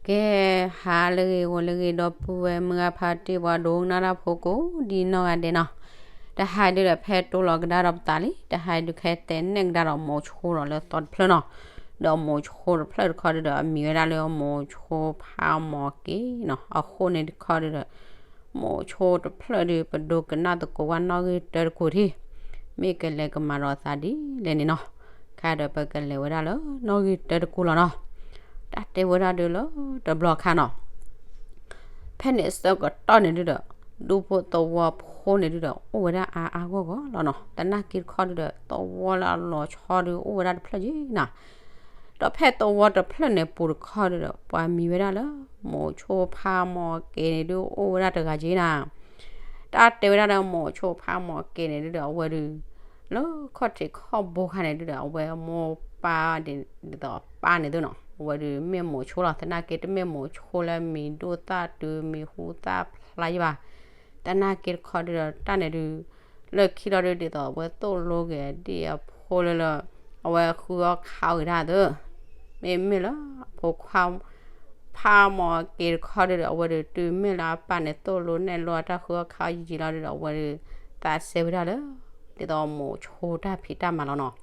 ကဲ, ဟါလၢအဂ့ၤ ဂီၤလၢအဂ့ၤ ဒီပုၢ်ဝဲၢ်မုၢ်ဂၤဖါတံၢ် ပှၤဒိကနၣ်တၢ်ဖိကိးဒ်နီၢ်ဂၤဒဲးနီၤ, တဟါဒုဒီး ဖဲတိၢ်လီၤကဒါဒီးပသးလံ, တဟါဒုခဲတဲနဲၣ်ကဒါဒီးမိၤဆိဒီးလၢသီတဖျၢၣ်နီၤ, ဒီးမိၤဆိတဖျၢၣ်တခီဒုဒီး အမံၤဝဲဒၣ်လၢမိၤဆိဖးမီၤက့ၤနီၤ, အဃိန့ၣ်တခီဒုဒီး မိၤဆိတဖျၢၣ်ဒု ပဒိကနၣ်သကိးဝဲနီၣ်ဂံၢ်တၢတကိးထံၣ်, မ့ၢ်ကလဲၤကမၤဒီးသးဒ်လဲၣ်န့ၣ်နီၤ, ခဲဒုးပကလဲၤဝဲဒၣ်လၢနီၣ်ဂံၢ်တၢတကိးလီၤနီၤ, တၢ်တဲဝဲဒၣ်ဒုလၢတဘျီခါနီၤ ဖဲန့ၣ်အဆၢကတီၢ်န့ၣ်ဒုဒီး ဒူဖိသဝီဖိန့ၣ်ဒုဒီး အိၣ်ဝဲဒၣ်အါအါဂီၢ်ဂီၢ်လီၤနီၤ, သနာ်က့တခီဒုဒီး သဝီလၢအလီၤဆီဒု အိၣ်ဝဲဒၣ်တဖျၢၣ်က့နီၤ, ဒီးဖဲသဝီတဖျၢၣ်န့ၣ်ပူၤတခီဒုဒီး ပှၤမံၤဝဲဒၣ်လၢ မိၤဆိဖးမီၤက့ၤန့ၣ်ဒု အိၣ်ဝဲဒၣ်တဂၤက့နီၤ, တၢ်တဲဝဲဒၣ်ဒီးမိၤဆိဖးမီၤက့ၤန့ၣ်ဒုဒီး အဝဲဒု လၢခီၣ်ထံးခီၣ်ဘိခါန့ၣ်ဒုဒီး အဝဲမိၢ်ပၢ်ဒ်သိးပၢ်န့ၣ်သုနီၤ, အဝဲဒုမ့ၢ်မိၤဆိလီၤ, သနာ်က့တမ့ၢ်မိၤဆိလၢမံၤဒိၣ်သၣ်တုၤမံၤဟူသၣ်ဖျါယံၤဘၣ်, သနာ်က့တခီဒုဒီးတၢ်န့ၣ်ဒု လၢခံလီၤဒု ဒ်သိးအဝဲသိၣ်လိဂ့ၤဒ်အဖိလၢလၢ အဝဲဃုအီၣ်ခးအီၣ်ဂ့ၤတၢ်သု, မ့မ့ၢ်လၢအဖိခွါ ဖးမီၤက့ၤတခီဒုဒီး အဝဲဒု တုၤမ့ၢ်လၢအပၢ်န့ၣ် သိၣ်လိနဲၣ်လိတၢ်ဃုအီၣ်ခးအီၣ်ယံာ်ယံာ်လီၤဒုဒီး အဝဲဒု သးစဲဝဲဒၣ်လၢ ဒ်သိးမိၤဆိတၢ်ဖံးတၢ်မၤလီၤနီၤ,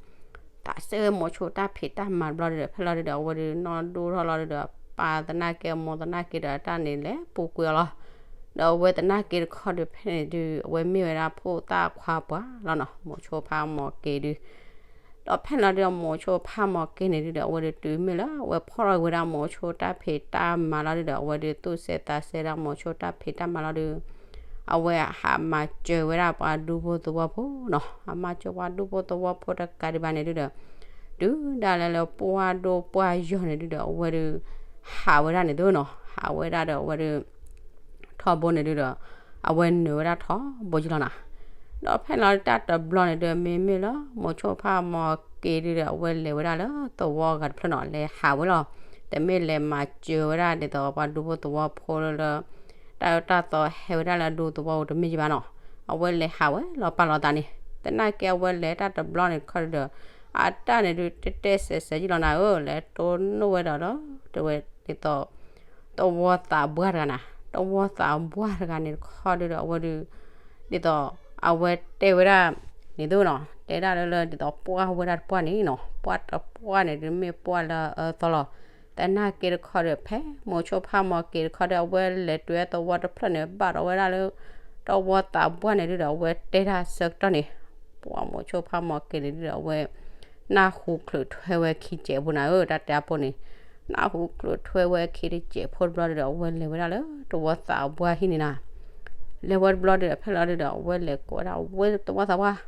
သးစဲဝဲမိၤဆိတၢ်ဖံးတၢ်မၤတဘျီဒုဒီး ဖဲလီၤဒုဒီး အဝဲဒု နီၢ်ဒိၣ်ထီၣ်လီၤဒုဒီး ပၢ်သနာ်က့ အမိၢ်သနာ်က့ဒီး တၢ်န့ၣ်လဲၤပူၤကွံာ်အီၤလီၤ, ဒီးအဝဲသနာ်က့တခီဒု ဖဲန့ၣ်ဒု အဝဲမ့ၢ်ဝဲဒၣ်ဖိသၣ်ခွါပှၢ်လီၤနီၤ, မိၤဆိဖးမီၤက့ၤဒု ဒီးဖဲလီၤဒုဒီး မိၤဆိဖးမီၤက့ၤန့ၣ်ဒုဒီး အဝဲဒု တုၤမ့ၢ်လၢအဝဲဖီၣ်ထီၣ်ဝဲဒၣ်မိၤဆိတၢ်ဖံးတၢ်မၤလီၤဒုဒီး အဝဲဒု သူၣ်စဲးသးစဲဒၣ်မိၤဆိတၢ်ဖံးတၢ်မၤလီၤဒု အဝဲဟးမၤစၢၤဝဲဒၣ်ပှၤဒူဖိသဝီဖိနီၤ, ဟးမၤစၢၤပှၤဒူဖိသဝီဖိတကးဒံးဘၣ်န့ၣ်ဒုဒီး တုၤဒၣ်လဲာ်လၢပှၢ်ဒိၣ်ပှၢ်ယီၤန့ၣ်ဒုဒီး အဝဲဒု ဟးဝဲဒၣ်န့ၣ်သုနီၤ, ဟးဝဲဒၣ်ဒီး အဝဲဒု ထီဘိန့ၣ်ဒုဒီး အဝဲနုာ်ဝဲဒၣ်ထီဘိက့ၤလီၤနီၤ, ဒီးဖဲလီၤတၢ်တဘျီန့ၣ်ဒု မ့မ့ၢ်လၢ မိၤဆိဖးမီၤက့ၤဒုဒီး အဝဲလဲၤဝဲဒၣ်လၢသဝီအဂၤတဖျၢၣ်နီၤ, လဲၤဟးဝဲလီၤ, တမ့ၢ်လဲၤမၤစၢၤဝဲဒၣ်ဒ်သိးပှၤဒူဖိသဝီဖိလၢလၢ တၢ်အၢတၢ်သီဟဲဝဲဒၣ်လၢအဒူသဝီပူၤတမ့ၢ်က့ၤဘၣ်နီၤ, အဝဲလဲၤဟးဝဲလီၤပာ်လီၤသးန့ၣ်, သနာ်က့အဝဲလဲၤတၢ်တဘျီန့ၣ်တခီဒုဒီး အတၢ်န့ၣ်ဒု တတဲစဲးစဲးက့ၤလီၤနၤဧၢ, လဲၤတိၢ်နီၣ်ဝဲဒီးဒီး တဝဲဒ်သိး တဝီသးပှၢ်တဂၤနၤ, တဝီသးပှၢ်တဂၤန့ၣ်တခီဒုဒီး အဝဲဒု ဒ်သိး အဝဲတဲဝဲဒၣ်န့ၣ်သုနီၤ, တဲဒၣ်လၢလၢ ဒ်သိးပှၢ်ဝဲဒၣ်တပှၢ်န့ၣ်နီၤ, ပှၢ်တပှၢ်န့ၣ်ဒု မ့ၢ်ပှၢ်လၢအအၢသီလီၤ, သနာ်က့တခီဒု ဖဲမိၤဆိဖးမီၤက့ၤတခီဒု အဝဲလဲၤတုၤဝဲသဝီတဖျၢၣ်န့ၣ် ဘၣ်ဒီးဝဲဒၣ်လၢ တဝီသးပှၢ်န့ၣ်ဒုဒီး အဝဲတဲတၢ်ဆၢကတီၢ်န့ၣ်, ပှၢ်မိၤဆိဖးမီၤက့ၤန့ၣ်ဒုဒီး အဝဲ နၢ်ဟူချုးထွဲဝဲခံစဲးဖိနၤဧၢ, တၢ်တဲအဖိန့ၣ်, နၢ်ဟူချုးထွဲဝဲခံတစဲးဖိတဘျီဒုဒီး အဝဲလဲၤဝဲဒၣ်လၢတဝီသးပှၢ်ဟံၣ်န့ၣ်နၤ, လဲၤဝဲတဘျီဒုဒီး ဖဲလီၤဒုဒီး အဝဲလဲၤကိးဝဲဒၣ်ဝဲတဝီသးပှၢ်,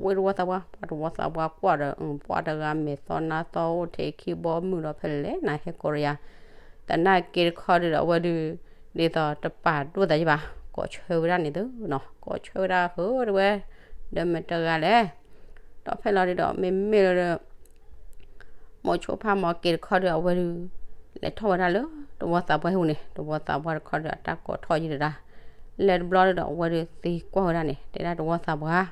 ဝဲတဝီသးပှၢ်ပှၢ်တဂၤမဲာ်သီနါသီအိၣ်ထံးခံဘီမုၢ်ဒီး ဖဲလဲၣ်နၤဟဲကိးဒီးယၤ, သနာ်က့တခီဒုဒီး အဝဲဒု ဒ်သိးတပာ်ဒိၣ်သးယံၤဘၣ်, ကိးဆၢဝဲဒၣ်န့ၣ်သုနီၤ, ကိးဆၢဝဲဒၣ်ဃုာ်တဝဲ, ဒီးမ့ၢ်တဂၤလဲၣ်, ဒီးဖဲလီၤဒုဒီး မ့မ့ၢ်လၢ မိၤဆိဖးမီၤက့ၤတခီဒုဒီး အဝဲဒု လဲၤထီၣ်ဝဲဒၣ်လၢတဝီသးပှၢ်ဟံၣ်ပူၤန့ၣ်, တဝီသးပှၢ်တခီဒုဒီး အတၢ်ကိးထီၣ်ယံၤတဒၣ်, လဲၤတဘျီဒုဒီး အဝဲဒုသံကွၢ်ဝဲဒၣ်န့ၣ်, တဲဒၣ်တဝီသးပှၢ်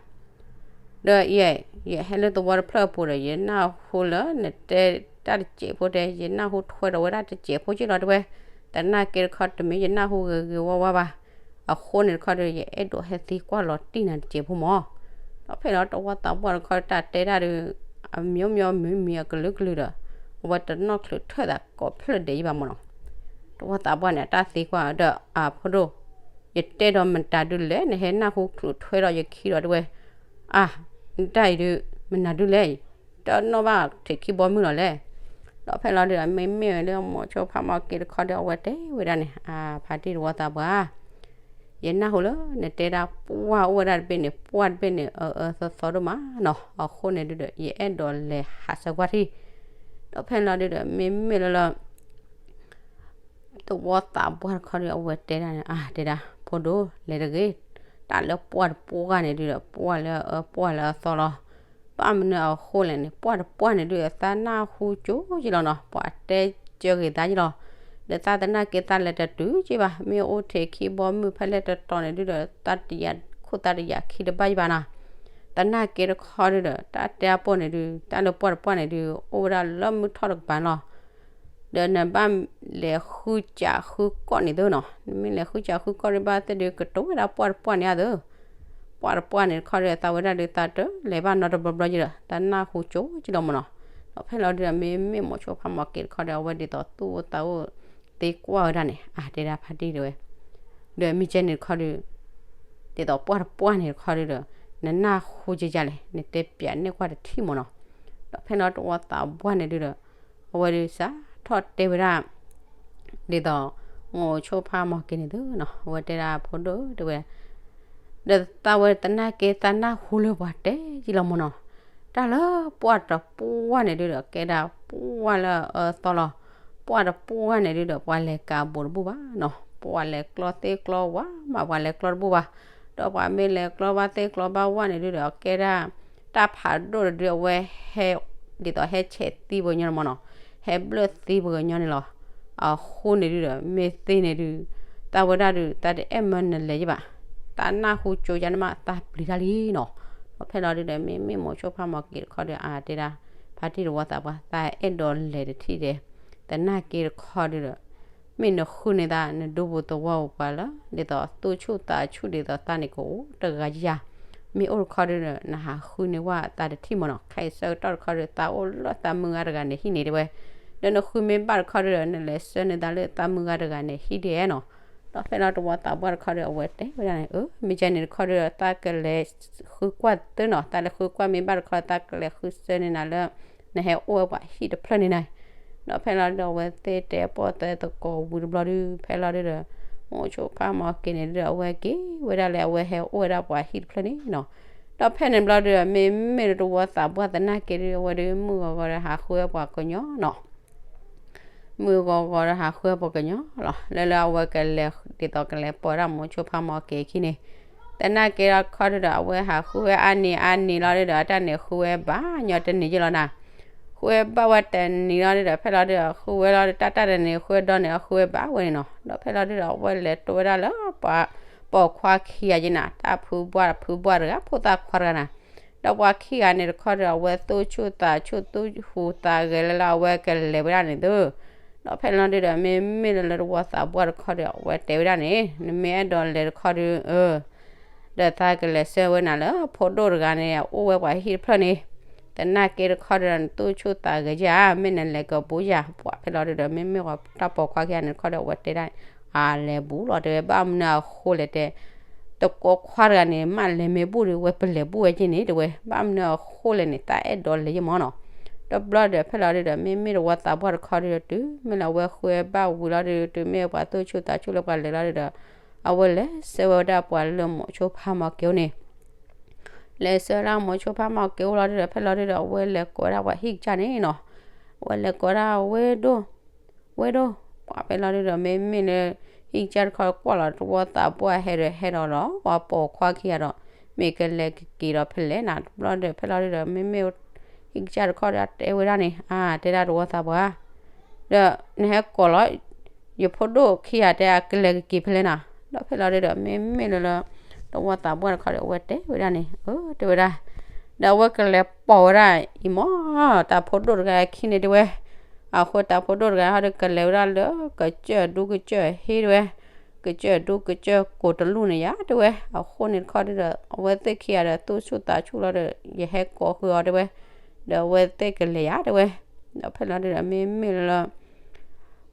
ဒီးယဲ, ယဟဲလၢသဝီတဖျၢၣ်အပူၤဒီး ယနၢ်ဟူလၢနတဲတၢ်တစဲးဖိတဲ, ယနၢ်ဟူထွဲဒီးဝဲဒၣ်တစဲးဖိက့လီၤတဝဲ, သနာ်က့တခီတမ့ၢ်ယနၢ်ဟူဂ့ၤဂ့ၤဝါဝါဘၣ်, အဃိန့ၣ်တခီဒီး ယအဲၣ်ဒိးဟဲသံကွၢ်လီၤတံၢ်နၤတစဲးဖိမၢ်, ဒီးဖဲလီၤတဝီသးပှၢ်တခီတၢ်တဲဒၣ်ဒီး အမံၤမံၤမံၤမံၤအကလုာ်ကလုာ်ဒီး အဝဲတနီၣ်ချုးထွဲသးကိးဖျၢၣ်ဒဲးယံၤဘၣ်မၢ်နီၤ, တဝီသးပှၢ်န့ၣ် အတၢ်သံကွၢ်ဒီး အဖိဒိၣ် ယတဲဒီးမတၤဒုလဲၣ်, နဟဲနၢ်ဟူချုးထွဲဒီးယခံဒီးတဝဲ, အါ, နတၢ်အံၤဒု မနုၤဒုလဲၣ်, တနီၣ်ဘၣ်ထံးခံဘီမုၢ်လီၤလဲၣ်, ဒီးဖဲလီၤဒုဒီး မ့မ့ၢ်လၢမိၤဆိဖးမီၤက့ၤတခီဒီး အဝဲတဲဝဲဒၣ်န့ၣ်, အါ, ဖါတံၢ်တဝီသးပှၢ် ယနၢ်ဟူလၢနတဲဒၣ်ပှၢ်အိၣ်ဝဲဒၣ်တဘ့ၣ်န့ၣ်, ပှၢ်တဘ့ၣ်န့ၣ် အအၢသီသီဒိၣ်မးနီၤ, အဃိန့ၣ်ဒုဒီး ယအဲၣ်ဒိးလဲၤဟးဆၢကွၢ်ထံၣ်, ဒီးဖဲလီၤဒုဒီး မ့မ့ၢ်လၢလၢ တဝီသးပှၢ်တခီဒီး အဝဲတဲဒၣ်န့ၣ်, အါ, တဲဒၣ် ဖိဒိၣ် လဲၤတဂ့ၤ, တၢ်လၢပှၢ်တပှၢ်န့ၣ်ဒုဒီး ပှၢ်လၢအအၢပှၢ်လၢအသီလီၤ, ဘၣ်မနုၤအဃိလဲၣ်န့ၣ်, ပှၢ်တပှၢ်န့ၣ်ဒုဒီး သးနၢ်ဟူကၠိက့လီၤနီၤ, ပှၤတဲကၢဂ့ၤသးက့လီၤ, ဒီးသးသနာ်က့သးလဲၤတတုၤက့ဘၣ်, မ့ၢ်အိၣ်ထံးခံဘီမုၢ်ဖဲလဲၣ်တတီၤန့ၣ်ဒုဒီး သးတယာ်ခိၣ်သးတယာ်ခံတဘၣ်က့ဘၣ်နီၤ, သနာ်က့တခီဒုဒီး တၢ်တဲအပိၢ်န့ၣ်ဒု တၢ်လၢပှၢ်တပှၢ်န့ၣ်ဒု အိၣ်ဝဲဒၣ်လၢမုၢ်ထီၣ်တကပၤလီၤ, ဒီးနဘၣ်လဲၤဃုစးဃုကီၢ်န့ၣ်သုနီၤ, နမ့ၢ်လဲၤဃုစးဃုကီၢ်ဒုးဘၣ်သ့ၣ်ဒုး ကတိၤဝဲဒၣ်ပှၢ်တပှၢ်န့ၣ်အသိး, ပှၢ်တပှၢ်န့ၣ်တခီဒီး သးဝဲဒၣ်ဒုးသးတလဲၤဘၣ်နီတဘျီဘျီက့ၤဒီး တၢ်နၢ်ဟူကၠိက့ၤလီၤမ့ၢ်နီၤ. ဒီးဖဲလီၤဒုးဒီး မ့မ့ၢ်မိၤဆိဖါမီၢ်က့ၤတခီဒီး အဝဲဒ်သိးသူၣ်အိၣ်သးအိၣ်သ့ကွၢ်ဝဲဒၣ်န့ၣ် အါတဲဒၣ်ဖါတံၢ်တဲဝဲ, ဒီးမ့ၢ်ကဲန့ၣ်တခီဒီး ဒ်သိးပှၢ်တပှၢ်န့ၣ်တခီဒုးဒီး နနၢ်ဟူက့ၤယါလဲၣ် နတဲပျးနဲၣ်ကွၢ်တထံၣ်မ့ၢ်နီၤ. ဒီးဖဲလီၤတဝီသးပှၢ်န့ၣ်ဒုးဒီး အဝဲဒုးစးထီၣ်တဲဝဲဒၣ် ဒ်သိး မိၤဆိဖါမီၢ်က့ၤန့ၣ်သုနီၤ, အဝဲတဲဒၣ်ဖိဒိၣ်တဲဝဲ ဒီးသးဝဲတနာ်က့ၤသးနၢ်ဟူလၢပှၤတဲယံလီၤမ့ၢ်နီၤ. တၢ်လၢပှၢ်တပှၢ်န့ၣ်ဒုးဒီး ကဲဒၣ်ပှၢ်လၢအအၢသီလီၤ. ပှၢ်တပှၢ်န့ၣ်ဒုးဒီး ပှၤလဲၤကးဘူးတဘူၣ်ဘၣ်နီၤ, ပှၤလဲၤကျီသ့ကျီဝါမး ပှၤလဲၤကျီတဘူၣ်ဘၣ်. ဒီးပှၤမ့ၢ်လဲၤကျီဘၣ်သ့ကျီဘၣ်ဝါန့ၣ်ဒုးဒီး ကဲဒၣ် တၢ်ဖးဒိၣ်တဒုးအဝဲဟဲ ဒ်သိးဟဲဆဲးသံပှၤကညီန့ၣ်မ့ၢ်နီၤ, ဟဲဘျၢၣ်သံပှၤကညီန့ၣ်လီၤ. အဃိန့ၣ်ဒုးဒီး မ့ၢ်သ့န့ၣ်ဒုး သးဝဲဒၣ်ဒုး သးတအဲၣ်မၢနလဲၤယဘၣ်, တၢ်နၢ်ဟူကၠိယါန့ၣ်မး သးပျံၤတၢ်လံနီၤ. ဒီးဖဲလီၤဒုးဒီး မ့မ့ၢ်မိၤဆိဖါမီၢ်က့ၤတခီဒီး အါတဲဒၣ် ဖါတံၢ်တဝီသးပှၢ် သးအဲၣ်ဒိးလဲၤတထံၣ်ဒဲး, သနာ်က့ၤတခီဒုးဒီး မ့ၢ်နဃုန့ၢ်သး နဒူပူၤသဝီပူၤပှၤလၢ ဒ်သိးသူၣ်ဆူၣ်သးဆူၣ်ဒ်သိးသးန့ၣ်ကအိၣ်တဂၤယၤ, မ့ၢ်အိၣ်တခီဒုးဒီး နဟးဃုန့ၢ်ဝဲသးတထံၣ်မ့ၢ်နီၤ. ခဲအံၤဆၢကတီၢ်တခီဒီး သးအိၣ်လၢသးမုၢ်ဂၤတဂၤန့ၣ်ဟံၣ်န့ၣ်တဲဝဲ, ဒီးနဃုမ့ၢ်ဘၣ်တခီဒုးဒီး နလဲၤဆှၢန့ၢ်သးလၢသးမုၢ်ဂၤတဂၤန့ၣ်ဟံၣ်ဒဲးနီၤ. ဒီးဖဲလီၤတဝီသးပှၢ်တခီဒီး အဝဲတဲဝဲဒၣ်န့ၣ် အၢ မ့ၢ်ကဲန့ၣ်တခီဒီး သးကလဲၤဃုကွၢ်သုနီၤ, သးလဲၤဃုကွၢ်မ့ၢ်ဘၣ်တခီ သးကလဲၤဃုဆှၢန့ၢ်နၤလၢ နဟဲအိၣ်ဝဲပှၤဟံၣ်တဖျၢၣ်န့ၣ်နၤ. ဒီးဖဲလီၤဒုးဒီး အဝဲသ့ၣ်တဲပီၣ်သဲသကိးဝံၤတဘျီဒုး ဖဲလီၤဒုးဒီး မိၤဆိဖါမီၢ်က့ၤန့ၣ်ဒုးဒီး အဝဲက့ၤဝဲဒၣ်လၢအဝဲဟဲအိၣ်ဝဲဒၣ်ပှၤဟံၣ်တဖျၢၣ်န့ၣ်နီၤ. ဒီးဖဲန့ၣ်တဘျီဒုးဒီး မ့မ့ၢ်လၢတဝီသးပှၢ်သနာ်က့ၤဒုး အဝဲဒုးမုၢ်ဂီၤဂီၤဒီးဟးဃုဝဲပှၤကညီနီၤ မုၢ်ဂီၤဂီၤဒီးဟးဃုဝဲပှၤကညီလီၤ. လၢလၢအဝဲကလဲၤ ဒ်သိးကလဲၤပိာ်ဝဲဒၣ်မိၤဆိဖါမီၢ်က့ၤအခံန့ၣ်, သနာ်က့ၤဒီးခီဒုးဒီး အဝဲဟးဃုဝဲအါနံၤအါနံၤလီၤဒုးဒီး အတၢ်န့ၣ်ဃုဝဲဘၣ်ညီတနံၤယ့ၢ်လီၤနၤ. ဃုဝဲဘၣ်ဝဲတနံၤလီၤဒုးဒီး ဖဲလီၤဒုးဒီး ဃုဝဲလီၤဒီး တၢ်တၢ်တနံၤဃုဝဲဒီးန့ၣ် အဃုဝဲဘၣ်ဝဲန့ၣ်နီၤ. ဒီးဖဲလီၤဒုးဒီး အဝဲလဲၤတိဝဲဒၣ်လၢပှၤပိာ်ခွါခံဂၤယ့ၢ်နၤ, တၢ်ဖုဘၣ်ဖုဘၣ်တဂၤ ဖိသၣ်ခွါတဂၤနၤ. ဒီးပှၤခံဂၤန့ၣ်တခီဒီး အဝဲသူၣ်ဆူၣ်သးဆူၣ် သူၣ်ဟူးသးဂဲၤလၢလၢအဝဲကလဲၤဝဲဒၣ်န့ၣ်သု. ဒီးဖဲလီၤဒုးဒီး မ့မ့ၢ်လၢလၢတဝီသးပှၢ်တခီဒီး အဝဲတဲဝဲဒၣ်န့ၣ် နမ့ၢ်အဲၣ်ဒိးလဲၤတခီဒုး အၢ ဒီးသးကလဲၤဆှၢဝဲနၤလၢဖိဒိၣ်တဂၤန့ၣ် အိၣ်ဝဲပှၤဟံၣ်တဖျၢၣ်န့ၣ်, သနာ်က့ၤတခီဒီး နသူၣ်ဆူၣ်သးဂဲၤယၤ မ့ၢ်နလဲၤကဘူးယၤ ပှၤဖဲလီၤဒုးဒီး မ့မ့ၢ်ပှၤတၢ်ပိာ်ခွါခံဂၤန့ၣ်တခီဒီး အဝဲတဲဒၣ် အလဲၤဘူးလီၤတဲဝဲ ဘၣ်မနုၤအဃိလဲၣ်တဲ တကိးခွါတဂၤန့ၣ် မ့ၢ်လဲၤမ့ၢ်ဘူးဒုး ဝဲပလဲၤဘူးဝဲက့ၤန့ၣ်တဲဝဲ ဘၣ်မနုၤအဃိလဲၣ်န့ၣ် သးအဲၣ်ဒိးလဲၤယ့ၢ်မ့ၢ်နီၤ. တဘျီဒီးဖဲလီၤဒုးဒီး မ့မ့ၢ်တဝီသးပှၢ်တခီဒုးဒီး တုၤမ့ၢ်လၢအဝဲဃုဝဲဘၣ်ဝံၤလီၤဒုး တုၤမ့ၢ်ပှၤသူၣ်ဆူၣ်သးဆူၣ်လၢပှၤလဲၤလီၤဒုးဒီး အဝဲလဲၤဆှၢဝဲဒၣ်ပှၤလၢမိၤဆိဖါမီၢ်က့ၤအိၣ်န့ၣ် လဲၤဆှၢဒၣ်မိၤဆိဖါမီၢ်က့ၤအိၣ်လီၤဒုးဒီး ဖဲလီၤဒုးဒီး အဝဲလဲၤကိးဝဲဒၣ်ပှၤဟံၣ်ကစၢ်န့ၣ်နီၤ. အဝဲလဲၤကိးဒၣ်ဝဲဒိၣ် ဝဲဒိၣ် ပှၤဖဲလီၤဒုးဒီး မ့မ့ၢ်လၢ ဟံၣ်ကစၢ်တခီကွၢ်လီၤတဝီသးပှၢ်ဟဲဒီးဟဲဒီးလီၤ ပှၤပိာ်ခွါခံဂၤဒီး မ့ၢ်ကလဲၤကက့ၤဒီးဖဲလဲၣ်နၤ တဘျီဒီး ဖဲလီၤဒုးဒီး မ့မ့ၢ် ဟံၣ်ကစၢ်တခီဒီးတဲဝဲဒၣ်န့ၣ် အါ တဲဒၣ်တဝီသးပှၢ် ဒီးနဟဲကိးလီၤ ယဖိဒိၣ်ခံဂၤတဲအကလဲၤကက့ၤဖဲလဲၣ်နၤ. ဒီးဖဲလီၤဒုးဒီး မ့မ့ၢ်လၢလၢ တဝီသးပှၢ်တခီဒီး အဝဲတဲဝဲဒၣ်န့ၣ် အၢ တဲဝဲဒၣ် ဒီးအဝဲကလဲၤပိာ်ဝဲဒၣ်အံၤမ့ၢ် တၢ်ဖိဒိၣ်တဂၤခံန့ၣ်တဲဝဲ အဃိတၢ်ဖိဒိၣ်တဂၤဟီဒီး ကလဲၤဝဲဒၣ်လၢကစၢၢ်ဒူကစၢၢ်ဟ့ၣ်တဲဝဲ ကစၢၢ်ဒူကစၢၢ်ကိးတလူၢ်န့ၣ်ယါတဲဝဲ အဃိန့ၣ်တခီဒုးဒီး အဝဲသ့ၣ်ခံဂၤဒီး သူၣ်ဆူၣ်သးဆူၣ်လီၤဒီး ယဟဲကိးဃုာ်အီၤတဲဝဲ ဒီးအဝဲသ့ၣ်ကလဲၤယါတဲဝဲ ဒီးဖဲလီၤဒုးဒီး မ့မ့ၢ်လၢလၢ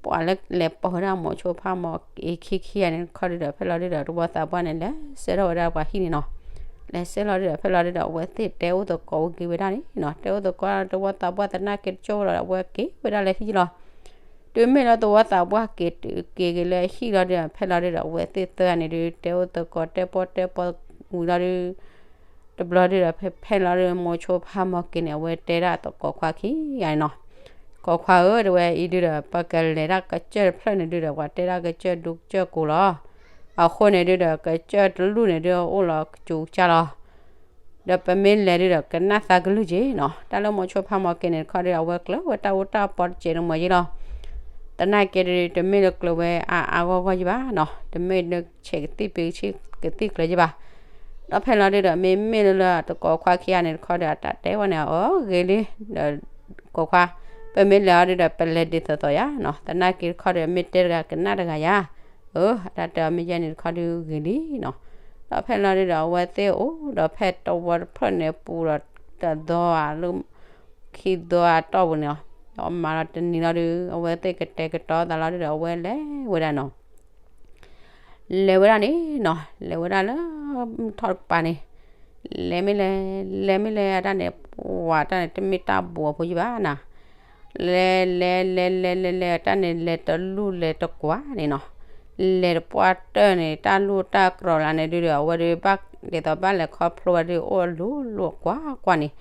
ပှၤလၢလဲၤပိာ်ဝဲဒၣ်မိၤဆိဖါမီၢ်က့ၤခံခံဂၤန့ၣ်တခီဒုးဒီး ဖဲလီၤဒုးဒီး တဝီသးပှၢ်န့ၣ် လဲၤဆှၢထီၣ်ဝဲဒၣ်ပှၤဟံၣ်န့ၣ်နီၤ. လဲၤဆှၢလီၤဒုးဒီး ဖဲလီၤဒုးဒီး အဝဲသ့ၣ်တဲအိၣ်သကိးဝဲက့ၤဝဲဒၣ်န့ၣ်နီၤ. တဲအိၣ်သကိးတဝီသးပှၢ်သနာ်က့ၤတကၠိဝဲလီၤဒီး အဝဲက့ၤဝဲဒၣ်လၢဟံၣ်လီၤ. တုၤမ့ၢ်လၢတဝီသးပှၢ်က့ၤတုၤက့ၤက့ၤလၢဟံၣ်လီၤဒုးဒီး ဖဲလီၤဒုးဒီး အဝဲသ့ၣ်သၢဂၤန့ၣ်ဒုး တဲအိၣ်သကိးတဲပီၣ်တဲပီၣ်ဝံၤလီၤဒုး တဘျီဒုးဒီး ဖဲဖဲလီၤဒုး မိၤဆိဖါမီၢ်က့ၤန့ၣ် အဝဲတဲဒၣ်သကိးခွါခံဂၤန့ၣ်နီၤ. သကိးခွါဧၢ တဲဝဲ အံၤဒုးဒီး ပကလဲၤဒၣ်ကစၢၢ်တဖျၢၣ်န့ၣ်ဒုးဒီး ပှၤတဲဒၣ်ကစၢၢ်ဒူကစၢၢ်ကိးလီၤ. အဃိန့ၣ်ဒုးဒီး ကစၢၢ်တလူၢ်န့ၣ်ဒုး အိၣ်လီၤကစူၤကစၢ်လီၤ. ဒီးပမ့ၢ်လဲၤဒုးဒီး ကနၣ်သးကလုၢ်က့ၤနီၤ. တၢ်လၢမိၤဆိဖါမီၢ်က့ၤန့ၣ်တခီဒုး အဝဲကျၢၤဝဲတၢ်အူတၢ်ပီတစဲးတမှဲၤယ့ၢ်လီၤ. သနာ်က့ဒုး တမ့ၢ်လၢကျၢၤဝဲအါအါဂီၢ်ဂီၢ်ယ့ၢ်ဘၣ်နီၤ. တမ့ၢ်လၢဆဲးကသံၣ်ပ့ၤဆံကသံၣ်ကျၢၤယ့ၢ်ဘၣ်. ဒီးဖဲလီၤဒုးဒီး မ့မ့ၢ်လၢလၢတကိးခွါခံဂၤန့ၣ်တခီဒီး အတၢ်တဲဝဲန့ၣ် အဂ့ၤလံ ဒီးကိးခွါ ပမ့ၢ်လဲၤအီၤဒုဒီး ပလဲၤဒ်သိးသိးယၤနီၤ, သနာ်က့တခီဒီး မ့ၢ်တဲတဂၤကနၣ်တဂၤယၤ, အၢ အတၢ်တဲအီၤမ့ၢ်ယဲန့ၣ်တခီဒုဂ့ၤလံနီၤ. ဒီးဖဲလီၤဒုဒီး အဝဲသ့ၣ်အိၣ်ဒီးဖဲတဝီတဖျၢၣ်န့ၣ်အပူၤဒီး တသီဧါ လၢခံသီအတီၢ်ပူၤန့ၣ်လီၤ. ဒီးမၤလီၤတနံၤလီၤဒု အဝဲသ့ၣ်ကတဲာ်ကတီၤသးလီၤဒုဒီး အဝဲလဲၤဝဲဒၣ်နီၤ. လဲၤဝဲဒၣ်န့ၣ်နီၤ, လဲၤဝဲဒၣ်လၢမုၢ်ထီၣ်တကပၤန့ၣ်, လဲၤမ့ၢ်လဲၤ, လဲၤမ့ၢ်လဲၤအတၢ်န့ၣ် ပှၤတၢ်န့ၣ် တမ့ၢ်တၢ်ဘူးအဖိယုၢ်ဘၣ်နၤ. လဲၤလဲၤလဲၤလဲၤလဲၤလဲၤ တၢ်န့ၣ်လဲၤတလူၢ်လဲၤတကွၢ်န့ၣ်နီၤ. လဲၤတပှၢ်တၢၢ်န့ၣ် တၢ်လူၢ်တၢ်ကြီၤလၢန့ၣ်ဒုဒီး အဝဲဒုဘၣ် ဒ်သိးဘၣ်လဲၤခီဖျိဝဲဒု အိၣ်လူၤလူၤကွၢ်ကွၢ်န့ၣ်,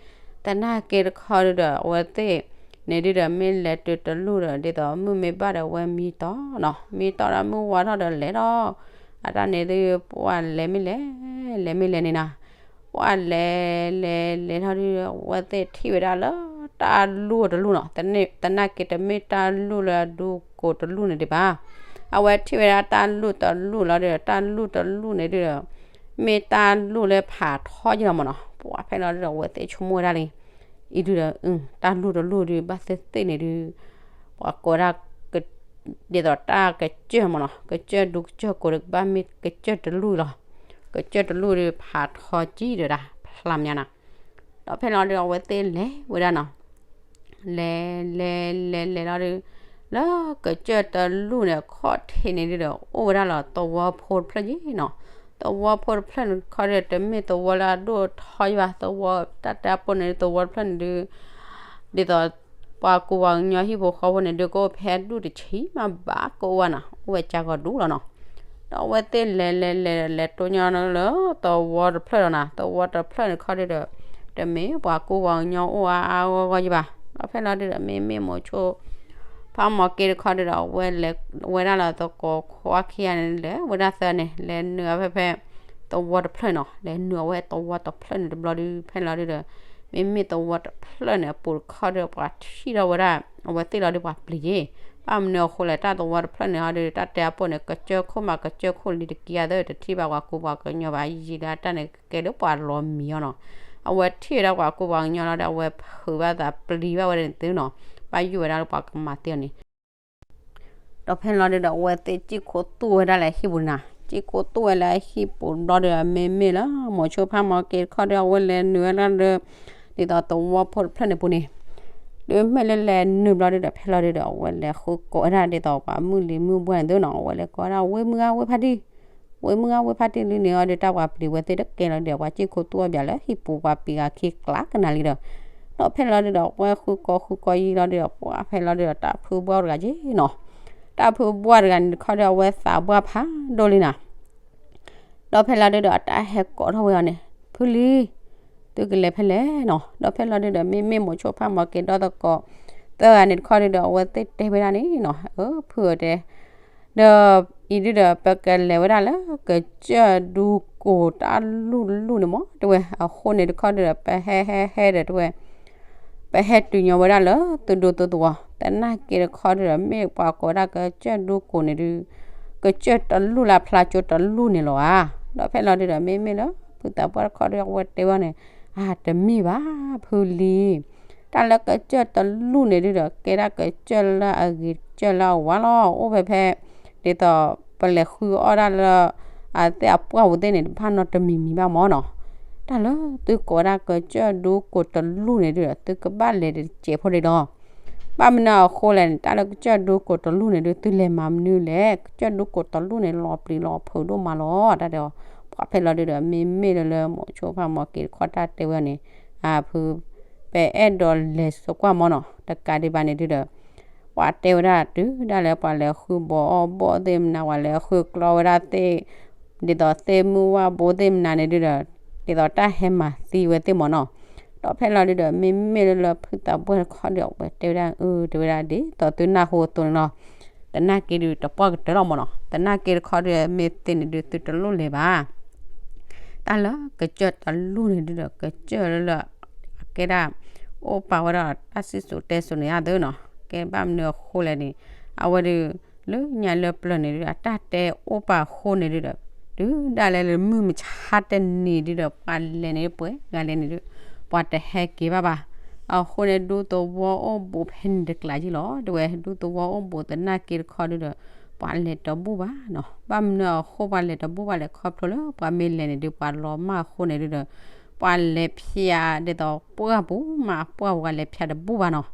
သနာ်က့တခီဒုဒီး အဝဲသ့ၣ်န့ၣ်ဒုဒီး မ့ၢ်လဲၤတုၤတလူၢ်ဒီး ဒ်သိးမုၢ်မ့ၢ်ဘၣ်ဒီး အဝဲမံတီၢ်နီၤ, မံတီၢ်ဒီးမုၢ်ဝါထီၣ်ဒီးလဲၤဒီး အတၢ်န့ၣ်ဒု ပှၤလဲၤမ့ၢ်လဲၤ, လဲၤမ့ၢ်လဲၤန့ၣ်နီၤ. ပှၤလဲၤလဲၤလဲၤထီၣ်ဒု အဝဲသ့ၣ်ထံၣ်ဝဲဒၣ်လၢ တၢ်လူၢ်တလူၢ်နီၤ, သနာ်က့တမ့ၢ်တၢ်လူၢ်လၢအဒူကိးတလူၢ်န့ၣ်ဒံးဘၣ်. အဝဲထံၣ်ဝဲဒၣ်တၢ်လူၢ်တလူၢ်လီၤဒုဒီး တၢ်လူၢ်တလူၢ်န့ၣ်ဒုဒီး မ့ၢ်တၢ်လူၢ်လၢဖးထီယဲလီၤမၢ်နီၤ. ပှၤဖဲလီၤဒုဒီး အဝဲသ့ၣ်ဆိကမိၣ်ဝဲဒၣ်လံ, အံၤဒုဒီး တၢ်လူၢ်တလူၢ်ဒု ဘၣ်သ့ၣ်သ့ၣ်န့ၣ်ဒု ပှၤကိးဝဲဒၣ် ဒ်သိးတၢ်ကစၢၢ်မၢ်နီၤ, ကစၢၢ်ဒူကစၢၢ်ကိးဒီး ကဘၣ်မ့ၢ်ကစၢၢ်တလူၢ်လီၤ. ကစၢၢ်တလူၢ်ဒု ဖးထီကံဒီးဒၣ် ဖျါမးနီၤ. ဒီးဖဲလီၤဒုဒီး အဝဲသ့ၣ်လဲၤဝဲဒၣ်နီၤ, လဲၤလဲၤလဲၤလဲၤလီၤဒု လၢကစၢၢ်တလူၢ်န့ၣ် အခီၣ်ထံးန့ၣ်ဒုဒီး အိၣ်ဝဲဒၣ်လီၤသဝီဖိတဖျၢၣ်ယဲနီၤ. သဝီဖိတဖျၢၣ်န့ၣ်တခီဒီး တမ့ၢ်သဝီလၢအဒိၣ်ထီယဲဘၣ်, သဝီတၢ်တဲအပိၢ်န့ၣ် သဝီတဖျၢၣ်န့ၣ်ဒု ဒ်သိး ပှၤကူပှၤကညီဟံၣ်ဖိဃီဖိန့ၣ်ဒု ကအိၣ်ဖဲဒူၣ်တဆံမးဘၣ်ကအိၣ်ဘၣ်နီၤ, အိၣ်ဝဲကါကီၤဒူၣ်လီၤနီၤ. ဒီးအဝဲသ့ၣ်လဲၤလဲၤလဲၤလဲၤတိၢ်ညီလၢသဝီတဖျၢၣ်လီၤနီၤ, သဝီတဖျၢၣ်န့ၣ်တခီဒုဒီး တမ့ၢ်ပှၤကူပှၤကညီအိၣ်အါအါဂီၢ်ဂီၢ်ယဲဘၣ်. ဒီးဖဲလီၤဒုဒီး မ့မ့ၢ်မိၤဆိၣ် ဖးမီၤက့တခီဒုဒီး အဝဲလဲၤဝဲဒၣ်လၢသကိးခွါခံဂၤန့ၣ် လဲၤဝဲဒၣ်သၢန့ၣ် လဲၤနုာ်အီၤဖဲဖဲ သဝီတဖျၢၣ်နီၤ, လဲၤနုာ်အဝဲသဝီတဖျၢၣ်န့ၣ်တဘျီဒု ဖဲလီၤဒုဒီး မ့မ့ၢ်သဝီတဖျၢၣ်န့ၣ်အပူၤတခီဒီး ပှၤထံၣ်ထီၣ်ဝဲဒၣ် အဝဲသ့ၣ်လီၤဒု ပှၤပျံၤယဲ, ဘၣ်မနုၤအဃိလဲၣ် တၢ်သဝီတဖျၢၣ်န့ၣ်ဟီဒု တၢ်တဲအပိၢ်န့ၣ် ကစၢၢ်ခိၣ်မးကစၢၢ်ခိၣ်လံတက့ၢ်အသိး တထံၣ်ဘၣ်ပှၤကူပှၤကညီဘၣ် ယံာ်လၢတၢ်န့ၣ်ကကဲလၢပှၤလီၤမံၤအီၤနီၤ. အဝဲထံၣ်ဝဲဒၣ်ပှၤကူပှၤကညီလီၤဒီး အဝဲဖုးဘၣ်သးပျံၤဘၣ်ဝဲဒၣ်န့ၣ်သုနီၤ, ဘၣ်ယိၣ်ဝဲဒၣ်လၢပှၤကမၤသ့အီၤန့ၣ် ဒီးဖဲလီၤဒုဒီး အဝဲသ့ၣ်စံၣ်ခိသူၣ်ဝဲဒၣ်လၢအဟံၣ်ပူၤန့ၣ်နီၤ, စံၣ်ခိသူၣ်ဝဲလၢအဟံၣ်ပူၤတဘျီဒီး မ့မ့ၢ်လၢ မိၤဆိၣ်ဖးမီၤက့တခီဒီး အဝဲလဲၤနုာ်ဝဲဒၣ်လၢ ဒ်သိးသဝီဖိတဖျၢၣ်န့ၣ်ပူၤန့ၣ်, တုၤမ့ၢ်လၢလဲၤနုာ်ဘျီဒုဒီး ဖဲလီၤဒုဒီး အဝဲလဲၤဃုကိးဝဲဒၣ်ဒ်သိးပှၤမုၢ်လံၤမုၢ်ဘှၢ်န့ၣ်သုနီၤ, အဝဲလဲၤကိးဝဲဒၣ် ဝ့ၢ်မုၢ်ဂၤဝ့ၢ်ဖါတံၢ် ဝ့ၢ်မုၢ်ဂၤဝ့ၢ်ဖါတံၢ်လံန့ၣ်အီၤဒီး တၢ်ပှၤပျံၤဝဲသ့ၣ်တကဲလီၤဒီး ပှၤစံၣ်ခိသူၣ်အီၣ်ဘၣ်လၢဟံၣ်ပူၤ ပှၤပျံၤဂၤခံကျါကနၤလံဒီး, ဒီးဖဲလီၤဒုဒီး အဝဲဃုကိးဃုကိးယံာ်လီၤဒုဒီး ပှၤဖဲလီၤဒုဒီး တၢ်ဖုဘှၢ်တဂၤက့နီၤ, တၢ်ဖုဘှၢ်တဂၤန့ၣ်တခီဒီး အဝဲသးဘှၢ်ဖးဒိၣ်လံနီၤ. ဒီးဖဲလီၤဒုဒီး အတၢ်ဟဲကိးထီၣ်ဝဲအီၤန့ၣ် ဖုလံၤ သုကလဲၤဖဲလဲၣ်နီၤ. ဒီးဖဲလီၤဒုဒီး မ့မ့ၢ်မိၤဆိၣ်ဖးမီၤက့ဒီသကိး သၢဂၤန့ၣ်တခီဒုဒီး အဝဲသ့ၣ်တဲဝဲဒၣ်န့ၣ်နီၤ, အၢ ဖုအတဲ ဒီးအံၤဒုဒီး ပကလဲၤဝဲဒၣ်လၢ ကစၢၢ်ဒူကိးတၢ်လူၢ်လူၢ်န့ၣ်မး တဲဝဲ, အဃိန့ၣ်တခီဒုဒီး ပဟဲဟဲဟဲဒီးတဲဝဲ ပဟဲတုၤညီဝဲဒၣ်လၢသုဒိသုသဝီ, သနာ်က့တခီဒုဒီး မ့ၢ်ပှၤကိးဒၣ်ကစၢၢ်ဒူကိးန့ၣ်ဒု ကစၢၢ်တလူၢ်လၢအဖျါကၠိတလူၢ်န့ၣ်လီၤဧါ. ဒီးဖဲလီၤဒုဒီး မ့မ့ၢ်လၢ ဖုသးပှၢ်တခီဒု အဝဲတဲဝဲန့ၣ်, အၢ တမ့ၢ်ဘၣ် ဖုလံၤ တၢ်လၢကစၢၢ်တလူၢ်န့ၣ်ဒုဒီး ကဲဒၣ်ကစၢၢ်လၢအဂ့ၤ ကစၢၢ်လၢအဝါလီၤ. အိၣ်ဖဲဖဲ ဒ်သိး ပလဲၤဃုအီၣ်ဒၣ်လၢ အသ့ၣ်အပှၢ်ပူၤသ့ၣ်န့ၣ် တဘၣ်နီတမံၤမံၤဘၣ်မးနီၤ. တၢ်လၢသုကိးဒၣ်ကစၢၢ်ဒူကိးတလူၢ်န့ၣ်ဒုဒီး သုကဘၣ်လဲၤတစဲးဖိဒံးလီၤ. ဘၣ်မနုၤအဃိလဲၣ်န့ၣ် တၢ်လၢကစၢၢ်ဒူကိးတလူၢ်န့ၣ်ဒု သုလဲၤမၤမနုၤလဲၣ်. ကစၢၢ်ဒူကိးတလူၢ်န့ၣ် လီၤပျံၤလီၤဖုးဒိၣ်မးလီၤ. တၢ်တဲအီၤ ပှၤဖဲလီၤဒုဒီး မ့မ့ၢ်လၢလၢ မိၤဆိဖးမီၤက့ၤတခီတၢ်တဲဝဲန့ၣ် အဖု ပအဲၣ်ဒိးလဲၤသကွၢ်မးနီၤ တကးဒံးဘၣ်န့ၣ်ဒုဒီး ပှၤတဲဝဲဒၣ်တုၤဒၣ်လဲာ် ပှၤလဲၤဃုဘီအီၣ်ဘီၣ်သ့ၣ်မနၤ ပှၤလဲၤဃုကျီဝဲဒၣ်သ့ၣ် ဒ်သိးသ့ၣ်မုၢ်ဝၣ်ဘိသ့ၣ်မနၤန့ၣ်ဒုဒီး ဒ်သိးတၢ်ဟဲမၤသံဝဲသ့ၣ်မးနီၤ. ဒီးဖဲလီၤဒုဒီး မ့မ့ၢ်လၢလၢဖုသးပှၢ်တခီဒီး ပှၤတဲဝဲဒၣ် အၢ တဲဝဲဒၣ်ဒ်သိးသုနၢ်ဟူအသိးန့ၣ်လီၤ. သနာ်က့ဒု တပှၢ်ကတၢၢ်လီၤမးနီၤ. သနာ်က့တခီဒီး မ့ၢ်သ့န့ၣ်ဒု သုတလိၣ်လဲၤဘၣ်. တၢ်လၢကစၢၢ်တလူၢ်န့ၣ်ဒုဒီး ကစၢၢ်လၢလၢ အကဲဒၣ် အိၣ်ပာ်ဝဲဒၣ်တၢ်စံၣ်စိၤတဲစိၤန့ၣ်အသိးနီၤ. ကဲဘၣ်မနုၤအဃိလဲၣ်န့ၣ် အဝဲဒု လၢညါလၢပျၢၤန့ၣ်ဒု အတၢ်တဲအိၣ်ပာ်ဃိန့ၣ်ဒုဒီး တုၤဒၣ်လဲာ်လၢမုၢ်မဆါတနံၤဒုဒီး ပှၤလဲၤန့ၣ်ဒု ပှဲၤဂၤလဲၣ်န့ၣ်ဒု ပှၤတဟဲက့ၤဘၣ်ဘၣ်. အဃိန့ၣ် ဒူသဝီအိၣ်ဘူးဖဲန့ၣ်တကျးက့လီၤ. တဲဝဲဒူသဝီအိၣ်ဘူးသနာ်က့တခီဒုဒီး ပှၤလဲၤတဘူၣ်ဘၣ်နီၤ. ဘၣ်မနုၤအဃိပှၤလဲၤတဘူၣ်ဘၣ်လဲၣ် ခီဖျိလၢ ပှၤမ့ၢ်လဲၤန့ၣ်ဒုး ပှၤလီၤမၢ်အဃိန့ၣ်ဒုဒီး ပှၤလဲၤဖျါဒ်သိးပှၢ်ပူၤမး ပှၢ်ပူၤကလဲၤဖျါတဘူၣ်ဘၣ်နီၤ.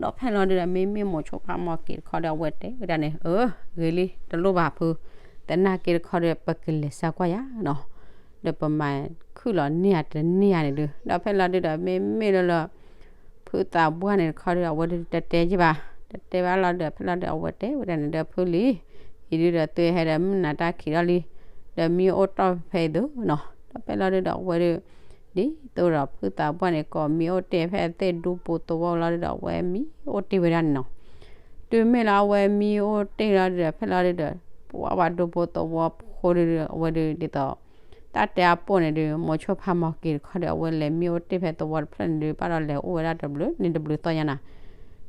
ဒီးဖဲလီၤဒုဒီး မ့မ့ၢ်မိၤဆိဖးမီၢ်က့ၤတခီဒီး အဝဲတဲဝဲဒၣ်န့ၣ် အၢ ဂ့ၤလံ တလိၣ်ဘၣ်ဖု, သနာ်က့တခီဒီး ပကလဲၤစါကွၢ်ယၤနီၤ. ဒီးပမၤခုၣ်လီၤန့ၢ်ဧါတန့ၢ်ဧါန့ၣ်ဒုး ဒီးဖဲလီၤဒုဒီး မ့မ့ၢ်လၢလၢ ဖုသးပှၢ်န့ၣ်တခီဒီး အဝဲဒုးတတဲယံာ်ဘၣ်, တတဲဘၣ်လီၤဒီး ဖဲလီၤဒုဒီး အဝဲတဲဝဲဒၣ်န့ၣ်ဒီး ဖုလံ, အံၤဒုဒီး သုဟဲဒီးမုၢ်နၤတၢ်ခံးထီၣ်လံ, ဒီးမံအိၣ်တီၢ်ဖဲအံၤသုနီၤ. ဒီးဖဲလီၤဒုဒီး အဝဲဒုး ဒ်သိးဒီးဖုသးပှၢ်န့ၣ် ကိးမံအိၣ်တ့ၢ်ဖဲအသ့ၣ်ဒူပူၤသဝီလီၤဒုဒီး အဝဲမံအိၣ်တ့ၢ်ဝဲဒၣ်န့ၣ်နီၤ. တုၤမ့ၢ်လၢအဝဲမံအိၣ်တ့ၢ်လီၤဒုဒီး ဖဲလီၤဒုဒီး ပှၤပှၤဒူပူၤသဝီဖိဒုဒီး အဝဲဒုးဒ်သိး တၢ်တဲအပိၢ်န့ၣ်ဒုး မိၤဆိဖးမီၢ်က့ၤတခီဒီး အဝဲလဲၤမံအိၣ်တ့ၢ်ဖဲသဝီတဖျၢၣ်န့ၣ်ဒုး ဘၣ်ဒီးလဲၤအိၣ်ဝဲဒၣ်တဘျုးနံၤတဘျုးသီညါနၤ,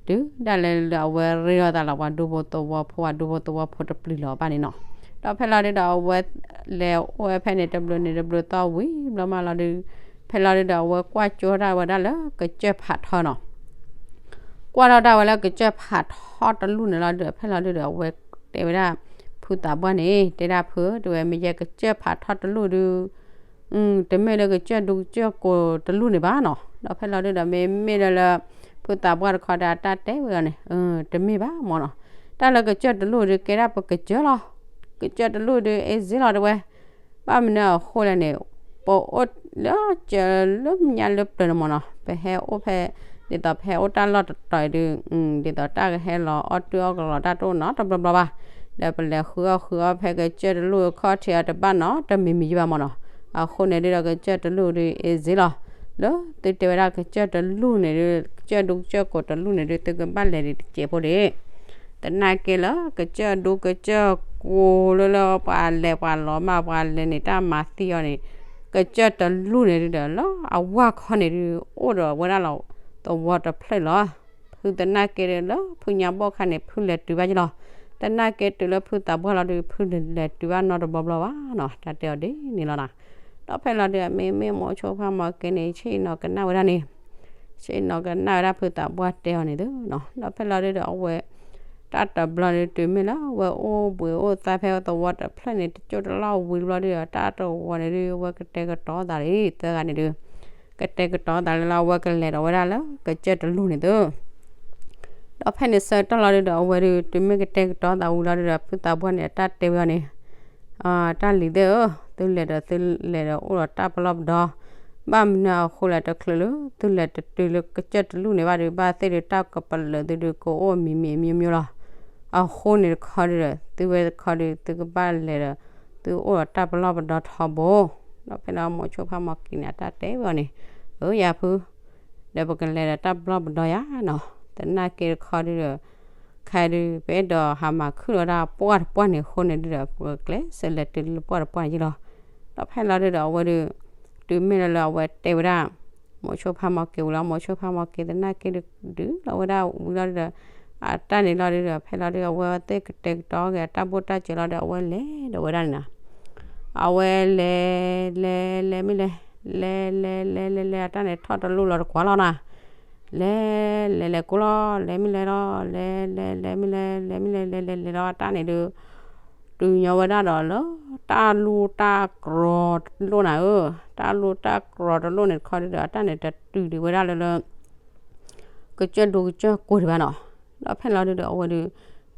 တုၤဒၣ်လဲာ်လၢအဝဲရ့ဒီးသးလီၤ ပှၤဒူဖိသဝီဖိ ပှၤဒူဖိသဝီဖိတပျုၤလီၤဘၣ်န့ၣ်နီၤ. ဒီးဖဲလီၤဒုဒီးအဝဲလဲၤအိၣ်ဝဲဖဲန့ၣ် တဘျုးနံၤတဘျုးသီဝံၤဘျီမးလီၤဒုး ဖဲလီၤဒုဒီး အဝဲကွၢ်ကၠိတၢ်ဝဲဒၣ်လၢကစၢၢ်ဖးထီနီၤ. ကွၢ်ထီၣ်တၢ်ဝဲလၢကစၢၢ်ဖးထီတလူၢ်န့ၣ်လီၤဒုး ဖဲလီၤဒုဒီး အဝဲတဲဝဲဒၣ် ဖုသးပှၢ်န့ၣ် တဲဒၣ်ဖု တဲဝဲ မ့ၢ်ယဲကစၢၢ်ဖးထီတလူၢ်ဒုး တမ့ၢ်လၢကစၢၢ်ဒူကစၢၢ်ကိးတလူၢ်န့ၣ်ဘၣ်နီၤ. ဒီးဖဲလီၤဒုဒီး မ့မ့ၢ်လၢလၢ ဖုသးပှၢ်တခီဒီး အတၢ်တဲဝဲအီၤန့ၣ် တမ့ၢ်ဘၣ်မၢ်နီၤ. တၢ်လၢကစၢၢ်တလူၢ်ဒုး ကဲဒၣ်ပကစၢၢ်လီၤ. ကစၢၢ်တလူၢ်ဒုး အ့စ့လီၤတဲဝဲ ဘၣ်မနုၤအဃိလဲၣ်န့ၣ် ပအိၣ်လၢကၢၤလၢညါလၢပျၢၤန့ၣ်မၢ်နီၤ, ပဟဲအိၣ်ဖဲ ဒ်သိးပဟဲအိၣ်တၢ်လီၢ်တတီၤအံၤဒုး ဒ်သိးတၢ်ကဟဲလီၤအီၣ်တ့ၢ်အီၣ်ကလီၤတၢ်တအိၣ်နီတဘျီဘျီဘၣ်. ဒီးပလဲၤဃုအီၣ်ဃုအီဖဲကစၢၢ်တလူၢ်အခီၣ်ထံးအီၤတဘၣ်နီတမံၤမံၤယံဘၣ်မၢ်နီၤ. အဃိန့ၣ်ဒုဒီး ကစၢၢ်တလူၢ်ဒုး အ့စ့လီၤ. လၢသုတဲဝဲဒၣ်ကစၢၢ်တလူၢ်န့ၣ်ဒုး ကစၢၢ်ဒူကစၢၢ်ကိးတလူၢ်န့ၣ်ဒုး သုကဘၣ်လဲၤဒံးတစဲးဖိဒံး သနာ်က့လၢ ကစၢၢ်ဒူကစၢၢ်ကိးလၢလၢပှၤလဲၤပှၤလီၤမး ပှၤလဲၤန့ၣ်တၢ်မၤသံအီၤန့ၣ် ကစၢၢ်တလူၢ်န့ၣ်ဒုဒီး လၢအဝၢ်ခီန့ၣ်ဒုး အိၣ်ဒီးဝဲဒၣ်လီၤ သဝီတဖျၢၣ်လီၤ. ဖုသနာ်က့ဒုးလၢ ဖုညါဘီၣ်ခါန့ၣ် ဖုလဲၤတုၤဘၣ်ယံလီၤ. သနာ်က့တုၤလၢဖုသးပှၢ်လီၤဒုး ဖုလဲၤတုၤဘၣ်နီတဘျီဘျီဘၣ်နီၤ, တၢ်တဲအီၤဒ်န့ၣ်လီၤနီၤ. ဒီးဖဲလီၤဒုး မ့မ့ၢ်မိၤဆိဖးမီၢ်က့ၤန့ၣ် ဆ့ၣ်နီၤကနၣ်ဝဲဒၣ်န့ၣ် ဆ့ၣ်နီၤကနၣ်ဝဲဒၣ်ဖုသးပှၢ်တဲအီၤန့ၣ်သုနီၤ. ဒီးဖဲလီၤဒုဒီး အဝဲ တၢ်တဘျီဒုး တုၤမ့ၢ်လၢအဝဲအိၣ်ဘှံးအိၣ်သါဖဲသဝီတဖျၢၣ်န့ၣ် တကၠိၢ်တလီၢ်ဝံၤတဘျီဒုး တၢ်တဝီန့ၣ်ဒုး အဝဲကတဲာ်ကတီၤသးလံ သၢဂၤန့ၣ်ဒုး ကတဲာ်ကတီၤသးလၢလၢအဝဲကလဲၤဒီးဝဲဒၣ်လၢကစၢၢ်တလူၢ်န့ၣ်သု ဒီးဖဲန့ၣ်ဆၢကတီၢ်လီၤဒုဒီး အဝဲဒုး တုၤမ့ၢ်ကတဲာ်ကတီၤသးဝံၤလီၤဒုဒီး ဖုသးပှၢ်န့ၣ် တၢ်တဲဝဲအီၤန့ၣ် တၢ်လံၤသ့ၣ်ဧၢ, သုလဲၤဒီးသုလဲၤဒီးအိၣ်ဒီးတၢ်ပလီၢ်ပဒီ, ဘၣ်မနုၤအဃိလဲၣ် တချုးလၢ သုလဲၤတတုၤလၢကစၢၢ်တလူၢ်န့ၣ်ဘၣ်ဒုး ဘၣ်သ့ၣ်ဒုးတၢ်ကပလၢၢ်သုဒုးကအိၣ်မံၤမံၤအမျိုးမျိုးလီၤ. အဃိန့ၣ်တခီဒုဒီး သုဝဲတခီဒုး သုကဘၣ်လဲၤဒီး သုအိၣ်ဒီးတၢ်ပလီၢ်ပဒီထီဘိ, ဒီးဖဲလီၤမိၤဆိဖးမီၢ်က့ၤန့ၣ် အတၢ်တဲဝဲအီၤန့ၣ် အၢ ယၤဖု ဒီးပကလဲၤဒီးတၢ်ပလီၢ်ပဒီယၤနီၤ, သနာ်က့တခီဒုဒီး ခဲဒုး ပအဲၣ်ဒိးဟးမၤခုၣ်လီၤဒၣ်ပှၢ်တပှၢ်န့ၣ်အဃိန့ၣ်ဒုဒီး ပကကျဲးစၢးလဲၤတုၤလၢပှၢ်တပှၢ်န့ၣ်ယလီၤ. ဒီးဖဲလီၤဒုဒီး အဝဲဒုး တုၤမ့ၢ်လၢလၢအဝဲတဲဝဲဒၣ် မိၤဆိဖးမီၢ်က့ၤဝံၤလီၤ မိၤဆိဖးမီၢ်က့ၤသနာ်က့ဒုး ဒုးလီၤဝဲဒၣ်ဝံၤလီၤဒုဒီး အတၢ်န့ၣ်လီၤဒုဒီး ဖဲလီၤဒုး အဝဲသ့ၣ်ကတဲာ်ကတီၤက့ၤအတၢ်ဘိၣ်တၢ်စၢၤလီၤဒီး အဝဲလဲၤဒီးဝဲဒၣ်န့ၣ်နီၤ အဝဲလဲၤ လဲၤ လဲၤမ့ၢ်လဲၤ လဲၤ လဲၤ လဲၤ လဲၤ လဲၤ အတၢ်န့ၣ်ထီၣ်တလူၢ်လီၤတကွၢ်လီၤနီၤ, လဲၤ လဲၤ လဲၤကိလီၤ လဲၤမ့ၢ်လဲၤလီၤ လဲၤ လဲၤ လဲၤ လဲၤမ့ၢ်လဲၤ လဲၤမ့ၢ်လဲၤ လဲၤ လဲၤ လဲၤလီၤ အတၢ်န့ၣ်ဒုး တုၤညီဝဲဒၣ်ဒီးလၢ တၢ်လူၢ်တၢ်ကြီၤတလိၣ်နၤဧၢ, တၢ်လူၢ်တၢ်ကြီၤတလိၣ်န့ၣ်တခီဒုဒီး အတၢ်န့ၣ်တတုၤဒံးဝဲဒၣ်လၢလၢ ကစၢၢ်ဒူကစၢၢ်ကိးဒံးဘၣ်နီၤ, ဒီးဖဲလီၤဒုဒီး အဝဲဒုး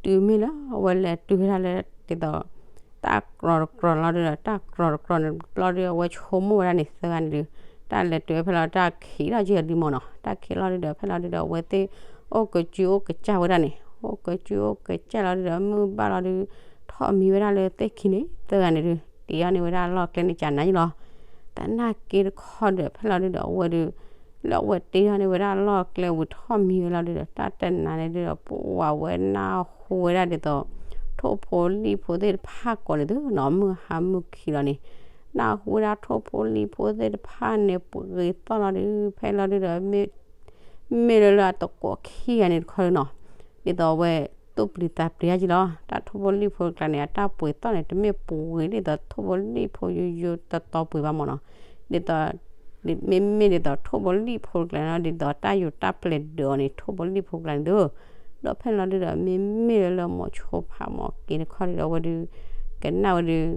တုၤမ့ၢ်လၢအဝဲလဲၤတုၤဝဲဒၣ်လၢ ဒ်သိး တၢ်ကြီၤတကြီၤလီၤဒုဒီး တၢ်ကြီၤတကြီၤန့ၣ်တဘျီဒုး အဝဲဆိကမိၣ်ဝဲဒၣ်န့ၣ် သၢဂၤန့ၣ်ဒုး တၢ်လဲၤတုၤဝဲဖဲလီၤ တၢ်ခံးထီၣ်က့ၤအီၤဒုမၢ်နီၤ, တၢ်ခံးလီၤဒုဒီး ဖဲလီၤဒုဒီး အဝဲသ့ၣ် အိၣ်ကစုအိၣ်ကစၢ်ဝဲဒၣ်န့ၣ် အိၣ်ကစုအိၣ်ကစၢ်လီၤဒုဒီး မုၢ်ဘၣ်လီၤဒုး ထီၣ်မံဝဲဒၣ်လၢသ့ၣ်ခံန့ၣ် သၢဂၤန့ၣ်ဒုး တ့ထီၣ်န့ၢ်ဝဲဒၣ်အလီၢ်ကျဲန့ၣ်ကနၤယလီၤ, သနာ်က့တခီဒီး ဖဲလီၤဒုဒီး အဝဲဒုး လၢအဝဲတ့ထီၣ်န့ၢ်ဝဲဒၣ်အလီၢ်ကျဲဝံၤထီၣ်မံဝဲလီၤဒုဒီး တၢ်တနၤန့ၣ်ဒုဒီး ပဝဲနၢ်ဟူဝဲဒၣ်ဒ်သိး ထိၣ်ဖိလံၣ်ဖိသ့ၣ်တဖၣ်ကိးန့ၣ်သုနီၤ မုၢ်ဟါမုၢ်ခံလီၤန့ၣ် နၢ်ဟူဝဲဒၣ်ထိၣ်ဖိလံၣ်ဖိသ့ၣ်တဖၣ်န့ၣ် ပှ့ၤသီၣ်လီၤဒုး ဖဲလီၤဒုဒီး မ့ၢ်လၢလၢအတကိးခံဂၤန့ၣ်တခီဒုနီၤ ဒ်သိးအဝဲ သူၣ်ပျံၤသးပျံၤအါက့လီၤ, တၢ်ထိၣ်ဖိလံၣ်ဖိတကျါန့ၣ် အတၢ်ပှ့ၤသီၣ်န့ၣ် တမ့ၢ်ပှ့ၤဒ်သိးထိၣ်ဖိလံၣ်ဖိယိယိတတီပှ့ၤဘၣ်မၢ်နီၤ, ဒ်သိး မ့မ့ၢ်ဒ်သိးထိၣ်ဘိလံၣ်ဖိတကျါန့ၣ် ဒ်သိးတၢ်ယိၤတၢ်ပျဲၢ်ဒုးအီၤန့ၣ် ထိၣ်ဘိလံၣ်ဖိတကျါန့ၣ်ဒီး, ဒီးဖဲလီၤဒုဒီး မ့မ့ၢ်လၢလၢမိၤဆိဖးမီၢ်က့ၤတခီဒုဒီး အဝဲဒုး ကနၣ်ဝဲဒုး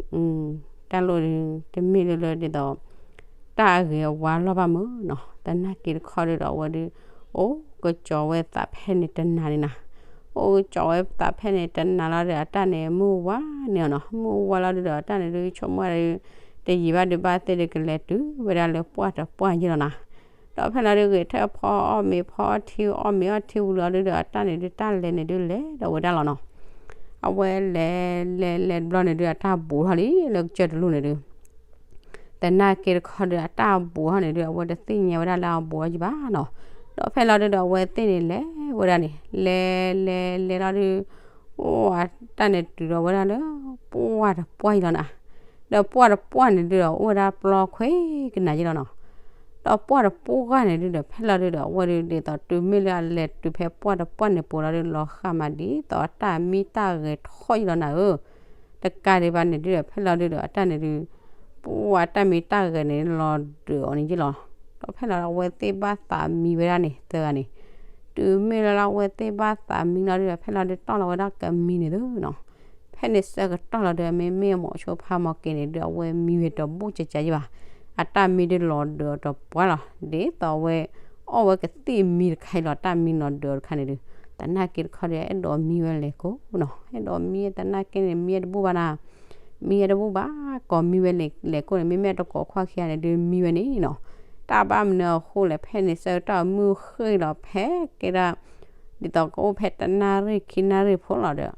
တၢ်လိၣ်ဒုး တမ့ၢ်လၢလၢဒ်သိး တၢ်အဂ့ၤအဝါလီၢ်ဘၣ်မုၢ်နီၤ, သနာ်က့တခီဒုဒီး အဝဲဒုး အိၣ်ကစီၤဝဲသးဖဲန့ၣ်တနၤန့ၣ်နီၤ, အိၣ်ကစီၤဝဲသးဖဲန့ၣ်တနၤလီၤဒီး အတၢ်န့ၣ်မုၢ်ဝါန့ၢ်အီၤနီၤ, မုၢ်ဝါလီၤဒုဒီး အတၢ်န့ၣ်ဒုး ဆိကမိၣ်ဝဲဒုး တယံာ်ဘၣ်ဒုးဘၣ်သ့ၣ်ဒုး ကလဲၤတုၤဝဲဒၣ်လၢပှၢ်တပှၢ်ယ့ၢ်လီၤနီၤ, ဒီးဖဲလီၤဒုး ဂဲၤထၢၣ်ဖီအီၣ်မ့ၤဖီအီထံအီၣ်မ့ၤအီထံဝံၤလီၤဒုဒီး အတၢ်န့ၣ်ဒုး တၢ်လဲၤန့ၣ်ဒုးလဲၤဒီးဝဲဒၣ်လီၤနီၤ, အဝဲလဲၤလဲၤလဲၤတဘျီန့ၣ်ဒုး အတၢ်ဘူးထီၣ်လံလၢကစၢၢ်တလိၣ်န့ၣ်ဒုး သနာ်က့တခီဒုး အတၢ်ဘူးထီၣ်န့ၣ်ဒုး အဝဲတသ့ၣ်ညါဝဲဒၣ်လၢအဘူးထီၣ်ယံၤဘၣ်နီၤ, ဒီးဖဲလီၤဒုဒီး အဝဲသ့ၣ်န့ၣ်လဲၤဝဲဒၣ်န့ၣ် လဲၤလဲၤလဲၤလီၤဒုး အိၣ်အတၢ်န့ၣ်တုၤဒီးဝဲဒၣ်လၢ ပှၢ်တပှၢ်ယံၤလီၤနီၤ, ဒီးပှၢ်တပှၢ်န့ၣ်ဒုဒီး အိၣ်ဝဲဒၣ်ပျီခွဲးကနၤယ့ၢ်လီၤနီၤ, ဒီးပှၢ်တပှၢ်န့ၣ်ဒုဒီး ဖဲလီၤဒုဒီး အဝဲဒုးဒ်သိးတုၤမ့ၢ်လၢအလဲၤတုၤဖဲပှၢ်တပှၢ်န့ၣ်ပူၤလီၤဒုး လီၤဃာ်မးဒ်သိးအတၢ်မံတၢ်ဂဲၤထီၣ်ယံၤလီၤနၤဧၢ တကးဒံးဘၣ်န့ၣ်ဒုဒီး ဖဲလီၤဒုဒီး အတၢ်န့ၣ်ဒုး ပှၢ်တၢ်မံတၢ်ဂဲၤန့ၣ်လီၤဒုးအီၤန့ၣ်ယ့ၢ်လီၤ, ဒီးဖဲလီၤအဝဲသ့ၣ်ဘၣ်သးမံဝဲဒၣ်န့ၣ် သၢဂၤန့ၣ်, တုၤမ့ၢ်လၢလၢအဝဲသ့ၣ်ဘၣ်သးမံလီၤဒုဒီး ဖဲလီၤဒုးတီၢ်လီၤဝဲဒၣ်ကမံန့ၣ်သုနီၤ, ဖဲန့ၣ်ဆၢကတီၢ်လီၤဒုဒီး မ့မ့ၢ်မိၤဆိဖးမီၢ်က့ၤန့ၣ်ဒုး အဝဲမံဝဲတဘူၣ်ကကယ့ၢ်ဘၣ်, အတၢ်မံဒုးလီၤဒုးအီၤတပှၢ်လီၤ, ဒ်သိးအဝဲ အီၣ်ဝဲကသံၣ်မံတခါအံၤလီၤ တၢ်မံလီၤဒုးအီၤတခါန့ၣ်ဒုး, သနာ်က့တခီဒုး အဲၣ်ဒိးမံဝဲလဲၤကိးနီၤ, အဲၣ်ဒိးမံသနာ်က့န့ၣ် မံဝဲတဘူၣ်ဘၣ်နၤ, မံဝဲတဘူၣ်ဘၣ်, ကိးမံဝဲလဲၤကိးန့ၣ် မ့မ့ၢ်တကိးခွါခံဂၤန့ၣ်ဒုး မံဝဲန့ၣ်နီၤ, တၢ်ဘၣ်မနုၤအဃိလဲၣ် ဖဲန့ၣ်ဆၢကတီၢ်မုၢ်ဃ့ၢ်လီၤဖဲကဲဒၣ် ဒ်သိးကအိၣ်ဖဲတနၣ်ရံၣ်ခံနၣ်ရံၣ်ဖိလီၤဒီး,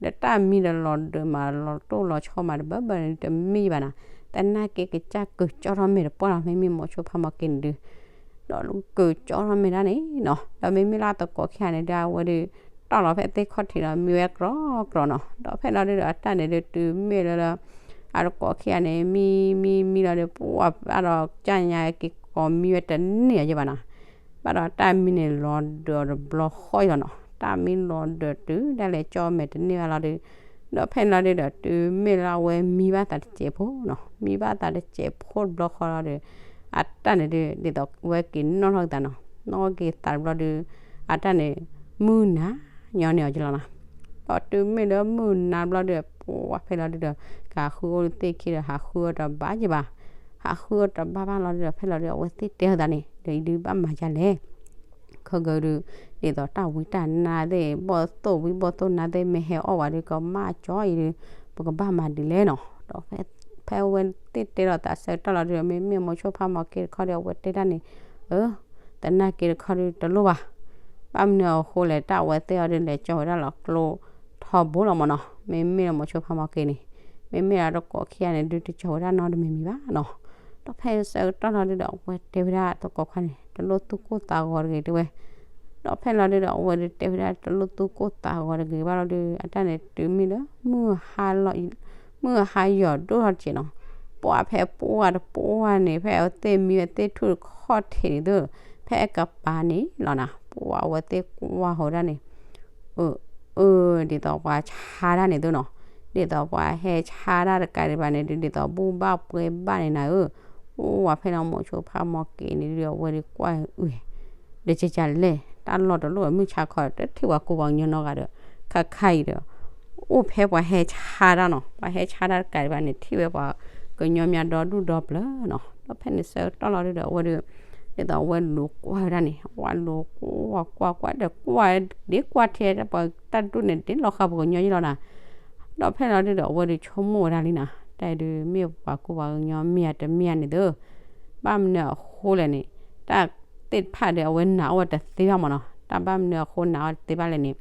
ဒီးတၢ်မံဒီးလီၤဒုးမး လီၤတိၢ်လီၤဆီမးတဘၣ်ဘၣ်န့ၣ် တမံဘၣ်နၤ, သနာ်က့ကစၢ်ကၢၤကၠီထီၣ်မဲာ်တပှၢ်လီၤ မ့မ့ၢ်မိၤဆိဖးမီၢ်က့ၤန့ၣ်ဒုး ဒီးကၢၤကၠီထီၣ်မဲာ်ဒၣ်န့ၣ်နီၤ, ဒီးမ့မ့ၢ်လၢတကိးခံဂၤန့ၣ်ဒုး အဝဲဒုး တီၢ်လီၤဖဲသ့ၣ်ခီၣ်ထံးဒီး မံဝဲကြီကြီနီၤ, ဒီးဖဲလီၤဒုဒီး အတၢ်န့ၣ်ဒုး တုၤမ့ၢ်လၢလၢ အတကိးခံဂၤန့ၣ် မံမံမံလီၤဒုး ပှၢ်ဘၣ်ဒီးကၢ်ညါက့ၤကိးမံဝဲတန့ၢ်အီၤယဲၢ်ဘၣ်နီၤ, ဘၣ်ဒီးတၢ်မံန့ၣ်လီၤဒုးအီၤတဘျီဃီအံၤလီၤနီၤ, တၢ်မံလီၤဒုးတုၤဒၣ်လဲာ်ကၠီမဲာ်တန့ၢ်ဘၣ်လီၤဒုး, ဒီးဖဲလီၤဒုဒီး တုၤမ့ၢ်လၢအဝဲမံဘၣ်သးတစဲးဖိနီၤ, မံဘၣ်သးတစဲးဖိတဘျီဃီလီၤဒုး အတၢ်န့ၣ်ဒုး ဒ်သိးဝဲက့ၤနီၣ်ထီၣ်က့ၤသးနီၤ, နီၣ်က့ၤသးတဘျီဒုး အတၢ်န့ၣ် မုၢ်နၤညီန့ၢ်အီၤကလီၤနီၤ, ဒီးတုၤမ့ၢ်လၢမုၢ်နၤဘျီဒုး ပှၢ်ဖဲလီၤဒုဒီး ကဟးဃုအီၣ်လၢသ့ၣ်ခံဒီး ဟးဃုအီၣ်တဘၣ်ယဲၢ်ဘၣ်, ဟးဃုအီၣ်တဘၣ်ဘၣ်လီၤဒုဒီး ဖဲလီၤဒုး အဝဲသ့ၣ်တဲအီၤသးန့ၣ် ဒီးအံၤဒုးဘၣ်မၤဒ်လဲၣ် ခီကဒုး ဒ်သိးတၢ်ဝံတၢ်နါသ့ၣ် ဘီၣ်သိၣ်ဝံဘီၣ်သိၣ်နါသ့ၣ် မ့ၢ်ဟဲအီၣ်ဝဲဒုး ကမၣ်ကၠီအံၤဒုး ပကဘၣ်မၤဒ်လဲၣ်နီၤ, ဒီးဖဲအဝဲသ့ၣ်တဲလီၤသးဆၢကတီၢ်လီၤဒုး မ့မ့ၢ်မိၤဆိဖးမီၢ်က့ၤတခီဒီး အဝဲတဲတၢ်န့ၣ် အၢ သနာ်က့တခီဒုးတလိၣ်ဘၣ်, ဘၣ်မနုၤအဃိလဲၣ် တၢ်အဝဲသ့ၣ်အီၤဒုး လဲၤကၠီဝဲဒၣ်လီၤကျိထီဘိလီၤမၢ်နီၤ, မ့မ့ၢ်လၢမိၤဆိဖးမီၢ်က့ၤန့ၣ် မ့မ့ၢ်လၢတကိးခံဂၤန့ၣ်ဒုး တကၠီဝဲဒၣ်နီတမံၤမံၤဘၣ်နီၤ, ဒီးဖဲဆၢကတီၢ်လီၤဒုးဒီး အဝဲတဲဝဲဒၣ်တကိးခွါန့ၣ် တလိၣ်သူၣ်ကိၢ်သးဂီၤတဂ့ၤတဲဝဲ, ဒီးဖဲလီၤဒုးဒီး အဝဲဒုးတဲဝဲဒၣ်တလိၣ်သူၣ်ကိၢ်သးဂီၤတဂ့ၤဘၣ်လီၤဒုး အတၢ်န့ၣ်တုၤမ့ၢ်လၢ မုၢ်ဟါယီၤဒိၣ်ထီၣ်တက့ၢ်နီၤ, ပှၢ်ဖဲပှၢ်တပှၢ်န့ၣ် ဖဲအဝဲသ့ၣ်မံဝဲသ့ၣ်ထူၣ်တခီၣ်ထံးန့ၣ်သု, ဖဲအကပၤန့ၣ်လီၤနၤ ပှၢ်အဝဲသ့ၣ်ကွၢ်ဃီၤဝဲဒၣ်န့ၣ် အၢ အၢ ဒ်သိးပှၤဆါတၢ်န့ၣ်သုနီၤ, ဒ်သိးပှၤဟဲဆါတၢ်တကးဒံးဘၣ်န့ၣ်ဒုး ဒ်သိးဘူၣ်ဘၣ်ပှဲၤဘၣ်န့ၣ်နၤဧၢ, အိၣ်ဝဲဖဲလီၤမိၤဆိဖးမီၢ်က့ၤန့ၣ်ဒုး အဝဲဒုးကွၢ်အုၣ် တကကလဲၣ် တၢ်လီၢ်တလိၣ် မုၢ်ဆါခီ တထံၣ်ပှၤကူပှၤကညီနီတဂၤဒီး ခါခါအံၤဒီး အိၣ်ဖဲပှၤဟဲဆါတၢ်နီၤ, ပှၤဟဲဆါတၢ်တကးဒံးဘၣ်န့ၣ် ထံၣ်ဝဲပှၤကညီမးဒီဒူၣ်ဒီပျၢၤနီၤ, ဒီးဖဲန့ၣ်ဆၢကတီၢ်လီၤဒုးဒီး အဝဲဒုး ဒ်သိးအဝဲလူၤကွၢ်ဝဲဒၣ်န့ၣ် ဝဲလူၤကွၢ်ကွၢ်ဒီးကွၢ် ဒ်ကွၢ်ထဲပှၤတၢ်ဒူၣ်န့ၣ် ဒ်လီၤဃာ်ပှၤကညီယ့ၢ်လီၤနၤ, ဒီးဖဲလီၤဒုးဒီး အဝဲဒုးဆိကမိၣ်ဝဲဒၣ်လံနၤ, တၢ်ဒုးမ့ၢ်ပှၤကူပှၤကညီမ့ၢ်ဧါတမ့ၢ်ဧါန့ၣ်သု, ဘၣ်မနုၤအဃိလဲၣ်န့ၣ် တၢ်သ့ၣ်တဖၣ်ဒီး အဝဲနာ်အီၣ်ဝဲတသ့ဘၣ်မၢ်နီၤ, တၢ်ဘၣ်မနုၤအဃိနာ်အီၣ်တသ့ဘၣ်လဲၣ်န့ၣ်,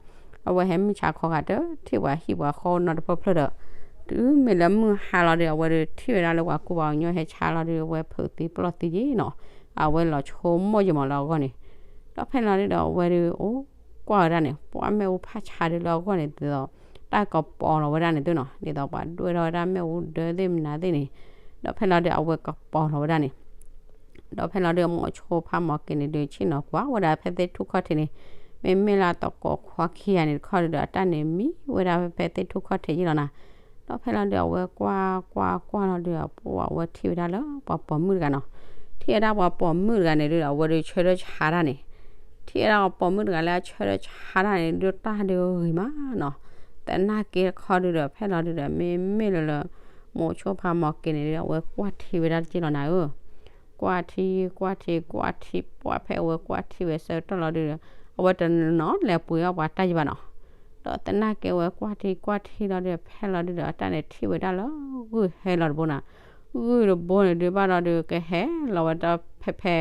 အဝဲဟဲမုၢ်ဆါခီဂၤတထံၣ်ပှၤဟံၣ်ပှၤဃီနီတဖျၢၣ်ဖျၢၣ်ဒီး တုၤမ့ၢ်လၢမုၢ်ဟါလီၤဒီး အဝဲဒုးထံၣ်ဝဲဒၣ်လၢပှၤကူပှၤကညီဟဲဆါလီၤဒီး အဝဲဖုးသံပျီၢ်သံယ့ၢ်နီၤ, အဝဲလီၤဆိကမိၣ်ယ့ၢ်မးလၢအဂီၢ်န့ၣ်, ဒီးဖဲလီၤဒုးဒီး အဝဲဒုးအိၣ်ကွၢ်ဝဲဒၣ်န့ၣ် ပှၢ်မ့ၣ်အူဖးဆါဒုးလၢအဂီၢ်န့ၣ်ဒ်သိး တၢ်ကပီၤလီၤဝဲဒၣ်န့ၣ်သုနီၤ, ဒ်သိးပှၤဒွဲၣ်ထီၣ်ဝဲဒၣ်မ့ၣ်အူဒၢသ့ၣ်မနုၤသ့ၣ်န့ၣ်, ဒီးဖဲလီၤဒုးအဝဲကပီၤလီၤဝဲဒၣ်န့ၣ် ဒီးဖဲလီၤဒုးမိၤဆိဖးမီၢ်က့ၤန့ၣ်ဒုး ဆ့ၣ်နီၤကွၢ်ဝဲဒၣ်ဖဲသ့ၣ်ထူၣ်ခီၣ်ထံးန့ၣ်, မ့မ့ၢ်လၢတကိးခွါခံဂၤန့ၣ်တခီဒုးဒီး အတၢ်န့ၣ်မံဝဲဒၣ်ဖဲသ့ၣ်ထူၣ်ခီၣ်ထံးယ့ၢ်လီၤနၤ, ဒီးဖဲလီၤဒုးအဝဲကွၢ်ကွၢ်ကွၢ်လီၤဒုး အဝဲထံၣ်ဝဲဒၣ်လၢပှၤပိာ်မုၣ်တဂၤနီၤ, ထံၣ်ဝဲဒၣ်ပှၤပိာ်မုၣ်တဂၤန့ၣ်ဒုဒီး အဝဲဒုးဆၢထၢၣ်ဆါတၢ်န့ၣ်, ထံၣ်ဝဲဒၣ်ပှၤပိာ်မုၣ်တဂၤလၢအဆၢထၢၣ်ဆါတၢ်န့ၣ်ဒုး တၢ်ဒုးဂ့ၤမးနီၤ. သနာ်က့တခီဒုဒီး ဖဲလီၤဒုဒီး မ့မ့ၢ်လၢလၢ မိၤဆိဖးမီၤက့ၤန့ၣ်ဒုး အဝဲကွၢ်ထံဝဲဒၣ်တက့ၢ်လီၤနၤဧၢ. ကွၢ်ထံ ကွၢ်ထံ ကွၢ်ထံ ပှၢ်ဖဲအဝဲကွၢ်ထံဝဲဆၢကတီၢ်လီၤဒုဒီး အဝဲတနီၤလဲၤပှ့ၤအီၣ်ပှၤတၢ်ယံၤဘၣ်နီၤ. ဒီးသနာ်က့ဝဲကွၢ်ထံကွၢ်ထံလီၤဒုဒီး ဖဲလီၤဒုဒီး အတၢ်န့ၣ်ထံၣ်ဝဲဒၣ်လၢဂုၢ်ဟဲလီၤတဘိနၤ. ဂုၢ်တဘိန့ၣ်ဒုဘၣ်လီၤဒု ကဟဲလီၤဝဲဒီးဖဲဖဲ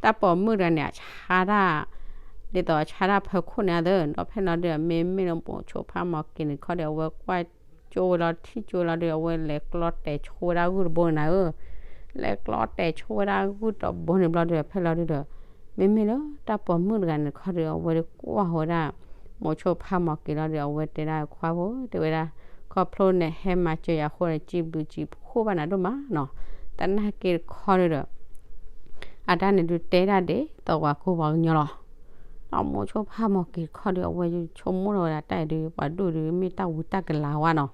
တၢ်ပိာ်မုၣ်တဂၤန့ၣ် အဆါတၢ် ဒ်သိးအဆါတၢ်ဖၢခိၣ်န့ၣ်အသိး ဒီးဖဲလီၤဒုဒီး မ့မ့ၢ်လၢမိၤဆိဖးမီၤက့ၤန့ၣ်ခီဒီး အဝဲကွၢ်ကၠိဝဲလီၤ ထံၣ်ကၠိဝဲလီၤဒု အဝဲလဲၤကျီတဲာ်ဆိဝဲဒၣ်ဂုၢ်တဘိန့ၣ်နၤဧၢ. လဲၤကျီတဲာ်ဆိဝဲဒၣ်ဂုၢ်တဘိန့ၣ်ဘျီဒုဒီး ဖဲလီၤဒုဒီး မ့မ့ၢ်လၢတၢ်ပိာ်မုၣ်တဂၤန့ၣ်ခီဒီး အဝဲဒုးကွၢ်ဝဲဒၣ် မိၤဆိဖးမီၤက့ၤလီၤဒု အဝဲတဲဒၣ်ခွါဖိ တဲဝဲဒၣ် ခီဖျိနဟဲမၤစၢၤယၤအဃိန့ၣ် စံးဘျုးစံးဖှိၣ်ဘၣ်နၤဒိၣ်မးနီၤ. သနာ်က့တခီဒုဒီး အတၢ်န့ၣ်ဒုးတဲဒၣ်ဒ်သိးပှၤကူပှၤကညီလီၤ. ဒီးမိၤဆိဖးမီၤက့ၤတခီဒီး အဝဲဆိကမိၣ်ထီၣ်ဝဲဒၣ်တၢ်အံၤဒုး ပှၤဒိၣ်ဒုး မ့ၢ်တၢ်ဝံတၢ်ကလၤဝဲနီၤ,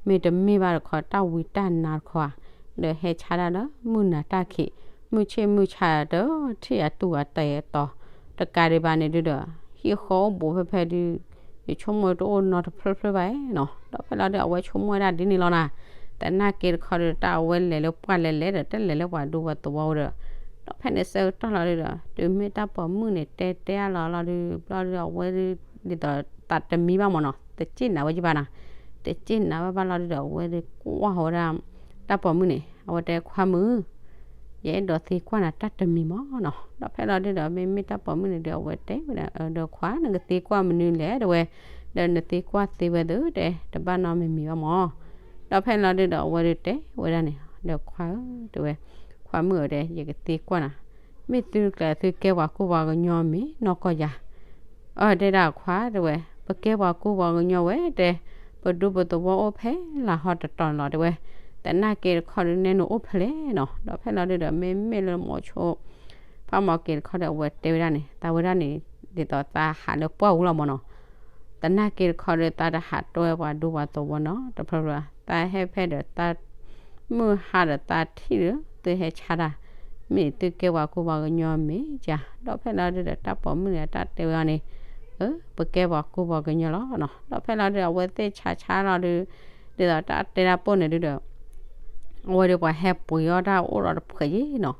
မ့ၢ်တမ့ၢ်ဘၣ်တခီ တၢ်ဝံတၢ်နါတခီဧါ, ဒီးဟဲဆါတၢ်လၢမုၢ်နၤတၢ်ခံး မုၢ်ဆ့ၣ်မုၢ်ဆါတထံၣ်အတူၢ်အတဲာ်အတီၤ, တကးဒံးဘၣ်န့ၣ်ဒုဒီး ဟံၣ်ဃီအိၣ်ဘူးဖဲဖဲဒုး ယဆိကမိၣ်တအိၣ်နီတဖျၢၣ်ဖျၢၣ်ဘၣ်နီၤ. ဒီးဖဲလီၤဒုး အဝဲဆိကမိၣ်ဝဲဒၣ်ဒ်န့ၣ်လီၤနၤ. သနာ်က့တခီဒုး တၢ်အဝဲလဲၤလၢပှၢ်လဲၤလဲၤဒီး တလဲၤလၢပှၤဒူပှၤသဝီဝဲဒီး ဒီးဖဲန့ၣ်ဆၢကတီၢ်လီၤဒုဒီး တုၤမ့ၢ်တၢ်ပိာ်မုၣ်န့ၣ် တဲတဲအလီၤလီၤဒုး ဘျီဒုး အဝဲဒုး ဒ်သိးသးတမံဘၣ်မၢ်နီၤ, တစ့ၣ်နၤဝဲယဘၣ်နၤ, တစ့ၣ်နၤဝဲဘၣ်လီၤဒုဒီး အဝဲဒုးကွၢ်ဝဲဒၣ် တၢ်ပိာ်မုၣ်န့ၣ် အဝဲတဲခွါမုၣ် ယအဲၣ်ဒိးသံကွၢ်နၤတၢ်တမံၤမၢ်နီၤ. ဒီးဖဲလီၤဒုဒီး မ့မ့ၢ်တၢ်ပိာ်မုၣ်န့ၣ်ဒုး အဝဲတဲဝဲဒၣ် ဒီးခွါ နကသံကွၢ်မနုၤလဲၣ် တဲဝဲ, ဒီးနသံကွၢ်သ့ဝဲသ့ၣ်တဲ တဘၣ်နီတမံၤဘၣ်မၢ်. ဒီးဖဲလီၤဒုဒီး အဝဲဒုးတဲဝဲဒၣ်န့ၣ် ဒီးခွါဧၢ တဲဝဲ, ခွါမုၣ်ဧၢ တဲ ယကသံကွၢ်နၤ, မ့ၢ်သုကျဲသုကဲပှၤကူပှၤကညီမ့ၢ်နီၢ်ကီၢ်ယၤ အတဲဒၣ်ခွါ တဲဝဲ, ပကဲပှၤကူပှၤကညီဝဲ တဲ, ပဒူပသဝီအိၣ်ဖဲလၢဟီတတီၤန့ၣ်လီၤ တဲဝဲ, သနာ်က့တခီဒုးနဲနအိၣ်ဖဲလဲၣ်နီၤ. ဒီးဖဲလီၤဒုဒီး မ့မ့ၢ်လၢမိၤဆိဖးမီၤက့ၤတခီဒီး အဝဲတဲဝဲဒၣ်န့ၣ် သးဝဲဒၣ်န့ၣ် ဒ်သိးသးဟးလၢပှၢ်ပူၤလီၤမၢ်နီၤ. သနာ်က့တခီဒီး သးတဟးတဲပှၤဒူပှၤသဝီနီၤ တဖျၢၣ်ဖျၢၣ် သးဟဲဖဲဒီးသး မုၢ်ဟါဒီးသးထံၣ်ဒီး သုဟဲဆါတၢ်, မ့ၢ်သုကဲပှၤကူပှၤကညီမ့ၢ်ဧါ. ဒီးဖဲလီၤဒုဒီး တၢ်ပိာ်မုၣ်န့ၣ် တၢ်တဲဝဲအီၤန့ၣ်, အၢ ပကဲပှၤကူပှၤကညီလီၤနီၤ. ဒီးဖဲလီၤဒုဒီး အဝဲသ့ၣ်ဆါဆါလီၤဒုး ဒ်သိးတၢ်တဲတၢ်ပိာ်န့ၣ်ဒုဒီး အဝဲဒီးပှၤဟဲပှ့ၤအီၣ်တၢ်အိၣ်ဒီးတဖှဲးယံၤနီၤ.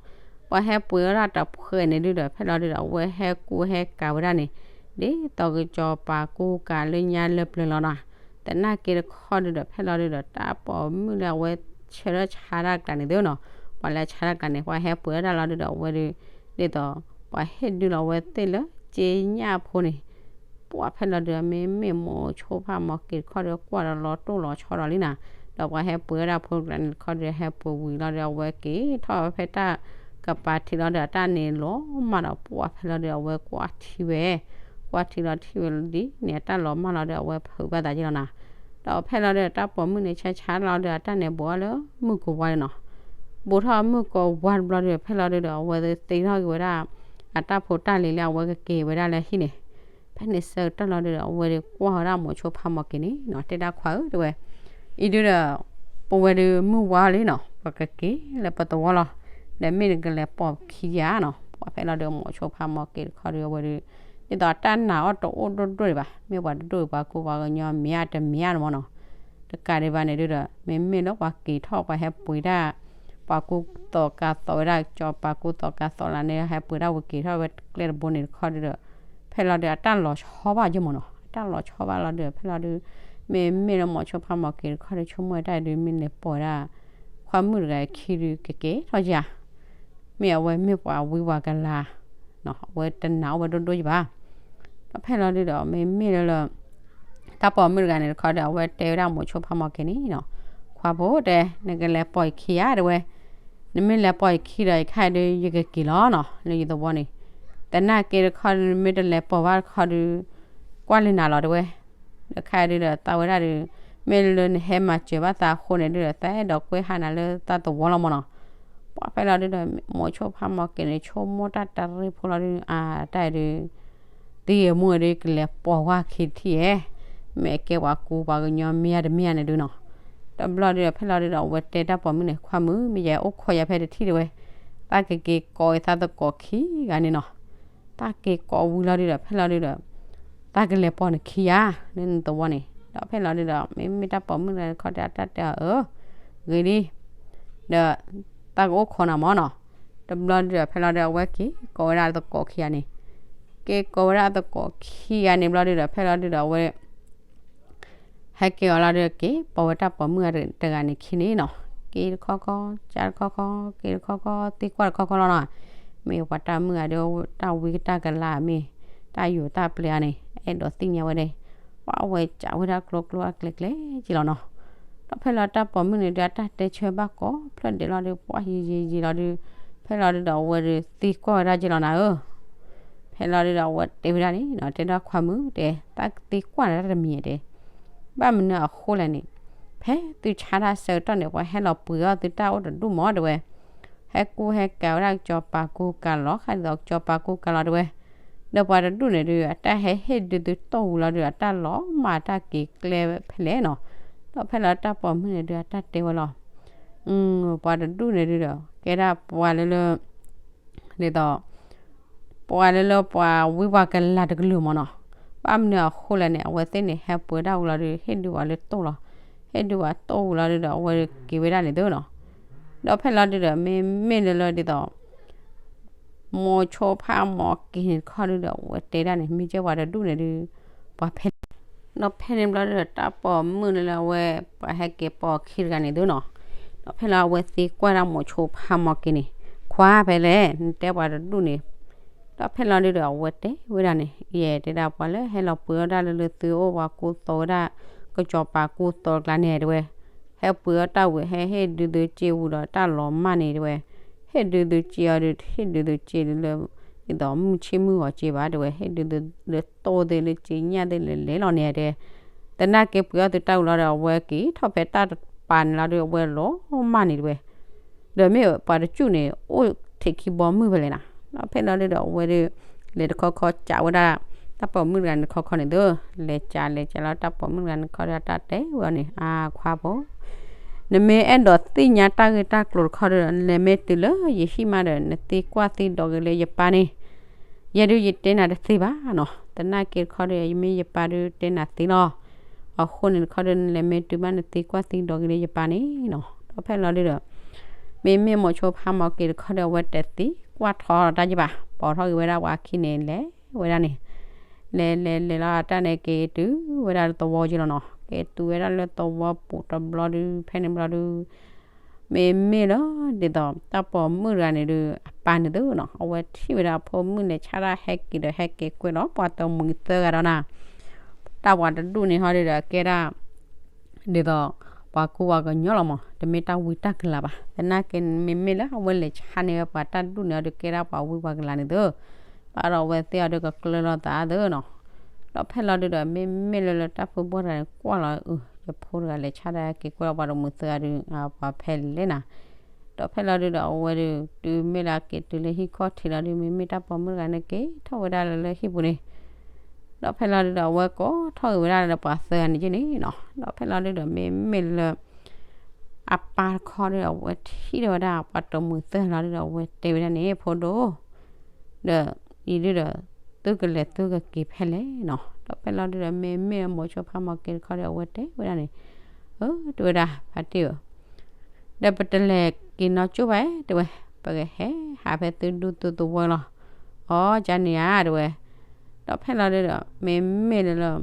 ပှၤဟဲပှ့ၤအီၣ်တၢ်တဖှဲးန့ၣ်ဒုဒီး ဖဲလီၤဒုဒီး အဝဲဟဲကူဟဲကၤဝဲဒၣ်န့ၣ် ဒ်သိးကစီၤပၤကူကၤလၢညါလၢပျၢၤလီၤနီၤ. သနာ်က့တခီဒုဒီး ဖဲလီၤဒုဒီး တၢ်ပိာ်မုၣ်လၢအဝဲဆၢထၢၣ်ဆါတၢ်ကျါန့ၣ်သ့နီၤ, ပှၤလၢဆါတၢ်ကျါန့ၣ် ပှၤဟဲပှ့ၤအီၣ်တၢ်လီၤဒုဒီး အဝဲဒုး ဒ်သိး ပှၤဟ့ၣ်ဒုလီၤဝဲသ့ၣ်လၢက့ညၣ်ဖိန့ၣ် ပှၢ်ဖဲလီၤဒုး မ့မ့ၢ်မိၤဆိဖးမီၤက့ၤတခီဒီး ကွၢ်ဒီးလီၤတိၢ်လီၤဆီဒီးလံနီၤ. ဒီးပှၤဟဲပှ့ၤဝဲဒၣ်ဖိတကျါန့ၣ်တခီဒီး ဟဲပှ့ၤဝံၤလီၤဒီး အဝဲက့ၤထီၣ်ဝဲဖဲတၢ်ကပၤထံးလီၤဒီး အတၢ်န့ၣ်လီၤမၢ်ဒီး ပှၢ်ဖဲလီၤဒုး အဝဲကွၢ်ထံဝဲ, ကွၢ်ထံလီၤထံၣ်ဝဲဒ်န့ၣ် အတၢ်လီၤမၢ်လီၤဒီး အဝဲဖုးဘၣ်သးက့လီၤနီၤ. ဒီးဖဲလီၤဒုး တၢ်ပိာ်မုၣ်န့ၣ် ဆါဆါလီၤဒီး အတၢ်န့ၣ်ဘူးထီၣ်လၢမုၢ်ကဝါန့ၣ်နီၤ. ဘူးထီၣ်မုၢ်ကဝါတဘျီဒုး ဖဲလီၤဒုးဒီး အဝဲသ့ၣ်ထီၣ်က့ၤဝဲဒၣ် အတၢ်ဖိတၢ်လံၤလၢအဝဲကက့ၤဝဲဒၣ်လၢဟံၣ်န့ၣ်, ဖဲန့ၣ်ဆၢကတီၢ်လီၤဒုးဒီး အဝဲဒုးကွၢ်ဝဲဒၣ်မိၤဆိဖးမီၤက့ၤန့ၣ်နီၤ တဲဒၣ်ခွါဧၢ တဲဝဲ, အံၤဒုးဒီး ပဝဲဒုးမုၢ်ဝါလံနီၤ ပကက့ၤလၢပသဝီလီၤ. ဒီးမ့ၢ်နကလဲၤပိာ်ခံယၤနီၤ. ပှၢ်ဖဲလီၤဒုး မိၤဆိဖးမီၤက့ၤတခီဒုး အဝဲဒုး ဒ်သိးတၢ်နာ်အီၤတအိၣ်ဒိၣ်ဒိၣ်ဒံးဘၣ်, မ့ၢ်ပှၤတဒိၣ်ပှၤကူပှၤကညီမ့ၢ်ဧါတမ့ၢ်ဧါန့ၣ်မၢ်နီၤ. တကးဒံးဘၣ်န့ၣ်ဒုးဒီး မ့မ့ၢ်လၢပှၤက့ၤထီၣ်ပှၤဟဲပှ့ၤတၢ် ပှၤကူသိးကၤသိးဝဲဒၣ် ကစီၤပၤကူသိးကၤသိးလၢန့ၣ် ဟဲပှ့ၤတၢ်ဝံၤက့ၤထီၣ်ဝဲကျဲတဘိန့ၣ်တခီဒုးဒီး ဖဲလီၤဒုး အတၢ်လီၤဆီဘၣ်ယမၢ်နီၤ. အတၢ်လီၤဆီဘၣ်လီၤဒုး ဖဲလီၤဒုး မ့မ့ၢ်လၢမိၤဆိဖးမီၤက့ၤတခီဒုး ဆိကမိၣ်ဝဲတၢ်ဒုး မ့ၢ်လဲၤပိာ်ဝဲဒၣ် ခွါမုၣ်တဂၤခံဒုး ကက့ၤထီၣ်ယၤ မ့ၢ်အဝဲမ့ၢ်ပှၤဝံပှၤကလၤ အဝဲတနာ်အီၤဝဲဒိၣ်ဒိၣ်ယံၤဘၣ်. ဒီးဖဲလီၤဒုးဒီး မ့မ့ၢ်လၢလၢ တၢ်ပိာ်မုၣ်တဂၤန့ၣ်တခီဒီး အဝဲတဲဝဲဒၣ်မိၤဆိဖးမီၤက့ၤန့ၣ်နီၤ, ခွါဖိတဲ နကလဲၤပိာ်ယခံဧါ တဲဝဲ, နမ့ၢ်လဲၤပိာ်ယခံဒီး ယခါအံၤဒုး ယကက့ၤလီၤနီၤ လၢယသဝီန့ၣ်, သနာ်က့တခီဒုး နမ့ၢ်တလဲၤပိာ်ဘၣ်တခီဒုး ကွၢ်လၢနၤလီၤ တဲဝဲ. ဒီးခါအံၤဒုးဒီး သးဝဲဒၣ်ဒုး မ့ၢ်လၢနဟဲမၤစၢၤဘၣ်သးအဃိန့ၣ်ဒုးဒီး သးအဲၣ်ဒိးကွဲဟးနၤလၢသးသဝီလီၤမၢ်နီၤ. ပှၢ်ဖဲလီၤဒုးဒီး မိၤဆိဖးမီၤက့ၤန့ၣ် ဆိကမိၣ်တၢ်တရံးဖိလီၤဒုး အါ တၢ်အံၤဒုး သံဂ့ၤမူဂ့ၤဒုး ကလဲၤပိာ်ဝဲခံတထံၣ်ဧဲ, မ့ၢ်အကဲပှၤကူပှၤကညီမ့ၢ်ဧါတမ့ၢ်ဧါန့ၣ်ဒုးနီၤ. တဘျီဒုးဒီး ဖဲလီၤဒုးဒီး အဝဲတဲတၢ်ပိာ်မုၣ်န့ၣ် ခွါမုၣ် မ့ၢ်ယဲအိၣ်ခိးယၤဖဲတထံၣ် တဲဝဲ, တၢ်ကက့ၤကိးဝဲသးသကိးခံဂၤန့ၣ်နီၤ. တၢ်က့ၤကိးဝံၤလီၤဒုဒီး ဖဲလီၤဒုဒီး တၢ်ကလဲၤပိာ်နခံဂၤ လၢနသဝီန့ၣ်. ဒီးဖဲလီၤဒုဒီး မ့မ့ၢ်တၢ်ပိာ်မုၣ်တဂၤတခီဒီး တၢ်တဲအီၤ အၢ ဂ့ၤလံ ဒီး တၢ်ကအိၣ်ခိးနၤမၢ်နီၤ. တဘျီဒုဒီး ဖဲလီၤဒုဒီး အဝဲက့ၤကိးဝဲဒၣ်သကိးခံဂၤန့ၣ်, က့ၤကိးဝဲဒၣ်သကိးခံဂၤန့ၣ်ဘျီဒုဒီး ဖဲလီၤဒုဒီး အဝဲ ဟဲက့ၤအီၤလီၤဒုး က့ၤပိာ်ဝဲတၢ်ပိာ်မုၣ်တဂၤန့ၣ်ခံန့ၣ်နီၤ. က့ၤတခီခီ ကးတခီခီ က့ၤတခီခီ သံကွၢ်တခီခီလီၤနီၤ. မ့ၢ်ပှၤတၢ်မုၣ်ဂၤဒီး တၢ်ဝံတၢ်ကလၤမ့ၢ် တၢ်ယိာ်တၢ်ပျဲအါန့ၣ် အဲၣ်ဒိးသ့ၣ်ညါဝဲဒၣ်, ပှၤဝဲကးဝဲဒၣ်ကျိကျိအကျဲကျဲက့လီၤနီၤ. ဒီးဖဲလီၤတၢ်ပိာ်မုၣ်န့ၣ်ဒုး အတၢ်တဲဆၢဘၣ်ကိးဖျၢၣ်ဒဲးလီၤဒုး ပှၤယံာ်ယံာ်ယံာ်လီၤဒုး, ဖဲလီၤဒုးဒီးအဝဲဒုးသံကွၢ်ဝဲဒၣ်က့လီၤနၤဧၢ ဖဲလီၤဒုးဒီးအဝဲတဲဝဲဒၣ်န့ၣ်နီၤ, တဲဒၣ်ခွါမုၣ်တဲ တၢ်သံကွၢ်နၤတၢ်တမံၤတဲ, ဘၣ်မနုၤအဃိလဲၣ်န့ၣ်, ဖဲသုဆါတၢ်ဆၢကတီၢ်န့ၣ် ပှၤဟဲလီၤပှ့ၤအီၣ်သုတၢ်အိၣ်တဒူၣ်မၢ်တဲဝဲ, ဟဲကူဟဲကၤဝဲဒၣ်ကစီၤပၤကူကၤလီၤ ဃးဒ်သိးကစီၤပၤကူကၤလီၤတဲဝဲ, ဒီးပှၤတဒူၣ်န့ၣ်ဒုး အတၢ်ဟဲဟ့ၣ်ဒုးသုတိၢ်ဝံၤလီၤဒုး အတၢ်လီၤမၢ်တၢ်က့ၤကျဲဖဲလဲၣ်နီၤ. ဒီးဖဲလီၤတၢ်ပိာ်မုၣ်န့ၣ်ဒုး အတၢ်တဲဝဲလီၤ, ပှၤတဒူၣ်န့ၣ်ဒုးဒီး ကဲဒၣ်ပှၤလၢလၢ ဒ်သိး ပှၤလၢလၢပှၤဝံပှၤကလၤတကလုာ်မၢ်နီၤ. ဘၣ်မနုၤအဃိလဲၣ်န့ၣ် အဝဲသ့ၣ်န့ၣ် ဟဲပှ့ၤဒၣ်ဝံၤလီၤဒုး ဟ့ၣ်ဒုးပှၤလၢတိၢ်လီၤ, ဟ့ၣ်ဒုးပှၤတိၢ်ဝံၤလီၤဒုးဒီး အဝဲက့ၤဝဲဒၣ်န့ၣ်သုနီၤ. ဒီးဖဲလီၤဒုးဒီး မ့မ့ၢ်လၢလၢဒ်သိး မိၤဆိဖးမိၤက့ၤန့ၣ်တခီဒုးဒီး အဝဲတဲဒၣ်န့ၣ် မ့ၢ်ကဲပှၤတဒူၣ်န့ၣ်ဒုး ပှၤဖဲ ဒီးဖဲန့ၣ်ဘျီဒုးဒီး တၢ်ပိာ်မုၣ်န့ၣ်လၢအဝဲ ပှၤဟဲက့ၤပိာ်ခံတဂၤန့ၣ်သုနီၤ. ဒီးဖဲလီၤအဝဲသံကွၢ်ဒၣ်မိၤဆိဖးမိၤက့ၤန့ၣ်, ခွါဖဲလဲၣ် နတဲပှၤတဒူၣ်န့ၣ်. ဒီးဖဲလီၤဒုးဒီး အဝဲတဲဝဲဒၣ်န့ၣ် ယဲတဲဒၣ်ပှၤလၢဟဲလီၤပှ့ၤအီၣ်တၢ်လၢလၢသုအိၣ်ပှၤကူသိးဝဲဒၣ် ကစီၤပၤကူသိးကျါန့ၣ်တဲဝဲ ဟဲပှ့ၤအီၣ်တၢ်ဝံၤ ဟဲဟ့ၣ်ဒုးသုစ့ဝံၤဒီးတၢ်လီၤမၢ်န့ၣ်တဲဝဲ, ဟ့ၣ်ဒုးသုစ့အီၤဒုး ဟ့ၣ်ဒုးသုစ့လၢ ဒ်သိးမုၢ်ဆ့ၣ်မုၢ်ဂီၤစ့ဘၣ်တဲဝဲ, ဟ့ၣ်ဒုးသုလၢတိၢ်သ့ၣ်လၢစ့ညၣ်သ့ၣ်လဲၤလဲၤလီၤန့ၣ်တဲ, သနာ်က့ပှ့ၤအီၣ်သုတၢ်ဝံၤလီၤဒီး အဝဲက့ၤထီၣ်ဖဲတၢ်တပၤန့ၣ်လီၤဒုး အဝဲလီၤမၢ်န့ၣ်တဲဝဲ ဒီးမ့ၢ်ပှၤတကၠူၣ်န့ၣ် အိၣ်ထဲခံဘီမုၢ်ဖဲလဲၣ်နၤ. ဒီးဖဲလီၤဒုးဒီးအဝဲဒုး လဲၤတခီခီကးဝဲဒၣ် တၢ်ပိာ်မုၣ်တဂၤန့ၣ်တခီခီန့ၣ်သု, လဲၤကးလဲၤကးလီၤတၢ်ပိာ်မုၣ်တဂၤန့ၣ်တခီဒီး တၢ်တဲဝဲအီၤန့ၣ် အါခွါဖိ နမ့ၢ်အဲၣ်ဒိးသ့ၣ်ညါတၢ်ဂ့ၢ်တၢ်ကျိၤတခီဒီး နလဲၤမ့ၢ်တုၤလၢယဟံၣ်မးဒီး နသံကွၢ်သံဒိးက့ၤလၢယပၢ်န့ၣ်, ယဲဒုးယတဲနၤတသ့ဘၣ်နီၤ. သနာ်က့တခီဒီး ယမ့ၢ်ယပၢ်ဒုးတဲနၤသ့လီၤ. အဃိန့ၣ်တခီဒီး နလဲၤမ့ၢ်တုၤမး နသံကွၢ်သံဒိးက့ၤလၢယပၢ်န့ၣ်နီၤ. ဒီးဖဲလီၤဒုးဒီး မ့မ့ၢ်မိၤဆိဖးမိၤက့ၤတခီဒီး အဝဲတသံကွၢ်ထီၣ်တၢ်ယဘၣ်, ပိာ်ထီၣ်က့ၤဝဲဒၣ်ပှၤခံန့ၣ် လဲၤဝဲဒၣ်န့ၣ်, လဲၤလဲၤလဲၤလီၤတၢ်န့ၣ် က့ၤတုၤဝဲဒၣ်လၢသဝီက့လီၤနီၤ. က့ၤတုၤဝဲဒၣ်လၢသဝီပူၤတဘျီဒုး ဖဲန့ၣ်ဘျီဒုး မ့မ့ၢ်လၢဒ်သိး တၢ်ပိာ်မုၣ်တဂၤန့ၣ်ဒုး အပၢ်န့ၣ်သုနီၤ အဝဲထံၣ်ဝဲဒၣ်အဖိမုၣ်လဲၤဆါတၢ်ဟဲက့ၤဒီးဟဲက့ၤကွဲးလီၤ ပှၤတမှံၤသၢဂၤဒီးနၤ, တၢ်ပှၤတဒူၣ်န့ၣ်ဟီဒုးဒီးကဲဒၣ် ဒ်သိး ပှၤကူပှၤကညီလီၤမး, တမ့ၢ်တၢ်ဝံတၢ်ကလၤဘၣ်. သနာ်က့ မ့မ့ၢ်လၢအဝဲလဲၤဆါန့ၢ်ဝဲပှၤတၢ်ဒူၣ်န့ၣ်အီၤဒုး ကဲဒၣ်ပှၤဝံပှၤကလၤန့ၣ်သု, ဘၣ်ဒီးအဝဲသ့ၣ်အီၤဒုးကကျၢၤလီၤသးသုနီၤ. ဒီးဖဲလီၤဒုးဒီး မ့မ့ၢ်လၢလၢတၢ်ဖုဘီၣ်တဂၤန့ၣ် ကွၢ်လီၤ အၢ ယဖိတဂၤလဲၤဆါတၢ်က့ၤကွဲးလီၤပှၤတမှံၤသၢဂၤဒုး ပှၤဖဲလဲၣ်နၤ. ဒီးဖဲလီၤဒုးဒီး အဝဲဒုး တုၤမ့ၢ်လၢအက့ၤတုၤလၢဟံၣ်ခီၣ်ထံးလီၤဒုး မ့မ့ၢ်တၢ်ပိာ်မုၣ်တဂၤန့ၣ်က့ၤထီၣ်ဝဲဒၣ်လၢလၢဟံၣ်ပူၤန့ၣ် ဒီးဖဲလီၤဒုးဒီး အဝဲကိးထီၣ်က့ၤဝဲဒၣ်လၢပှၤသၢဂၤန့ၣ်က့န့ၣ်နီၤ. ဒီးဖဲလီၤဒုးဒီး မ့မ့ၢ်လၢ အပၢ်တခီဒီး အဝဲထံၣ်ဒီးဝဲဒၣ်ပှၤတမှံၤသၢဂၤလီၤဒုးဒီး အဝဲတဲဝဲဒၣ်န့ၣ် ဖိဒိၣ် ဒီးအံၤဒုးဒီး သုကလဲၤသုကက့ၤဖဲလဲၣ်နီၤ. ဒီးဖဲလီၤဒုးဒီး မ့မ့ၢ်မိၤဆိဖးမိၤက့ၤတခီဒီး အဝဲတဲဝဲဒၣ်န့ၣ် အၢ တဲဝဲဒၣ် ဖါတံၢ်ဧၢ ဒီးပတလဲၤက့ၤနီၢ်ကၠိဘၣ် တဲဝဲ, ပကဟဲဟးဖဲသုဒူသုသဝီလီၤ. အိ ကန့ၣ်ဧါ တဲဝဲ. ဒီးဖဲလီၤဒုးဒီး မ့မ့ၢ်လၢလၢ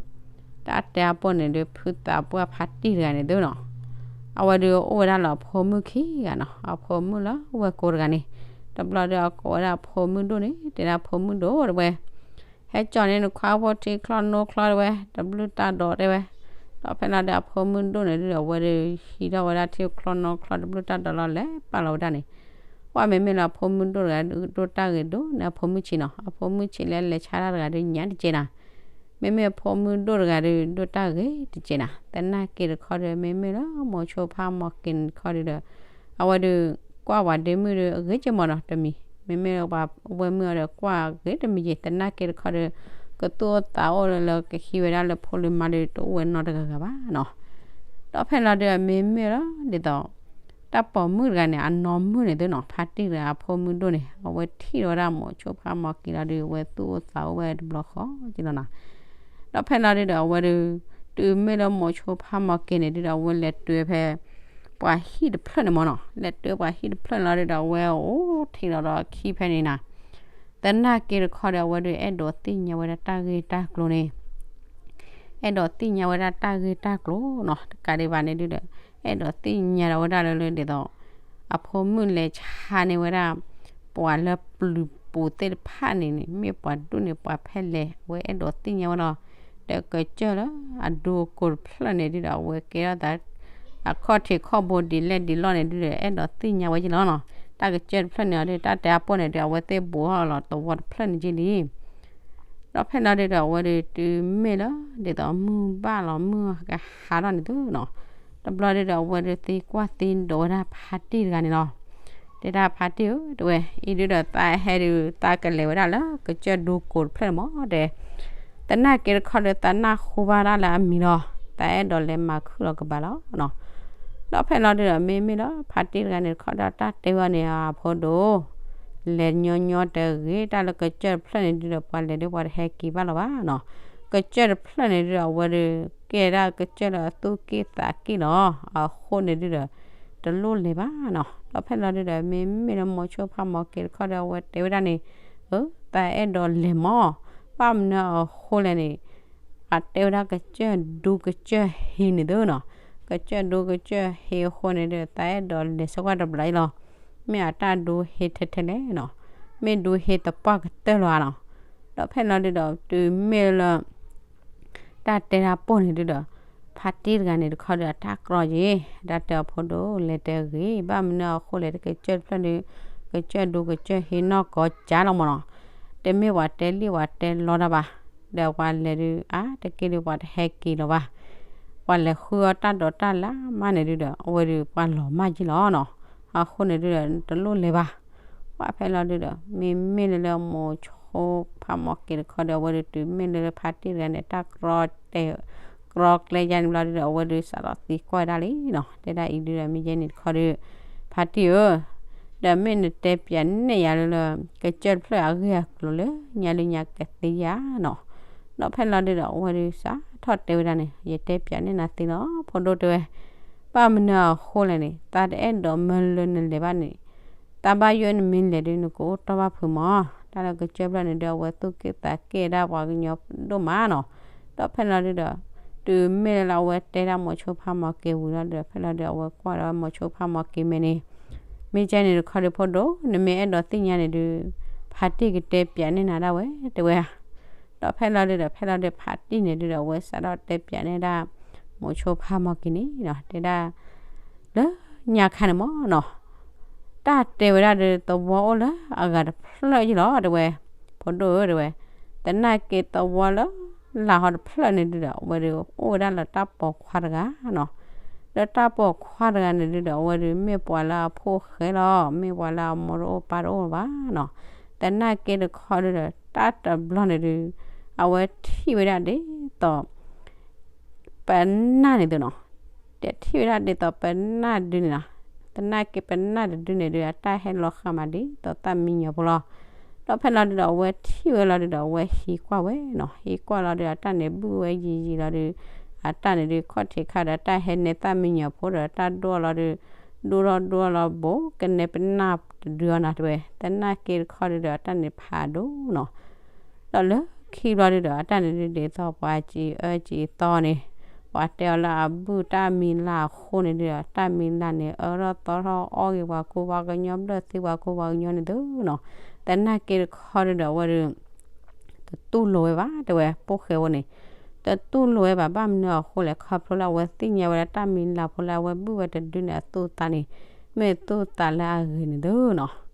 တၢ်တဲအပိၢ်န့ၣ်ဒုး ဖုသးပှၢ်ဖါတံၢ်တဂၤန့ၣ်သုနီၤ, အဝဲဒုးအိၣ်ဝဲဒၣ်လၢအဖိမုၣ်ခံဂၤနီၤ, အဖိမုၣ်လၢဝဲၢ်ကိတဂၤန့ၣ်, တဘျီဒုးအကိးဝဲဒၣ်အဖိမုၣ်ဒိၣ်န့ၣ် တဲဒၣ်ဖိမုၣ်ဒိၣ်တဲဝဲ ဟဲကၠီၣ်န့ၢ်နခွါဖိထံချီနိချီတဲဝဲ, တဘျုးတၢ်ဒီးတဲဝဲ. ဒီးဖဲလီၤဒုးအဖိမုၣ်ဒိၣ်န့ၣ်ဒုးဒီး အဝဲဒုးဟံးထီၣ်ဝဲဒၣ်ထံချီနိချီတဘျုးတၢ်ဒီးလီၤ လဲၤပာ်လီၤဝဲဒၣ်န့ၣ်, ကွၢ်မ့မ့ၢ်လၢအဖိမုၣ်ဒိၣ်တဂၤဒုး ဒိၣ်တၢ်ဂ့ၤဒိၣ်န့ၢ်အဖိမုၣ်ဆံးနီၤ, အဖိမုၣ်ဆံးလၢလဲၤဆါတၢ်တဂၤဒုးညါတကဲးနၤ, မ့မ့ၢ်အဖိမုၣ်ဒိၣ်တဂၤဒုး ဒိၣ်တၢ်ဂ့ၤတကဲးနၤ, သနာ်က့တခီဒီး မ့မ့ၢ်လၢမိၤဆိဖးမိၤက့ၤန့ၣ်တခီဒုးဒီး အဝဲဒုး ကွၢ်ပှၤဒ့မုၣ်ဒီး အဂ့ၤက့မးနီၤတမံၤ, မ့မ့ၢ်ပှၤဝဲၢ်မုၣ်အီၤဒီး ကွၢ်ဂ့ၤတမံၤက့, သနာ်က့တခီဒီး ကသူၣ်အိၣ်သးအိၣ်လၢလၢကဟံးဝဲဒၣ်လၢဖိလံၤမါဒီး တအိၣ်ဝဲနီတဂၤဂၤဘၣ်နီၤ. ဒီးဖဲလီၤဒုး မ့မ့ၢ်လၢဒ်သိး တၢ်ပိာ်မုၣ်တဂၤန့ၣ် အနီၢ်မုၣ်န့ၣ်သုနီၤ, ဖါတံၢ်တဂၤအဖိမုၣ်ဒိၣ်န့ၣ် အဝဲထံၣ်ဒီးဝဲဒၣ်မိၤဆိဖါမီၤက့ၤလီၤဒီး အဝဲသူၣ်အိၣ်သးအိၣ်ဝဲတဘျီဃီက့လီၤနီၤ. ဒီးဖဲလီၤဒုဒီးအဝဲဒု တုၤမ့ၢ်လၢမိၤဆိဖါမီၤက့ၤန့ၣ်ဒုဒီး အဝဲလဲၤတုၤဖဲ ပှၤဟံၣ်တဖျၢၣ်န့ၣ်မၢ်နီၤ, လဲၤတုၤပှၤဟံၣ်တဖျၢၣ်န့ၣ်လီၤဒုဒီး အဝဲအိၣ်ထံးလီၤဒီးခံဖဲန့ၣ်နီၤ သနာ်က့တခီဒီး အဝဲဒုးအဲၣ်ဒိးသ့ၣ်ညါဝဲဒၣ်တၢ်ဂ့ၢ်တၢ်ကျိၤန့ၣ်, အဲၣ်ဒိးသ့ၣ်ညါဝဲဒၣ်တၢ်ဂ့ၢ်တၢ်ကျိၤနီၤ, တကးဒံးဘၣ်န့ၣ်ဒုဒီး အဲၣ်ဒိးသ့ၣ်ညါဒီးဝဲဒၣ်လၢလၢဒ်သိး အဖိမုၣ်လဲၤဆါန့ၢ်ဝဲဒၣ် ပှၤလၢပျုၤပူၤသ့ၣ်တဖၣ်န့ၣ်န့ၣ် မ့ၢ်ပှၤဒူၣ်န့ၣ်ပှၤဖဲလဲၣ်, အဝဲအဲၣ်ဒိးသ့ၣ်ညါဝဲလီၤ. ဒီးကစၢၢ်လၢအဒူအကိၤတဖျၢၣ်န့ၣ်ဒုဒီး အဝဲကဲထီၣ်သး အခီၣ်ထံးခီၣ်ဘိဒ်လဲၣ်ဒ်လဲၣ်န့ၣ်ဒုဒီး အဲၣ်ဒိးသ့ၣ်ညါဝဲက့လီၤနီၤ. တၢ်ကစၢၢ်တဖျၢၣ်န့ၣ်အီၤဒု တၢ်တဲအပိၢ်န့ၣ်ဒု အဝဲသ့ၣ်ဘူးထီၣ်လီၤသဝီတဖျၢၣ်န့ၣ်က့လံ ဒီးဖဲလီၤဒုဒီး အဝဲဒုးတုၤမ့ၢ်လၢ ဒ်သိးမုၢ်ဘၣ်လီၤမုၢ်ကဟါထီၣ်န့ၣ်သုနီၤ, တဘျီဒုဒီး အဝဲဒုးသံကွၢ်သံဒိးဝဲဒၣ်ဖါတံၢ်တဂၤန့ၣ်လီၤ. တဲဒၣ်ဖါတံၢ်ဧၢ တဲဝဲ, အံၤဒုဒီးသးဟဲဒုး သးကလဲၤဝဲဒၣ်လၢကစၢၢ်ဒူကိၤတဖျၢၣ်န့ၣ်မၢ်တဲ, သနာ်က့တခီဒီး သးနၢ်ဟူဘၣ်ဒၣ်လၢအမံၤလီၤ, သးအဲၣ်ဒိးလဲၤမၤခုၣ်လီၤကဘၣ်လီၤနီၤ. ဒီးဖဲလီၤဒုဒီး မ့မ့ၢ်လၢဖါတံၢ်တဂၤန့ၣ်တခီဒီး တၢ်တဲဝဲန့ၣ် အဖိဒိၣ် လဲၤညီညီတဂ့ၤ, တၢ်လၢကစၢၢ်တဖျၢၣ်န့ၣ်ဒုဒီး ပှၤလဲၤဒုးပှၤတဟဲက့ၤဘၣ်လီၤဘၣ်နီၤ. ကစၢၢ်တဖျၢၣ်န့ၣ်ဒုဒီး အဝဲဒုးကဲဒၣ်ကစၢၢ်လၢအသူၣ်က့ၣ်သးက့ၣ်လီၤ. အဃိန့ၣ်ဒုဒီး တလိၣ်လဲၤဘၣ်နီၤ. ဒီးဖဲလီၤဒုဒီး မ့မ့ၢ်လၢမိၤဆိဖးမီၤက့ၤတခီဒီး အဝဲတဲဝဲဒၣ်န့ၣ်, အၢ သးအဲၣ်ဒိးလဲၤမၢ်, ဘၣ်မနုၤအဃိလဲၣ်န့ၣ် အတဲဝဲဒၣ်ကစၢၢ်ဒူကစၢၢ်ဟ့န့ၣ်သုနီၤ, ကစၢၢ်ဒူကစၢၢ်ဟ့အဃိန့ၣ်ဒီး သးအဲၣ်ဒိးလဲၤဆၢကွၢ်တဘျီအံၤလီၤ. မ့ၢ်အတၢ်ဒူဟ့ထဲထဲလဲၣ်နီၤ, မ့ၢ်ဒူဟ့သပှၢ်ကတၢၢ်လီၤဧါနီၤ. ဒီးဖဲလီၤဒုဒီး တုၤမ့ၢ်လၢ တၢ်တဲတၢ်ပိၢ်န့ၣ်ဒုဒီး ဖါတံၢ်တဂၤန့ၣ်တခီဒီး အတၢ်ကြီက့ၤ, တၢ်တဲအဖိဒိၣ် လဲၤတဂ့ၤ, ဘၣ်မနုၤအဃိလဲၣ် ကစၢၢ်တဖျၢၣ်ဒု ကစၢၢ်ဒူကစၢၢ်ဟ့နီၢ်ကီၢ်ကၢ်လီၤမၢ်နီၤ. တမ့ၢ်ပှၤတဲလံၣ်ပှၤတဲလီတၢ်ဘၣ်, ဒီးပှၤလဲၤဒုး အါတက့ၢ်ဒုး ပှၤတဟဲက့ၤလီၤဘၣ်. ပှၤလဲၤဃုအီၣ်တၢ်ဒိးတၢ်လၢ်မးန့ၣ်ဒုဒီး အဝဲဒုးပှၤလီၤမၢ်က့ၤလီၤနီၤ. အဃိန့ၣ်ဒုဒီး တလိၣ်လဲၤဘၣ်. ပှၤဖဲလီၤဒုဒီး မ့မ့ၢ်လၢလၢမိၤဆိဖးမီၤက့ၤတခီဒီး အဝဲဒုးတုၤမ့ၢ်လၢလၢဖါတံၢ်တဂၤန့ၣ် တၢ်ကြီတဲာ်ကြီကျဲယါန့ၣ်ဘျီဒုဒီး အဝဲဒုးစးထီၣ်သံကွၢ်ဝဲဒၣ်လံနီၤ. တဲဒၣ်အံၤဒုဒီး မ့ၢ်ယဲန့ၣ်တခီဒု ဖါတံၢ်ဧၢ, ဒီးမ့ၢ်နတဲပၠးနဲၣ်ယၤလၢလၢ ကစၢၢ်တဖျၢၣ်အဂ့ၢ်အကျိၤလၢညါလၢညါကသ့ဧါနီၤ. ဒီးဖဲလီၤဒုဒီး အဝဲဒုးစးထီၣ်တဲဝဲဒၣ်န့ၣ် ယတဲပၠးနဲၣ်နၤသ့လီၤ ဖိဒိၣ်တဲဝဲ, ဘၣ်မနုၤအဃိလဲၣ်န့ၣ် သးတအဲၣ်ဒိးမၢလၢနလဲၤဘၣ်န့ၣ် သးဘၣ်ယိၣ်နမ့ၢ်လဲၤဒုး နကအိၣ်တီၢ်ဘၣ်ဖုးမၢ်. တၢ်လၢကစၢၢ်ဖျၢၣ်န့ၣ်ဒုး အဝဲသူၣ်က့ၣ်သးက့ၣ်ဒၣ်ပှၤကညီဒိၣ်မးနီၤ. ဒီးဖဲလီၤဒုဒီး တုၤမ့ၢ်လၢအဝဲတဲဒၣ်မိၤဆိဖးမီၤက့ၤဝံၤလီၤဒုဒီး ဖဲလီၤဒုး အဝဲကွၢ်ဒီးမိၤဆိဖးမီၤက့ၤမဲာ်န့ၣ် မ့ၢ်ကဲန့ၣ်တခီဒုး ဖိဒိၣ် နမ့ၢ်အဲၣ်ဒိးသ့ၣ်ညါန့ၣ်ဒုး ဖါတံၢ်ကတဲပၠးနဲၣ်နၤဒၣ်ဝဲ တဲဝဲဧါ. ဒီးဖဲလီၤဒုဒီး ဖဲလီၤဒုးဖါတံၢ်န့ၣ်ဒုဒီး အဝဲစးထီၣ်တဲပၠးနဲၣ်ဒၣ် မိၤဆိဖးမီၤက့ၤန့ၣ်နီၤ တဲဒၣ် လၢညါခါန့ၣ်မၢ်နီၤ တၢ်တဲဝဲဒၣ်ဒီး သဝီအိၣ်လၢအဂၤတဖျၢၣ်ယ့ၢ်လီၤ တဲဝဲ, ဖိဒိၣ်ဧၢ တဲဝဲ, သနာ်က့သဝီလၢ လၢဟီတဖျၢၣ်န့ၣ်ဒုဒီး အဝဲဒုးအိၣ်ဝဲဒၣ်လၢတၢ်ပိာ်ခွါတဂၤနီၤ. လၢတၢ်ပိာ်ခွါတဂၤန့ၣ်ဒုဒီး အဝဲဒုးမ့ၢ်ပှၤလၢအဖိၣ်ဃဲလီၤ, မ့ၢ်ပှၤလၢအမိၢ်တအိၣ်ပၢ်တအိၣ်ဘၣ်နီၤ. သနာ်က့တခီဒုဒီး တၢ်တဘျီန့ၣ်ဒု အဝဲထံၣ်ဝဲဒၣ်ဒ်သိး ပနၢ်န့ၣ်သုနီၤ, တထံၣ်ဝဲဒၣ်ဒ်သိးပနၢ်တဒုန့ၣ်နီၤ, သနာ်က့ပနၢ်တဒုန့ၣ်ဒု အတၢ်ဟဲလီၤဃာ်မးဒ်သိးသၣ်မံညီၤဖိလီၤ. ဒီးဖဲလီၤဒုဒီး အဝဲထံၣ်ဝဲလီၤဒုဒီး အဝဲဟံးကွၢ်ဝဲနီၤ, ဟံးကွၢ်လီၤဒု အတၢ်န့ၣ်ဘုၣ်ဝဲယံာ်ယံာ်လီၤဒု, အတၢ်န့ၣ်ဒု ခီၣ်ထံးခါဒီး တၢ်ဟဲနဲသၣ်မံညီၤဖိဒီး တၢ်ဒိၣ်လီၤဒု, ဒိၣ်ထီၣ်ဒိၣ်ထီၣ်လီၤဘိးကနဲပနၢ်တဒုအီၤနီၤ တဲဝဲ, သနာ်က့တခီဒုဒီး အတၢ်န့ၣ်ဖးဒိၣ်နီၤ ဒီးလၢခံဘျီဒုဒီး အတၢ်န့ၣ်ဒု ဒ်သိးပှၤစံးအၢစံးသီန့ၣ်, ပှၤတဲအီၤလၢအဘုၣ်တၢ်မံၤလၢ်အဃိန့ၣ်ဒုဒီး တၢ်မံၤလၢ်န့ၣ် အၢထီၣ်သီထီၣ်အီၣ်ဂ့ၤပှၤကူပှၤကညီ ဘျၢၣ်သ့ပှၤကူပှၤကညီန့ၣ်သုနီၤ. သနာ်က့တခီဒုဒီး အဝဲဒု တတူၢ်လိာ်ဝဲဘၣ် တဲဝဲ ဖိၣ်ဃဲဖိန့ၣ်, တတူၢ်လိာ်ဝဲဘၣ် ဘၣ်မနုၤအဃိလဲၣ် ခီဖျိလၢအဝဲသ့ၣ်ညါဝဲဒၣ်တၢ်မံၤလၢ်ဖိလၢအဝဲဘုၣ်ဝဲတဒုန့ၣ် အသူၣ်အသးန့ၣ် မ့ၢ်သူၣ်သးလၢအဂ့ၤန့ၣ်သုနီၤ.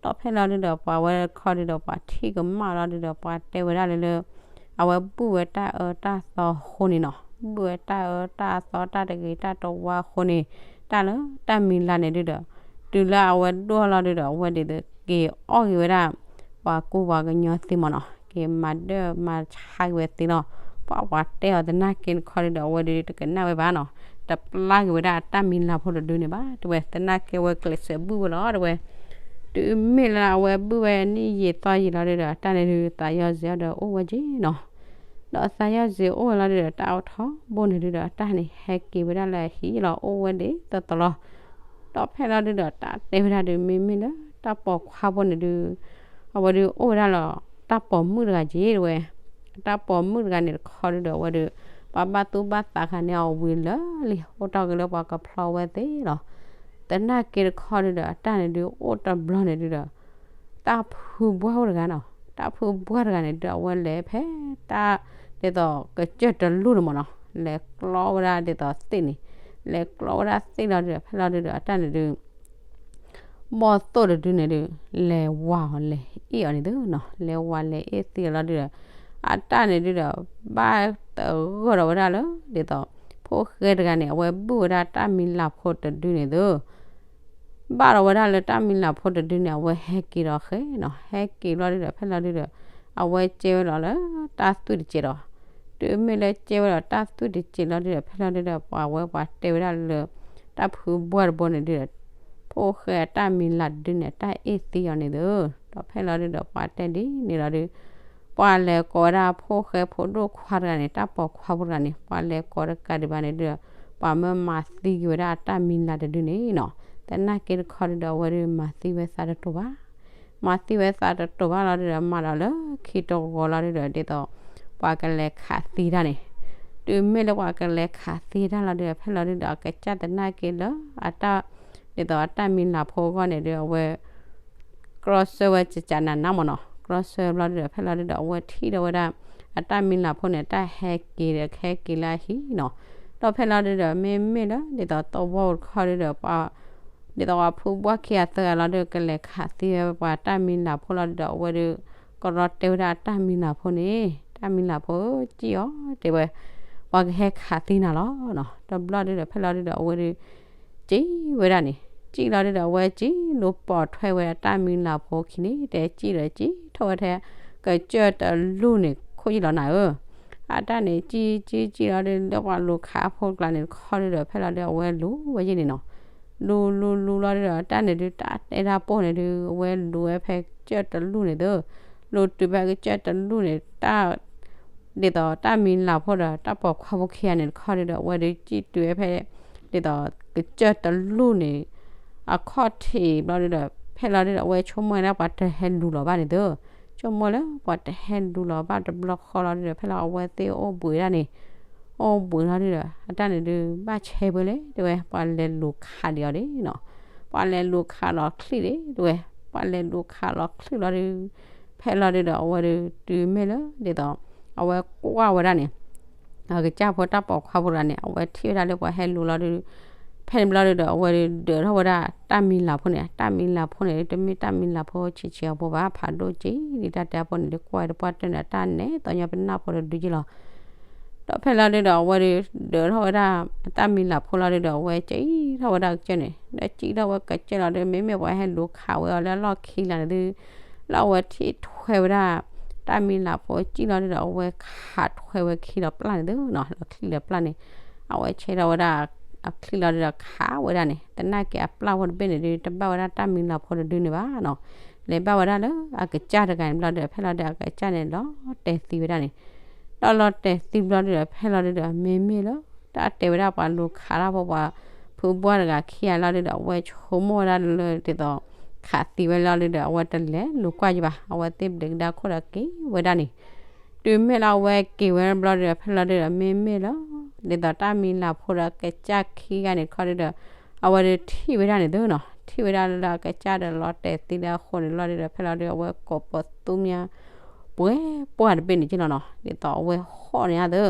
ဒီးဖဲလီၤဒုဒီး ပှၤဝဲခီဒုဒီး ပှၤထံၣ်ကမၣ်လီၤဒုဒီး ပှၤတဲဝဲဒၣ်လၢလၢ အဝဲဘုၣ်ဝဲတၢ်အၢတၢ်သီအဃိန့ၣ်နီၤ, ဘုၣ်ဝဲတၢ်အၢတၢ်သီတၢ်တဂ့ၤတၢ်တဝါအဃိန့ၣ်, တၢ်လၢတၢ်မံၤလၢ်န့ၣ်ဒုဒီး တုၤလၢအဝဲဒိၣ်လီၤဒုဒီး အဝဲဒ်သိးက့ၤအီၣ်ဂ့ၤဝဲဒၣ် ပှၤကူပှၤကညီသ့မၢ်နီၤ, က့ၤမၤဒၢမၤဆါက့ၤဝဲသ့လီၤ. ပှၤပှၤတဲအီၤသနာ်က့တခီဒုဒီး အဝဲဒုတကနၣ်ဝဲဘၣ်နီၤ, တ တပျၢ်က့ၤဝဲဒၣ်အတၢ်မံၤလၤဖိတဒုန့ၣ်ဘၣ် တဲဝဲ, သနာ်က့ဝဲကျဲးစၢးဘုၣ်ဝဲလီၤ တဲဝဲ. တုၤမ့ၢ်လၢအဝဲဘုၣ်ဝဲနံၣ်ယံာ်သီယံာ်လီၤဒုဒီး အတၢ်န့ၣ်ဒုး သးယီၢ်စ့အီၤဒီးအိၣ်ဝဲက့ၤနီၤ. ဒီးသးယီၢ်စ့အိၣ်ဝဲလီၤဒုဒီး တၢ်အိၣ်ထီဘိန့ၣ်ဒုဒီး အတၢ်န့ၣ်ဟဲက့ၤဝဲဒၣ်လၢအဟံၣ်လီၤ အိၣ်ဝဲဒ်သိးသိးလီၤ. ဒီးဖဲလီၤဒုဒီး တၢ်တဲဝဲဒၣ်ဒုး မ့မ့ၢ်လၢတၢ်ပိာ်ခွါဖိန့ၣ်ဒုး အဝဲဒုးအိၣ်ဝဲဒၣ်လီၤ တၢ်ပိာ်မုၣ်တဂၤက့ၤ တဲဝဲ. တၢ်ပိာ်မုၣ်တဂၤန့ၣ်တခီဒုဒီး အဝဲဒုး ပှၤဘၣ်သူၣ်ဘၣ်သးခါန့ၣ်အဝံၤလၢာ်လံ အိၣ်တ့ၢ်က့ၤလၢပှၤကဖျီဝဲသ့ၣ်လီၤ. သနာ်က့တခီဒုဒီး အတၢ်န့ၣ်ဒုးအိၣ်တဘျီန့ၣ်ဒုဒီး တၢ်ဖုဘှၢ်အိၣ်တဂၤနီၤ, တၢ်ဖုဘှၢ်တဂၤန့ၣ်ဒုး အဝဲလဲၤဖဲတၢ် ဒ်သိးကစၢၢ်တလူၢ်န့ၣ်မ့ၢ်နီၤ, လဲၤကျီဝဲဒၣ်ဒ်သိးသ့ၣ်န့ၣ်, လဲၤကျီဝဲဒၣ်သ့ၣ်လီၤဒုဒီး ဖဲလီၤဒုဒီး အတၢ်န့ၣ်ဒုး ဘီၣ်သိၣ်တဒုန့ၣ်ဒုး လဲၤဝၤအီၤလဲၤအ့ၣ်အီၤန့ၣ်သုနီၤ, လဲၤဝၤလဲၤအ့ၣ်သံအီၤလီၤဒုဒီး အတၢ်န့ၣ်ဒုဒီး ဘၣ်တဂၢၢ်ဒီးဝဲဒၣ်လၢ ဒ်သိး ဖိၣ်ဃဲတဂၤန့ၣ် အဝဲဘုၣ်ဝဲဒၣ်တၢ်မံၤလၤဖိတဒုန့ၣ်သု ဘၣ်ဒီးဝဲဒၣ်လၢတၢ်မံၤလၤဖိတဒုန့ၣ် အဝဲဟဲက့ၤဒီးဃဲနီၤ, ဟဲက့ၤဘျီဒုဒီး ဖဲလီၤဒုဒီး အဝဲကဲဝဲလီၤလၢတၢ်သွံၣ်တစဲးဒီး တုၤမ့ၢ်လၢကဲဝဲဒီးတၢ်သွံၣ်တစဲးလီၤဒုဒီး ဖဲလီၤဒုဒီး ပှၤဝဲပှၤတဲဝဲဒၣ်လၢ တၢ်ဖုဘှၢ်တဘိန့ၣ်ဒုဒီး ဖိၣ်ဃဲအတၢ်မံၤလၤတဒုန့ၣ် တၢ်အ့ၣ်သံအီၤန့ၣ်သု, ဒီးဖဲလီၤဒုဒီး ပှၤတဲဒ်န့ၣ်လီၤဒု ပှၤလဲၤကိးဝဲဒၣ်ဖိၣ်ဃဲဖိဒိၣ်ခွါတဂၤန့ၣ် တၢ်ပိာ်ခွါဖိတဂၤန့ၣ် ပှၤလဲၤကိးတကးဒံးဘၣ်န့ၣ်ဒုဒီး ပှၤမၢမၤသံက့ၤဝဲဒၣ်အတၢ်မံၤလၤတဒုန့ၣ်နီၤ, သနာ်က့တခီဒုဒီး အဝဲဒုးမၤသံဝဲသးတတိာ်ဘၣ် မၤသံဝဲသးတတိာ်ဘၣ်လီၤဒုဒီး မၤဒီးလၢခံတဂီၤလီၤဒုဒီး ဒ်သိး ပှၤကလဲၤခးသံတၢ်န့ၣ်, တုၤမ့ၢ်လၢပှၤကလဲၤခးသံတၢ်လီၤဒုဒီး ဖဲလီၤဒုဒီး အကစၢ်သနာ်က့လၢအတၢ် ဒ်သိးအတၢ်မံၤလၤဖိအဂီၢ်န့ၣ်ဒုး အဝဲ ကြီဆၢဝဲကကနးနးမ့ၢ်နီၤ, ကြီဆၢဘျီဒုဒီး ဖဲလီၤဒုဒီး အဝဲထံၣ်ဒီးဝဲဒၣ် အတၢ်မံၤလၤဖိန့ၣ် တၢ်ဟဲက့ၤဒီးဟဲက့ၤလၢအဟံၣ်နီၤ, ဒီးဖဲလီၤဒုဒီး မ့မ့ၢ်လၢ ဒ်သိးသဝီတခီဒုဒီး ပှၤ ဒ်သိးပှၤဖုဘှၢ်ခံဂၤသၢဂၤလီၤဒု ကလဲၤခးသံဝဲပှၤတၢ်မံၤလၤဖိလီၤဒုဒီး အဝဲဒုး ကရီတဲဝဲဒၣ်တၢ်မံၤလၤဖိန့ၣ်, တၢ်မံၤလၤဖိဧၢ စံၣ်အီၤ တဲဝဲ, ပှၤကဟဲခးသံနၤလီၤနီၤ, တဘျီဒုဒီး ဖဲလီၤဒုဒီး အဝဲဒုး စံၣ်ဝဲဒၣ်န့ၣ်, စံၣ်လီၤဒုဒီးအဝဲစံၣ်လူၤပိာ်ထွဲဝဲတၢ်မံၤလၤဖိခံန့ၣ် တဲစံၣ်ဒီးစံၣ်ထီၣ်ဝဲထဲ ကစၢၢ်တလူၢ်န့ၣ် ခိၣ်ယံၣ်လီၤနၤဧၢ အတၢ်န့ၣ် စံၣ်စံၣ်စံၣ်လီၤဒု လၢပှၤလူၤခးအဖိကျါန့ၣ်တခီဒုဒီး ဖဲလီၤဒု အဝဲလူၤဝဲယဲၢ်န့ၣ်နီၤ, လူၤလူၤလူၤလီၤဒုဒီး တၢ်န့ၣ်ဒု တၢ်တဲတၢ်ပိၢ်န့ၣ်ဒု အဝဲလူၤဝဲဖဲကစၢၢ်တလူၢ်န့ၣ်သု, လူၤတုၤဖဲကစၢၢ်တလူၢ်န့ၣ် တၢ် ဒ်သိးတၢ်မံၤလၤဖိဒီး တၢ်ပိာ်ခွါဖိခံဂၤန့ၣ်တခီဒုဒီး အဝဲဒုးစံၣ်တုၤဝဲဖဲ ဒ်သိးကစၢၢ်တလူၢ်န့ၣ် အခီၣ်ထံးဘျီဒုဒီး ဖဲလီၤဒုဒီး အဝဲဆိကမိၣ်ဝဲဒၣ်ပှၤတဟဲလူၤလီၤဘၣ်န့ၣ်သု, ဆိကမိၣ်လၢပှၤတဟဲလူၤလီၤဘၣ်တဘျီဃီလီၤဒုဒီး ဖဲလီၤအဝဲသ့ၣ်အိၣ်ဘှံးဒၣ်န့ၣ်, အိၣ်ဘှံးလီၤဒုဒီး အတၢ်န့ၣ်ဒုး ဘၣ်ဆဲပှဲၤလဲၣ် တဲဝဲ ပှၤလဲၤလူၤခးဒံးအီၤဒၣ်နီၤ, ပှၤလဲၤလူၤခးလီၤချံၣ်ဒၣ် တဲဝဲ, ပှၤလဲၤလူၤခးလီၤချံၣ်လီၤဒု ဖဲလီၤဒုဒီး အဝဲဒုးတုၤမ့ၢ်လၢ ဒ်သိး အဝဲကွၢ်ဝဲဒၣ်န့ၣ် အကစၢ်ဖိတၢ်ပိာ်ခွါဖိတဂၤန့ၣ် အဝဲထံၣ်ဝဲဒၣ်လၢပှၤဟဲလူၤလီၤဒု ဖဲန့ၣ်ဘျီဒုဒီး အဝဲဒုးဒၢးထီၣ်ဝဲဒၣ်တၢ်မံၤလၤဖိန့ၣ်, တၢ်မံၤလၤဖိန့ၣ် တမ့ၢ်တၢ်မံၤလၤဖိဆံးဆံးအဖိဘၣ်, ဖးဒိၣ်က့ၤဒ်တၢ်တဲအဖိန့ၣ် ဒုးကွၢ်ဝဲတပှၢ်တၢၢ်န့ၣ် တၢ်နဲၣ်သီညါပနၢ်ဖိတဒုက့ၤလီၤ. ဒီးဖဲလီၤဒုဒီး အဝဲဒုးဒၢးထီၣ်ဝဲဒၣ် တၢ်မံၤလၤဖိလီၤဒုဒီး အဝဲစံၣ်ထီၣ်ဝဲဒၣ်ကစၢၢ်န့ၣ်, ဒီးစံၣ်ထီၣ်ဝဲကစၢၢ်လီၤဒု မ့မ့ၢ်ပှၤဟဲလူၤခးဝဲအီၤလၢအလီၢ်ခံလၢန့ၣ်ဒု လၢအဝဲထံၣ်ထွဲဝဲဒၣ် တၢ်မံၤလၤဖိစံၣ်လီၤဒုဒီး အဝဲခးထွဲဝဲခံဒီးပျၢ်န့ၣ်သုနီၤ, လီၤချံၣ်လီၤပျၢ်န့ၣ်, အဝဲဆဲးထီၣ်ဝဲဒၣ် အချံၣ်လီၤဒုဒီးခးဝဲဒၣ်န့ၣ်, သနာ်က့အပျၢ်ဖိတဘ့ၣ်န့ၣ်ဒု တဘၣ်ဝဲဒၣ်တၢ်မံၤလၤဖိတဒုန့ၣ်ဘၣ်နီၤ, လဲၤဘၣ်ဝဲဒၣ်လၢအကစၢ်တဂၤန့ၣ်ဘျီဒုဒီး ဖဲလီၤဒုအကစၢ်န့ၣ် လီၤတဲာ်သံဝဲဒၣ်န့ၣ်, ဒီးလီၤတဲာ်သံဘျီဒုဒီး ဖဲလီၤဒုဒီး မ့မ့ၢ်လၢ တၢ်တဲဝဲဒၣ်ပှၤလူၤခးတၢ်ဖိပှၤ ဖုဘှၢ်တဂၤခံဂၤလီၤဒုဒီး အဝဲဆိကမိၣ်ဝဲဒၣ်လၢဒ်သိး ခးသံဝဲလီၤဒုဒီး အဝဲတလဲၤလူၤကွၢ်ယဘၣ်, အဝဲသ့ၣ်ဘျုးကဒါခိၣ်ဒီးက့ၤဝဲဒၣ်န့ၣ်, တုၤမ့ၢ်လၢအဝဲက့ၤဝဲဘျီဒုဒီး ဖဲလီၤဒုဒီး မ့မ့ၢ်လၢ ဒ်သိးတၢ်မံၤလၤဖိဒီးကစၢ်ခံဂၤန့ၣ်တခီဒုဒီး အဝဲဒုးထံၣ်ဝဲဒၣ်န့ၣ်သုနီၤ, ထံၣ်ဝဲဒၣ်လၢအကစၢ်ဒီးလီၤတဲာ်သံလၢအဃိန့ၣ်လီၤဒုဒီး ဖဲလီၤဒု အဝဲကိးပသူမၠါ ပှဲၤပှၢ်တဘ့ၣ်န့ၣ်က့လီၤနီၤ, ဒ်သိးအဝဲဟီၣ်န့ၣ်အသၢ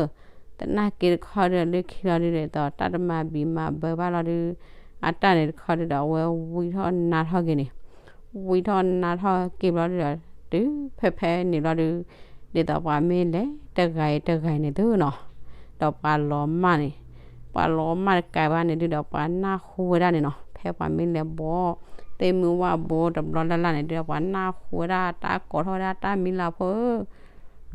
သနာ်က့တခီဒုဒီး လၢခံလီၤဒုဒီး ဒ်သိးတၢ်တမၤဘံးမၤဘၢဘၣ်လီၤဒု အတၢ်န့ၣ်တခီဒုဒီး အဝဲဝံထီၣ်နါထီၣ်က့ၤန့ၣ်, ဝံထီၣ်နါထီၣ်က့ၤဘျီဒုဒီး တုၤဖဲဖဲန့ၣ်ဘျီဒု ဒ်သိးပှၤမ့ၢ်လဲၤတဂၤအံၤတဂၤအံၤန့ၣ်သုနီၤ, ဒီးပှၤလီၤမၢ်န့ၣ်, ပှၤလီၤမၢ်တကးဘၣ်န့ၣ်ဒုဒီး ပှၤနၢ်ဟူဝဲဒၣ်န့ၣ်နီၤ, ဖဲပှၤမ့ၢ်လဲၤဘီ သ့ၣ်မုၢ်ဝၣ်ဘိတဘျီလၢ်လၢ်န့ၣ်ဒုဒီး ပှၤနၢ်ဟူဝဲဒၣ်တၢ်ကိးထီၣ်ဝဲဒၣ်တၢ်မံၤလၤဖိဧၢ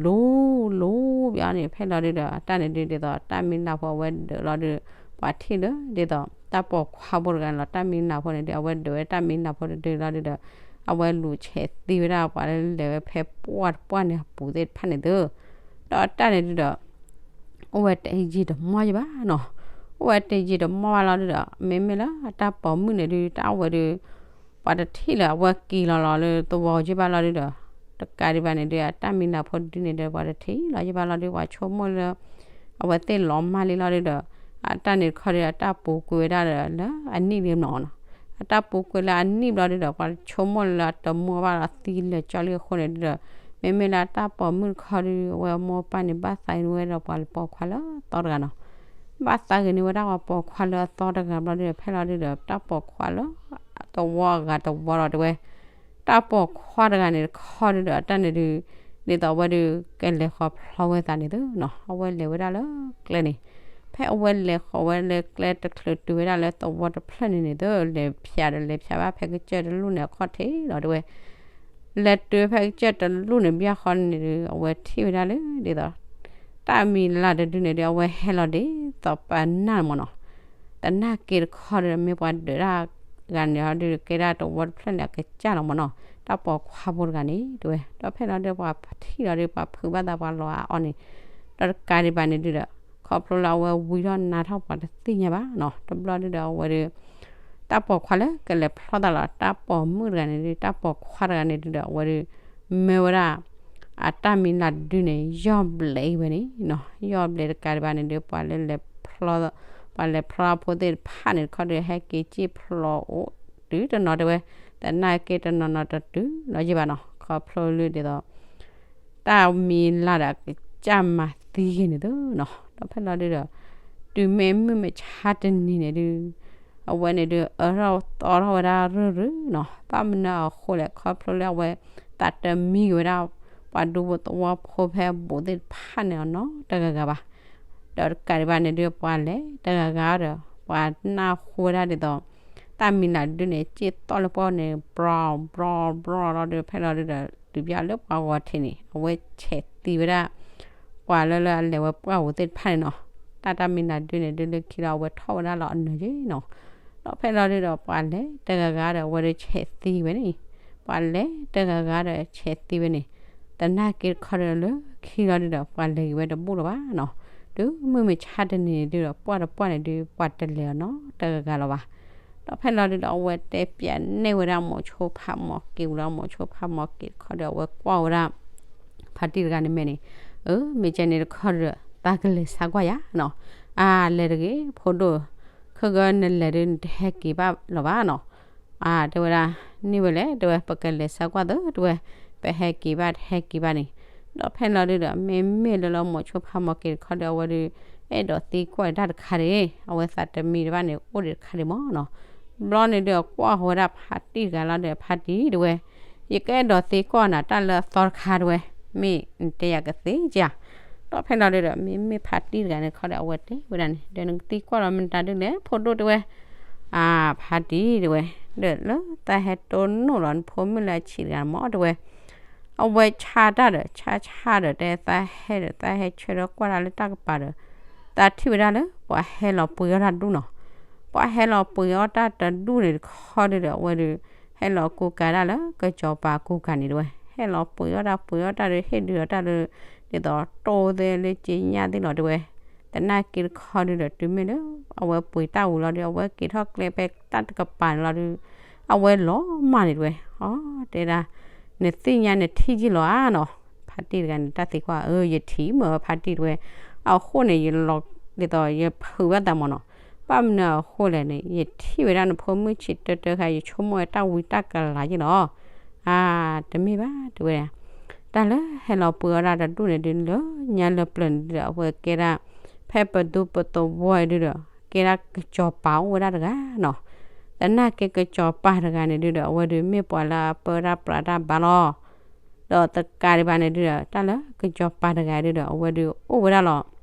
လူၤ လူၤ ပျီန့ၣ် ဖဲလီၤဒုဒီး အတၢ်န့ၣ်ဒု ဒ်သိးတၢ်မံၤလၤဖိအဝဲဒၢးလီၤဒု ပှၤထံၣ်လၢဒ်သိး တၢ်ပိာ်ခွါဖိတဂၤန့ၣ်လီၤ. တၢ်မံၤနၤဖိန့ၣ်ဒီး အဝဲဒုးဝဲတၢ်မံၤနၤဖိတဒုလီၤဒုဒီး အဝဲလူၤဆဲးသံဝဲဒၣ်ပှၤလၢလဲၤဝဲဖဲပှၢ်တပှၢ်န့ၣ်အပူၤသ့ၣ်တဖၣ်န့ၣ်သု, ဒီးတၢ်န့ၣ်ဒုဒီး အိၣ်ဝဲတယံာ်တမီၢ်ယဘၣ်နီၤ, အိၣ်ဝဲတယံာ်တမီၢ်ဘၣ်လီၤဒုဒီး မ့မ့ၢ်လၢတၢ်ပိာ်မုၣ်န့ၣ်ဒု တၢ်အိၣ်ဝဲဒု ပှၤတထံၣ်လၢအဝဲက့ၤလီၤလီၤလၢသဝီကၠ့ၢ်ဘၣ်လီၤဒုဒီး တကးဒံးဘၣ်န့ၣ်ဒု အတၢ်မံၤနၤဖိတဒုန့ၣ်ဒီး ပှၤတထံၣ်လီၤယဘၣ်လီၤဒု ပှၤဆိကမိၣ်လၢ အဝဲသ့ၣ်လီၤမၢ်လံလီၤဒုဒီး အတၢ်န့ၣ်တခီဒီး အတၢ်ပူၤကွံာ်ဝဲဒၣ်ဒီးလၢအနံၣ်လံမနီၤနီၤ, အတၢ်ပူၤကွံာ်လၢအနံၣ်ဘျီဒုဒီး ပှၤဆိကမိၣ်လၢအတမူဘၣ်လီၤသံလၢာ်ကၠီလံအဃိန့ၣ်ဒုဒီး မ့မ့ၢ်လၢအတၢ်ပိာ်မုၣ်တခီဒု အဝဲအမိၢ်အပၢ်န့ၣ် ဘၣ်သးဂ့ၤန့ၢ်ဝဲဒၣ်ပှၤပိာ်ခွါလၢအသီတဂၤနီၤ ဘၣ်သးဂ့ၤန့ၢ်ဝဲဒၣ်ပှၤပိာ်ခွါလၢအသီတဂၤဘျီဒုဒီး ဖဲလီၤဒုဒီး တၢ်ပိာ်ခွါလၢအသဝီအဂၤတဝီဒီးတဲဝဲ တၢ်ပိာ်ခွါတဂၤန့ၣ်တခီဒုဒီး တၢ်န့ၣ်ဒု ဒ်သိးအဝဲဒု ကလဲၤဃီၤဖျီဝဲသးန့ၣ်သုနီၤ အဝဲလဲၤဝဲဒၣ်လၢကျဲန့ၣ် ဖဲအဝဲလဲၤဃီၤဝဲလၢကျဲတချုးတုၤဝဲဒၣ်လၢသဝီတဖျၢၣ်န့ၣ်န့ၣ်သု လဲၤဖျါဒီးလဲၤဖျါဘၣ်ဖဲကစၢၢ်တလူၢ်န့ၣ်အခီၣ်ထံးလီၤတဲဝဲ လဲၤတုၤဖဲကစၢၢ်တလူၢ်န့ၣ် ဘၣ်ဃီန့ၣ်ဒု အဝဲထံၣ်ဝဲဒၣ်လၢဒ်သိး တၢ်မံၤလၤတဒုန့ၣ်ဒု အဝဲဟဲလီၤဒ်သိးပနၢ်မနီၤ တနာ်က့တခီဒီး မ့ၢ်ပှၤဒုးတၢ်ဂၤန့ၣ်ဟီဒု ကဲဒၣ်တဝီတဖျၢၣ်န့ၣ် အကစၢ်လီၤမနီၤ တၢ်ပိာ်ခွါဖိတဂၤန့ၣ်တဲဝဲ ဒီးဖဲလီၤဒု ပှၤထံၣ်လီၤဒု ပှၤဖုးဘၣ်သးပှၤလီၤအါအီၤန့ၣ် ဒီးတကးဒံးဘၣ်န့ၣ်ဒုဒီး ခီဖျိလၢအဝဲဝံထီၣ်နါထီၣ်ပှၤတသ့ၣ်ညါဘၣ်နီၤ တဘျီဒုဒီးအဝဲဒု တၢ်ပိာ်ခွါလၢကလဲၤဖျီသးလီၤ တၢ်ပိာ်မုၣ်တဂၤန့ၣ်ဒု တၢ်ပိာ်ခွါတဂၤန့ၣ်ဒုဒီး အဝဲဒု မၢဝဲဒၣ် အတၢ်မံၤလၤတဒုန့ၣ် ယီၢ်ဘျဲးအံၤဝဲန့ၣ်နီၤ ယီၢ်ဘျဲးတကးဒံးဘၣ်န့ၣ်ဒု ပှၤလၢလဲၤဖျီ ပှၤလဲၤဖျီဖိသ့ၣ်တဖၣ်န့ၣ်တခီဒီး ဟဲက့ၤစံၣ်ဖျိးအိၣ်တုၤတနီၤတဲဝဲ တနာ်က့တနီၤနီၤတတုၤလီၤယံၤဘၣ်နီၤ ခီဖျိလၢဒ်သိး တၢ်မံၤလၤဒီးအကစၢ်မၤသံဂ့ၤန့ၣ်သုနီၤ ဒီးဖဲလီၤဒုဒီး တုၤမ့ၢ်မုၢ်မဆါတနံၤန့ၣ်ဒု အဝဲန့ၣ်ဒု အၢထီၣ်သီထီၣ်ဝဲဒၣ်ရုၢ်ရုၢ်နီၤ ဘၣ်မနုၤအဃိလဲၣ် ခီဖျိလၢအဝဲ သးတမံဂ့ၤဝဲဒၣ် ပှၤဒူဖိသဝီဖိဖဲအဘူးသ့ၣ်တဖၣ်န့ၣ်အနီတဂၤဂၤဘၣ် ဒီးတကးဒံးဘၣ်န့ၣ်ဒု ပှၤလဲၤတဂၤဂၤဒီး ပှၤနၢ်ဟူဝဲဒၣ်ဒ်သိး တၢ်မံၤလၤဒုန့ၣ် စ့ၢ်သီၣ်လၢပှၢ်န့ၣ် ဘြီဘြီဘြီလီၤဒု ဖဲလီၤဒုဒီး တုၤဘၣ်လၢပှၤဂီၤထံးန့ၣ် အဝဲဆဲးသံဝဲဒၣ် ပှၤလၢလၢအလဲၤဝဲပှၢ်ပူၤသ့ၣ်တဖၣ်န့ၣ်နီၤ တၢ်တၢ်မံၤလၤဒုန့ၣ်ဒုလၢခံဒီးအဝဲထီၣ်ဝဲဒၣ်လီၤအနၢၤက့နီၤ ဒီးဖဲလီၤဒုဒီးပှၤလဲၤတဂၤဂၤဒီးအဝဲဒုဆဲးသံဝဲန့ၣ် ပှၤလဲၤတဂၤဂၤဒီးဆဲးသံဝဲန့ၣ် တနာ်က့တခီဒီးလၢခံလီၤဒုဒီး ပှၤလဲၤက့ၤဝဲတဘူၣ်လၢၤဘၣ်နီၤ တုၤမုၢ်မဆါတနံၤန့ၣ်ဒုဒီး ပှၢ်တပှၢ်န့ၣ်ဒု ပှၤတလဲၤအီၤနီတဂၤဂၤလၢၤဘၣ် ဒီးဖဲလီၤဒုဒီး အဝဲတဲပၠးနဲၣ်ဝဲဒၣ်မိၤဆိဖးမီၤက့ၤဝံၤလီၤ မိၤဆိဖးမီၤက့ၤတခီဒီး အဝဲကွၢ်ဝဲဒၣ် ဖါတံၢ်တဂၤန့ၣ်မဲာ်န့ၣ် အၢ မ့ၢ်ကဲန့ၣ်တခီဒီး သးကလဲၤဆါကွၢ်ယၤနီၤ အါ လဲၤတဂ့ၤ ဖိဒိၣ် ခဲကနလဲၤဒု နတဟဲက့ၤဘၣ်လၢၤဘၣ်နီၤ အါ တဲဝဲဒၣ် န့ၢ်ဝဲလဲၣ် တဲဝဲ ပကလဲၤဆါကွၢ်သၢ တဲဝဲ ပဟဲက့ၤဘၣ်တဟဲက့ၤဘၣ်န့ၣ် ဒီးဖဲလီၤဒုဒီး မ့မ့ၢ်လၢလၢမိၤဆိဖးမီၤက့ၤတခီဒီး အဝဲဒု အဲၣ်ဒိးသံကွၢ်တၢ်တခါဒၣ် အဝဲသးတမံၤတဘၣ်န့ၣ် အိၣ်ဒံးတခါဒၣ်မနီၤ ဘျီန့ၣ်ဒုး အကွၢ်ဃီၤဝဲဒၣ်ဖါတံၢ်တဂၤလီၤဒီး ဖါတံၢ်တဲဝဲ ယကအဲၣ်ဒိးသံကွၢ်နၤတၢ်လၢအသီတခါတဲဝဲ မ့ၢ်နတဲယၤကသ့ဧါ ဒီးဖဲလီၤဒုဒီး မ့မ့ၢ်ဖါတံၢ်တဂၤန့ၣ်တခီဒီး အဝဲတဲဝဲဒၣ်န့ၣ် ဒီးနကသံကွၢ်လီၤမတၤဒုလဲၣ် ဖိဒိၣ်တဲဝဲ အါ ဖါတံၢ်တဲဝဲ ဒီးလၢသးဟဲတိၢ်နီၣ်လီၤနဖိမုၣ်လၢအဆံးတဂၤမ့ၢ်တဲဝဲ အဝဲဆါတၢ်ဒီး ဆါဆါဒီး တဲသးဟဲဒီး သးဟဲဆၢထၢၣ်ကွၢ်တၢ်လၢတၢ်ကပၤဒီး သးထံၣ်ဝဲဒၣ်လၢ ပှၤဟဲလီၤပှ့ၤအီၣ်တၢ်တဒူၣ်နီၤ ပှၤဟဲလီၤပှ့ၤအီၣ်တၢ်တဒူၣ်န့ၣ်တခီဒုဒီး အဝဲဒုး ဟဲလီၤကူကၤဒၣ်လၢကစီၤပၤကူကၤန့ၣ်တဲဝဲ ဟဲလီၤပှ့ၤအီၣ်တၢ်ပှ့ၤအီၣ်တၢ်ဒီး ဟ့ၣ်ဒုးအီၣ်တၢ်လၢ ဒ်သိးတိၢ်သ့လၢက့ညၣ်သ့ၣ်လီၤတဲဝဲ တနာ်က့တခီဒုဒီး တုၤမ့ၢ်လၢ အဝဲပှ့ၤတၢ်ဝံၤလီၤဒီး အဝဲက့ၤထီၣ်ကျဲဖဲတၢ်တကပၤန့ၣ်လီၤဒီး အဝဲလီၤမၢ်န့ၣ်တဲဝဲ အတဲဒၣ် နသ့ၣ်ညါနထံၣ်က့ၤလီၤဧါနီၤ ဖါတံၢ်တဂၤန့ၣ် တၢ်သံကွၢ် အၢ ယထံၣ်မ့ၢ်ဝဲဖါတံၢ်တဲဝဲ အဃိန့ၣ် ယလီၤ ဒ်သိးယဖုးဘၣ်သးမနီၤ ဘၣ်မနုၤအဃိလဲၣ်န့ၣ် ယထံၣ်ဝဲဒၣ်နဖိမုၣ်ဆံးတၢတၢခါ ယဆိကမိၣ်ဝဲတၢ်ဝံတၢ်ကလၤက့လီၤ အါ တမ့ၢ်ဘၣ်တဲဝဲ တၢ်လၢဟဲလီၤပှ့ၤအီၣ်တၢ်တဒူၣ်န့ၣ်ဒုး လၢညါလၢပျၢၤန့ၣ်ဒုး အဝဲကဲဒၣ် ဖဲပဒူပသဝီဒုဒီး ကဲဒၣ်ကစီၤပၤအိၣ်ဝဲဒၣ်တဂၤနီၤ တနာ်က့ကစီၤပၤတဂၤန့ၣ်ဒုဒီး အဝဲဒုးမ့ၢ်ပှၤလၢအပၢတၢ်ပြးတၢ်ဘါလီၤ ဒီးတကးဒံးဘၣ်န့ၣ်ဒုဒီး တၢ်လၢကစီၤပၤတဂၤဒုဒီး အဝဲဒုးအိၣ်ဝဲဒၣ်လီၤ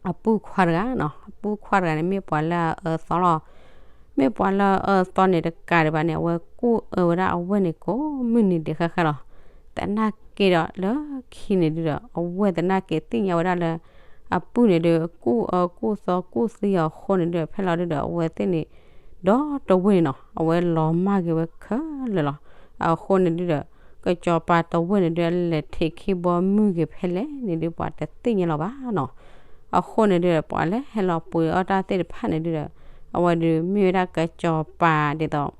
အပုၢ်ခွါတဂၤနီၤ အပုၢ်ခွါတဂၤန့ၣ် မ့ၢ်ပှၤလၢအအၢသီလီၤ မ့ၢ်ပှၤလၢအအၢသီန့ၣ် တကးဒံးဘၣ်န့ၣ် အဝဲကူၣ်အၢဝဲဒၣ်အဝဲၢ်န့ၣ် ကိးမုၢ်နံၤဒဲးဃၣ်ဃၣ်လီၤ တနာ်က့ဒီးလၢခံန့ၣ်ဒုဒီး အဝဲၢ်တနာ်က့သ့ၣ်ညါဝဲဒၣ်လၢ အပုၢ်န့ၣ်ဒုး ကူၣ်အၢကူၣ်သီကူၣ်သံအီၤအဃိန့ၣ်ဒုး ဖဲလီၤဒုးဒီး အဝဲသ့ၣ်န့ၣ် ဒီတဝ့ၢ်န့ၣ်နီၤ အဝဲလီၤမၢ်က့ၤဝဲခဲလၢာ်လီၤ. အဃိန့ၣ်ဒုးဒီး ကစီၤပၤတဝ့ၢ်န့ၣ်ဒုး အလဲၤထံးခံဘီမုၢ်က့ၤဖဲလဲၣ်န့ၣ်ဒုး ပှၤတသ့ၣ်ညါလီၤဘၣ်နီၤ. အဃိန့ၣ်ဒုးဒီး ပှၤလၢဟဲလီၤပှ့ၤအီၣ်တၢ်သ့ၣ်တဖၣ်န့ၣ်ဒုးဒီး အဝဲဒုးမ့ၢ်ဝဲဒၣ်ကစီၤပၤဒ်သိး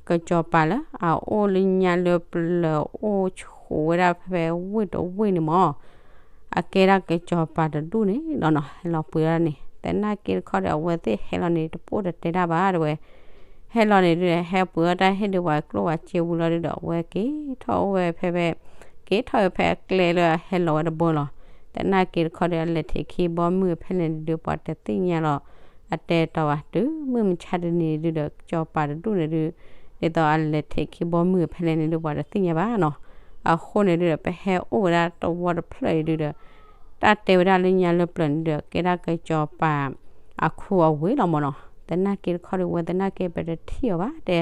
ကစီၤပၤလၢအအိၣ်လၢညါလၢပျၢၤအိၣ်ဆိးဝဲဒၣ်ဖဲဝ့ၢ်တဝ့ၢ်န့ၣ်မၢ် အကဲဒၣ်ကစီၤပၤတဒူၣ်န့ၣ်လီၤနီၤ ဟဲလီၤပှ့ၤအီၣ်န့ၣ် သနာ်က့တခီဒီး အဝဲသ့ၣ်ဟဲလီၤန့ၣ် တပိၢ်တတဲတၢ်ဘၣ်တဲဝဲ ဟဲလီၤန့ၣ်ဒုး ဟဲပှ့ၤအီၣ်တၢ်ဟ့ၣ်ဒုးပှၤကျိၣ်ပှၤစ့ဝံၤလီၤဒုးဒီး အဝဲက့ၤထီၣ်အိၣ်ဝဲဖဲဖဲ က့ၤထီၣ်ဝဲဖဲအကျဲလၢအဟဲလီၤဝဲတဘိလီၤ. သနာ်က့တခီဒီး အလဲၤထံးခံဘီမုၢ်ဖဲလဲၣ်န့ၣ်ဒုး ပှၤတသ့ၣ်ညါလီၤ အတဲတီၤဘၣ် တုၤမုၢ်မဆါတနံၤဒုးဒီး ကစီၤပၤတဒူၣ်န့ၣ်ဒုး ဒ်သိးအလဲၤထံးခံဘီမုၢ်ဖဲလဲၣ်န့ၣ်ဒုး ပှၤတသ့ၣ်ညါဘၣ်နီၤ. အဃိန့ၣ်ဒုးဒီး ပဟဲအိၣ်ဝဲဒၣ်တဝီတဖျၢၣ်အံၤဒုးဒီး တၢ်တဲဝဲဒၣ်လၢညါလၢပျၢၤန့ၣ်ဒုး ကဲဒၣ်ကစီၤပၤ အခူအဝ့ၢ်လီၤမၢ်နီၤ. သနာ်က့တခီဒီး အဝဲသနာ်က့ပတထံၣ်အီၤဘၣ်တဲ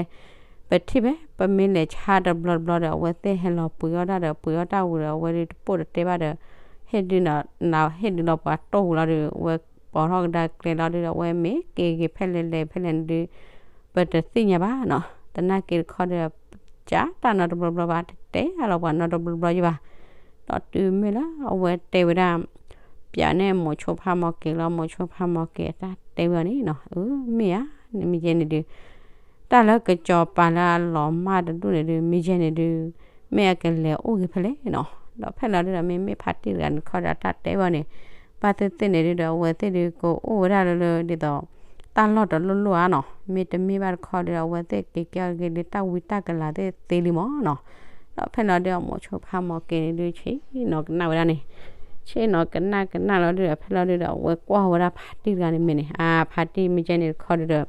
ပထံၣ်ဖဲ ပမ့ၢ်လဲၤဆါတဘျီတဘျီဒီး အဝဲသ့ၣ်ဟဲလီၤပှ့ၤအီၣ်တၢ်ဒီး ပှ့ၤအီၣ်တၢ်ဝံၤဒီး အဝဲဒုးတပိၢ်တတဲဘၣ်ဒီး ဟ့ၣ်ဒုးနီၤ ဟ့ၣ်ဒုးလီၤပှၤတိၢ်ဝံၤလီၤဒုး အဝဲပိာ်ထီၣ်ကဒါကျဲလီၤဒုးဒီး အဝဲမ့ၢ်က့ၤက့ၤဖဲလဲၣ်လဲၣ်ဖဲလဲၣ်န့ၣ်ဒုး ပတသ့ၣ်ညါဘၣ်နီၤ. သနာ်က့တခီဒီး ကးတၢ်နီတဘျီဘျီဘၣ် တတဲအါလီၤပှၤနီတဘျီဘျီယဘၣ်. ဒီးတုၤမ့ၢ်လၢအဝဲတဲဝဲဒၣ် ပျးန့ၢ်မိၤဆိဖးမီၤက့ၤလီၤ မိၤဆိဖးမီၤက့ၤအတၢ်တဲဝဲအီၤန့ၣ်နီၤ အၢ မ့ၢ်ဧါ နမ့ၢ်ယဲန့ၣ်ဒုး တၢ်လၢကစီၤပၤလၢအလီၤမၢ်တဒူၣ်န့ၣ်ဒုး မ့ၢ်ယဲန့ၣ်ဒုး မ့ၢ်အကလဲၤအိၣ်ဂ့ၤဖဲလဲၣ်နီၤ. ဒီးဖဲလီၤဒုးဒီး မ့မ့ၢ်ဖါတံၢ်တဂၤန့ၣ်တခီဒီး အတၢ်တဲဝဲအီၤန့ၣ် ဘၣ်သ့ၣ်သ့ၣ်န့ၣ်ဒုးဒီး အဝဲသ့ၣ်ဒုးကအိၣ်ဝဲဒၣ်လၢလၢဒ်သိး တၢ်လီၢ်တလိၣ်လိၣ်ဧါနီၤ မ့တမ့ၢ်ဘၣ်တခီဒီး အဝဲသ့ၣ်က့ၤကဲအီၤဂ့ၤလၢတၢ်ဝံတၢ်ကလၤသ့ၣ်သ့လံမၢ်နီၤ. ဒီးဖဲလီၤဒုးဒီး မိၤဆိဖးမီၤက့ၤန့ၣ်ဒုး ဆ့ၣ်နီၤကနၣ်ဝဲဒၣ်န့ၣ် ဆ့ၣ်နီၤကနၣ်ကနၣ်လီၤဒုးဒီး ဖဲလီၤဒုးဒီး အဝဲကွၢ်ဝဲဒၣ်ဖါတံၢ်တဂၤန့ၣ်မ့ၢ်န့ၣ် အါ ဖါတံၢ်မ့ၢ်ကဲန့ၣ်တခီဒုးဒီး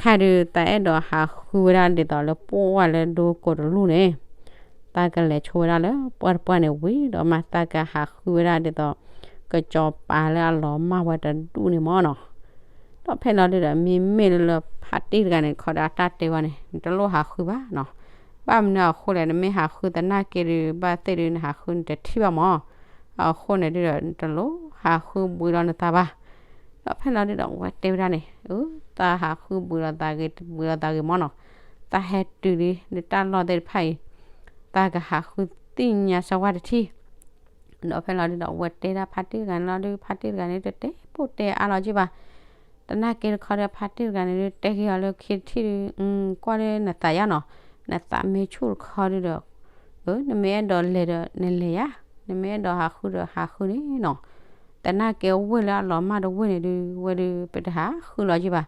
ခဲဒုး သးအဲၣ်ဒိးဟးဃုဝဲဒၣ်ဒ်သိးလၢပှၢ်လၢဒိကိးတလူၢ်န့ၣ် သးကလဲၤဆိဝဲဒၣ်လၢပှၢ်တပှၢ်န့ၣ်ဝံၤဒီးမး သးကဟးဃုဝဲဒၣ်ဒ်သိး ကစီၤပၤလၢအလီၤမၢ်ဝဲတဒူၣ်န့ၣ်မၢ်နီၤ. ဒီးဖဲလီၤဒုးဒီး မ့မ့ၢ်လၢလၢဖါတံၢ်တဂၤန့ၣ်တခီဒီး အတၢ်တဲဝဲန့ၣ် နတလိၣ်ဟးဃုဘၣ်နီၤ. ဘၣ်မနုၤအဃိလဲၣ် နမ့ၢ်ဟးဃုသနာ်က့ဒုး ဘၣ်သ့ၣ်ဒုး နဟးဃုနတထံၣ်ဘၣ်မၢ်. အဃိန့ၣ်ဒုးဒီး နတလိၣ်ဟးဃုဘှံးလီၤနသးဘၣ်. ဒီးဖဲလီၤဒုးဒီး အဝဲတဲဝဲဒၣ်န့ၣ် အၢ သးဟးဃုဘှံးလီၤသးဂ့ၤ ဘှံးလီၤသးဂ့ၤမၢ်နီၤ. သးဟဲတုၤလံ လၢတၢ်လီၢ်သ့ၣ်တဖၣ်အံၤ သးကဟးဃုသ့ၣ်ညါစၢၤဝဲတထံၣ် ဒီးဖဲလီၤဒုးဒီး အဝဲတဲဒၣ်ဖါတံၢ်တဂၤန့ၣ်လီၤဒုး ဖါတံၢ်တဂၤန့ၣ် တတဲပိၢ်တဲအါလီၤက့ဘၣ်. သနာ်က့တခီဒီး ဖါတံၢ်တဂၤန့ၣ်ဒုး တဲက့ၤအီၤလၢခံတထံၣ်ဒုး ကွၢ်လၢနသးယါနီၤ, နသးမ့ၢ်ဆူၣ်တခီဒုးဒီး အၢ နမ့ၢ်အဲၣ်ဒိးလဲၤဒီးနလဲၤယါ, နမ့ၢ်အဲၣ်ဒိးဟးဃုဒီးဟးဃုန့ၣ်နီၤ. သနာ်က့အဝ့ၢ်လၢအလီၤမၢ်တဝ့ၢ်န့ၣ်ဒုး ဝဲဒုး ပတဟးဃုလီၤက့ဘၣ်,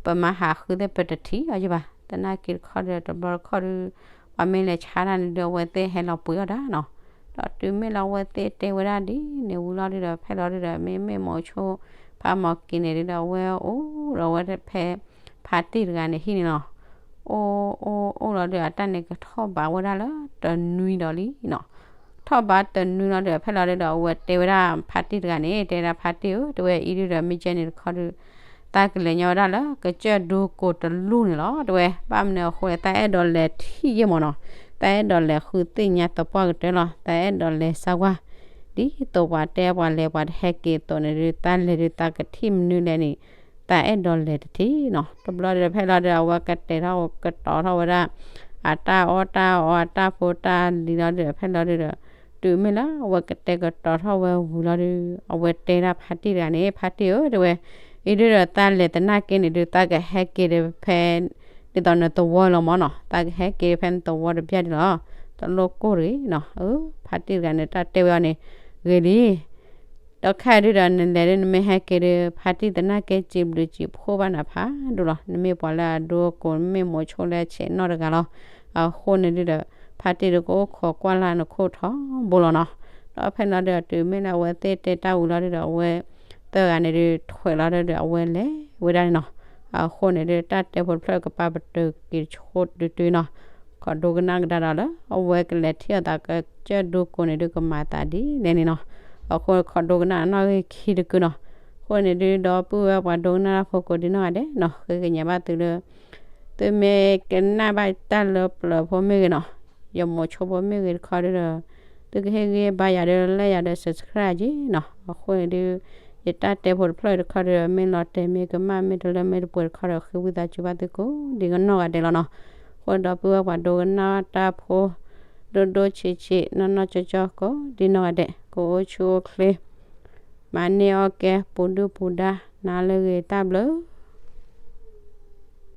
ပမၤဟးဃုသ့ၣ်ပတထံၣ်လီၤက့ဘၣ်. သနာ်က့တခီဒီး တဘျီတခီၣ်ဒုး ပှၤမ့ၢ်လဲၤဆါတၢ်န့ၣ်ဒုး အဝဲသ့ၣ်ဟဲလီၤပှ့ၤအီၣ်တၢ်နီၤ. ဒီးတုၤမ့ၢ်လၢအဝဲသ့ၣ်တဲဝဲဒၣ်ဒ်န့ၣ်ဝံၤလီၤဒုးဒီး ဖဲလီၤဒုးဒီး မ့မ့ၢ်မိၤဆိဖးမီၤက့ၤန့ၣ်ဒုးဒီး အဝဲအိၣ်ဒီးဝဲဖဲ ဖါတံၢ်တဂၤန့ၣ်ဟံၣ်န့ၣ်လီၤ. အိၣ်အိၣ်အိၣ်လီၤဒုး အတၢ်န့ၣ်ကထီၣ်ဘးဝဲဒၣ်လၢတနွံဒီးလံနီၤ. ထီၣ်ဘးတနွံလီၤဒုး ဖဲလီၤဒုးဒီး အဝဲတဲဝဲဒၣ်ဖါတံၢ်တဂၤန့ၣ် တဲဒၣ်ဖါတံၢ်ဧၢ တဲဝဲအံၤဒုးဒီး မ့ၢ်ကဲန့ၣ်တခီဒုး သးကလဲၤညီဝဲဒၣ်လၢကစၢၢ်ဒိကိးတလူၢ်န့ၣ်လီၤ တဲဝဲ. ဘၣ်မနုၤအဃိလဲၣ် သးအဲၣ်ဒိးလဲၤထံၣ်ယဲၢ်မၢ်နီၤ, သးအဲၣ်ဒိးလဲၤဃုသ့ၣ်ညါသပှၢ်ကတၢၢ်လီၤ, သးအဲၣ်ဒိးလဲၤစၢၤဝဲ ဒ်သိးပှၤတဲပှၤလဲၤပှၤတဟဲက့ၤအသိးန့ၣ်ဒုး သးလဲၤဒုးသးကထံၣ်မနုၤလဲၣ်န့ၣ် သးအဲၣ်ဒိးလဲၤတထံၣ်နီၤ. တဘျီဒီး ဖဲလီၤဒုး အဝဲကတဲာ်ထီၣ်ကတီၤထီၣ်ဝဲဒၣ် အတၢ်အီၣ်တၢ်အီအတၢ်ဖိတၢ်လံၤလီၤဒုး ဖဲလီၤဒုးဒီး တုၤမ့ၢ်လၢအဝဲကတဲာ်ကတီၤထီၣ်ဝဲဝံၤလီၤဒုး အဝဲတဲဒၣ်ဖါတံၢ်တဂၤန့ၣ် ဖါတံၢ်ဧၢ တဲဝဲ, အံၤဒုးဒီးသးလဲၤသနာ်က့န့ၣ်ဒုး သးကဟဲက့ၤဒီးဖဲ ဒ်သိးနသဝီလီၤမၢ်နီၤ, သးကဟဲက့ၤဖဲနသဝီတဘျီဒုးလီၤ. တလိၣ်ကိၢ်တဂ့ၤနီၤ. အၢ ဖါတံၢ်တဂၤန့ၣ် တၢ်တဲဝဲအီၤန့ၣ် ဂ့ၤလံ ဒီးခဲဒုးဒီးနလဲၤဒုး နမ့ၢ်ဟဲက့ၤဒီး ဖါတံၢ်သနာ်က့ စံးဘျုးစံးဖှိၣ်ဘၣ်နၤဖးဒိၣ်လီၤ. နမ့ၢ်ပှၤလၢအဒိအကိး နမ့ၢ်မိၤဆိလၢဆဲးနီၣ်တဂၤလီၤ. အဃိန့ၣ်ဒုးဒီး ဖါတံၢ်ဒုးကအိၣ်ခိးကွၢ်လၢနခိၣ်ထီဘိလီၤနီၤ. ဒီးဖဲလီၤဒုးဒီး တုၤမ့ၢ်လၢအဝဲသ့ၣ်တဲတၢ်ဝံၤလီၤဒုးဒီး အဝဲသၢဂၤန့ၣ်ဒုး ထွဲးလီၤဒုးဒီး အဝဲလဲၤဝဲဒၣ်န့ၣ်နီၤ. အဃိန့ၣ်ဒုး တၢ်တဲဖိတဖျၢၣ်ကပာ်ပတုာ်က့ၤဆိတုၤတုၤနီၤ. ခိးဒိကနၣ်ကဒါဒီးလၢ အဝဲကလဲၤထံၣ်အသးကစၢၢ်ဒိကိးန့ၣ်ဒုး ကမၤသးဒ်လဲၣ်န့ၣ်နီၤ. အဃိခိးဒိကနၣ်အနီၣ်ဂံၢ်ခံတကုာ်နီၤ. အဃိန့ၣ်ဒုး ဒီပုၢ်ဝဲၢ်ပှၤဒိကနၣ်တၢ်ဖိကိးဒံနီၢ်ဂၤဒဲးနီၤ ဃ့ကညးဘၣ်သုလၢ သုမ့ၢ်ကနၣ်ဘၣ်တၢ်လၢပျၢၤဖိမ့ၢ်ဂ့ၤနီၤ, ယမိၤဆိဖိမ့ၢ်ဂ့ၤတခီဒုးဒီး သုကဟ့ၣ်ဂံၢ်ဘါယၤဒီး like ယၤဒီး subscribe ယၤက့နီၤ. အဃိန့ၣ်ဒီး ယတၢ်တဲဖိတဖျၢၣ်တခီဒီး မ့ၢ်လီၤတဲာ်မ့ၢ်ကမၣ် မ့ၢ်တလၢမ့ၢ်တပှဲၤတခီဒီး ဃ့ဝံသးစူၤဘၣ်သုကိးဒံနီၢ်ဂၤဒဲးလီၤနီၤ. အဃိဒီပုၢ်ဝဲၢ်ပှၤဒိကနၣ်တၢ်ဖိ ဒိၣ်ဒိၣ်ဆံးဆံး နီၢ်နီၢ်ကၠီကၠီ ကိးဒံနီၢ်ဂၤဒဲး ကအိၣ်ဆူၣ်အိၣ်ချ့ မၤန့ၢ်အီၣ်ကဲ ပူၤဒုၣ်ပူၤဒါ နၤလၢအဂ့ၤ တၢ်ဘျုး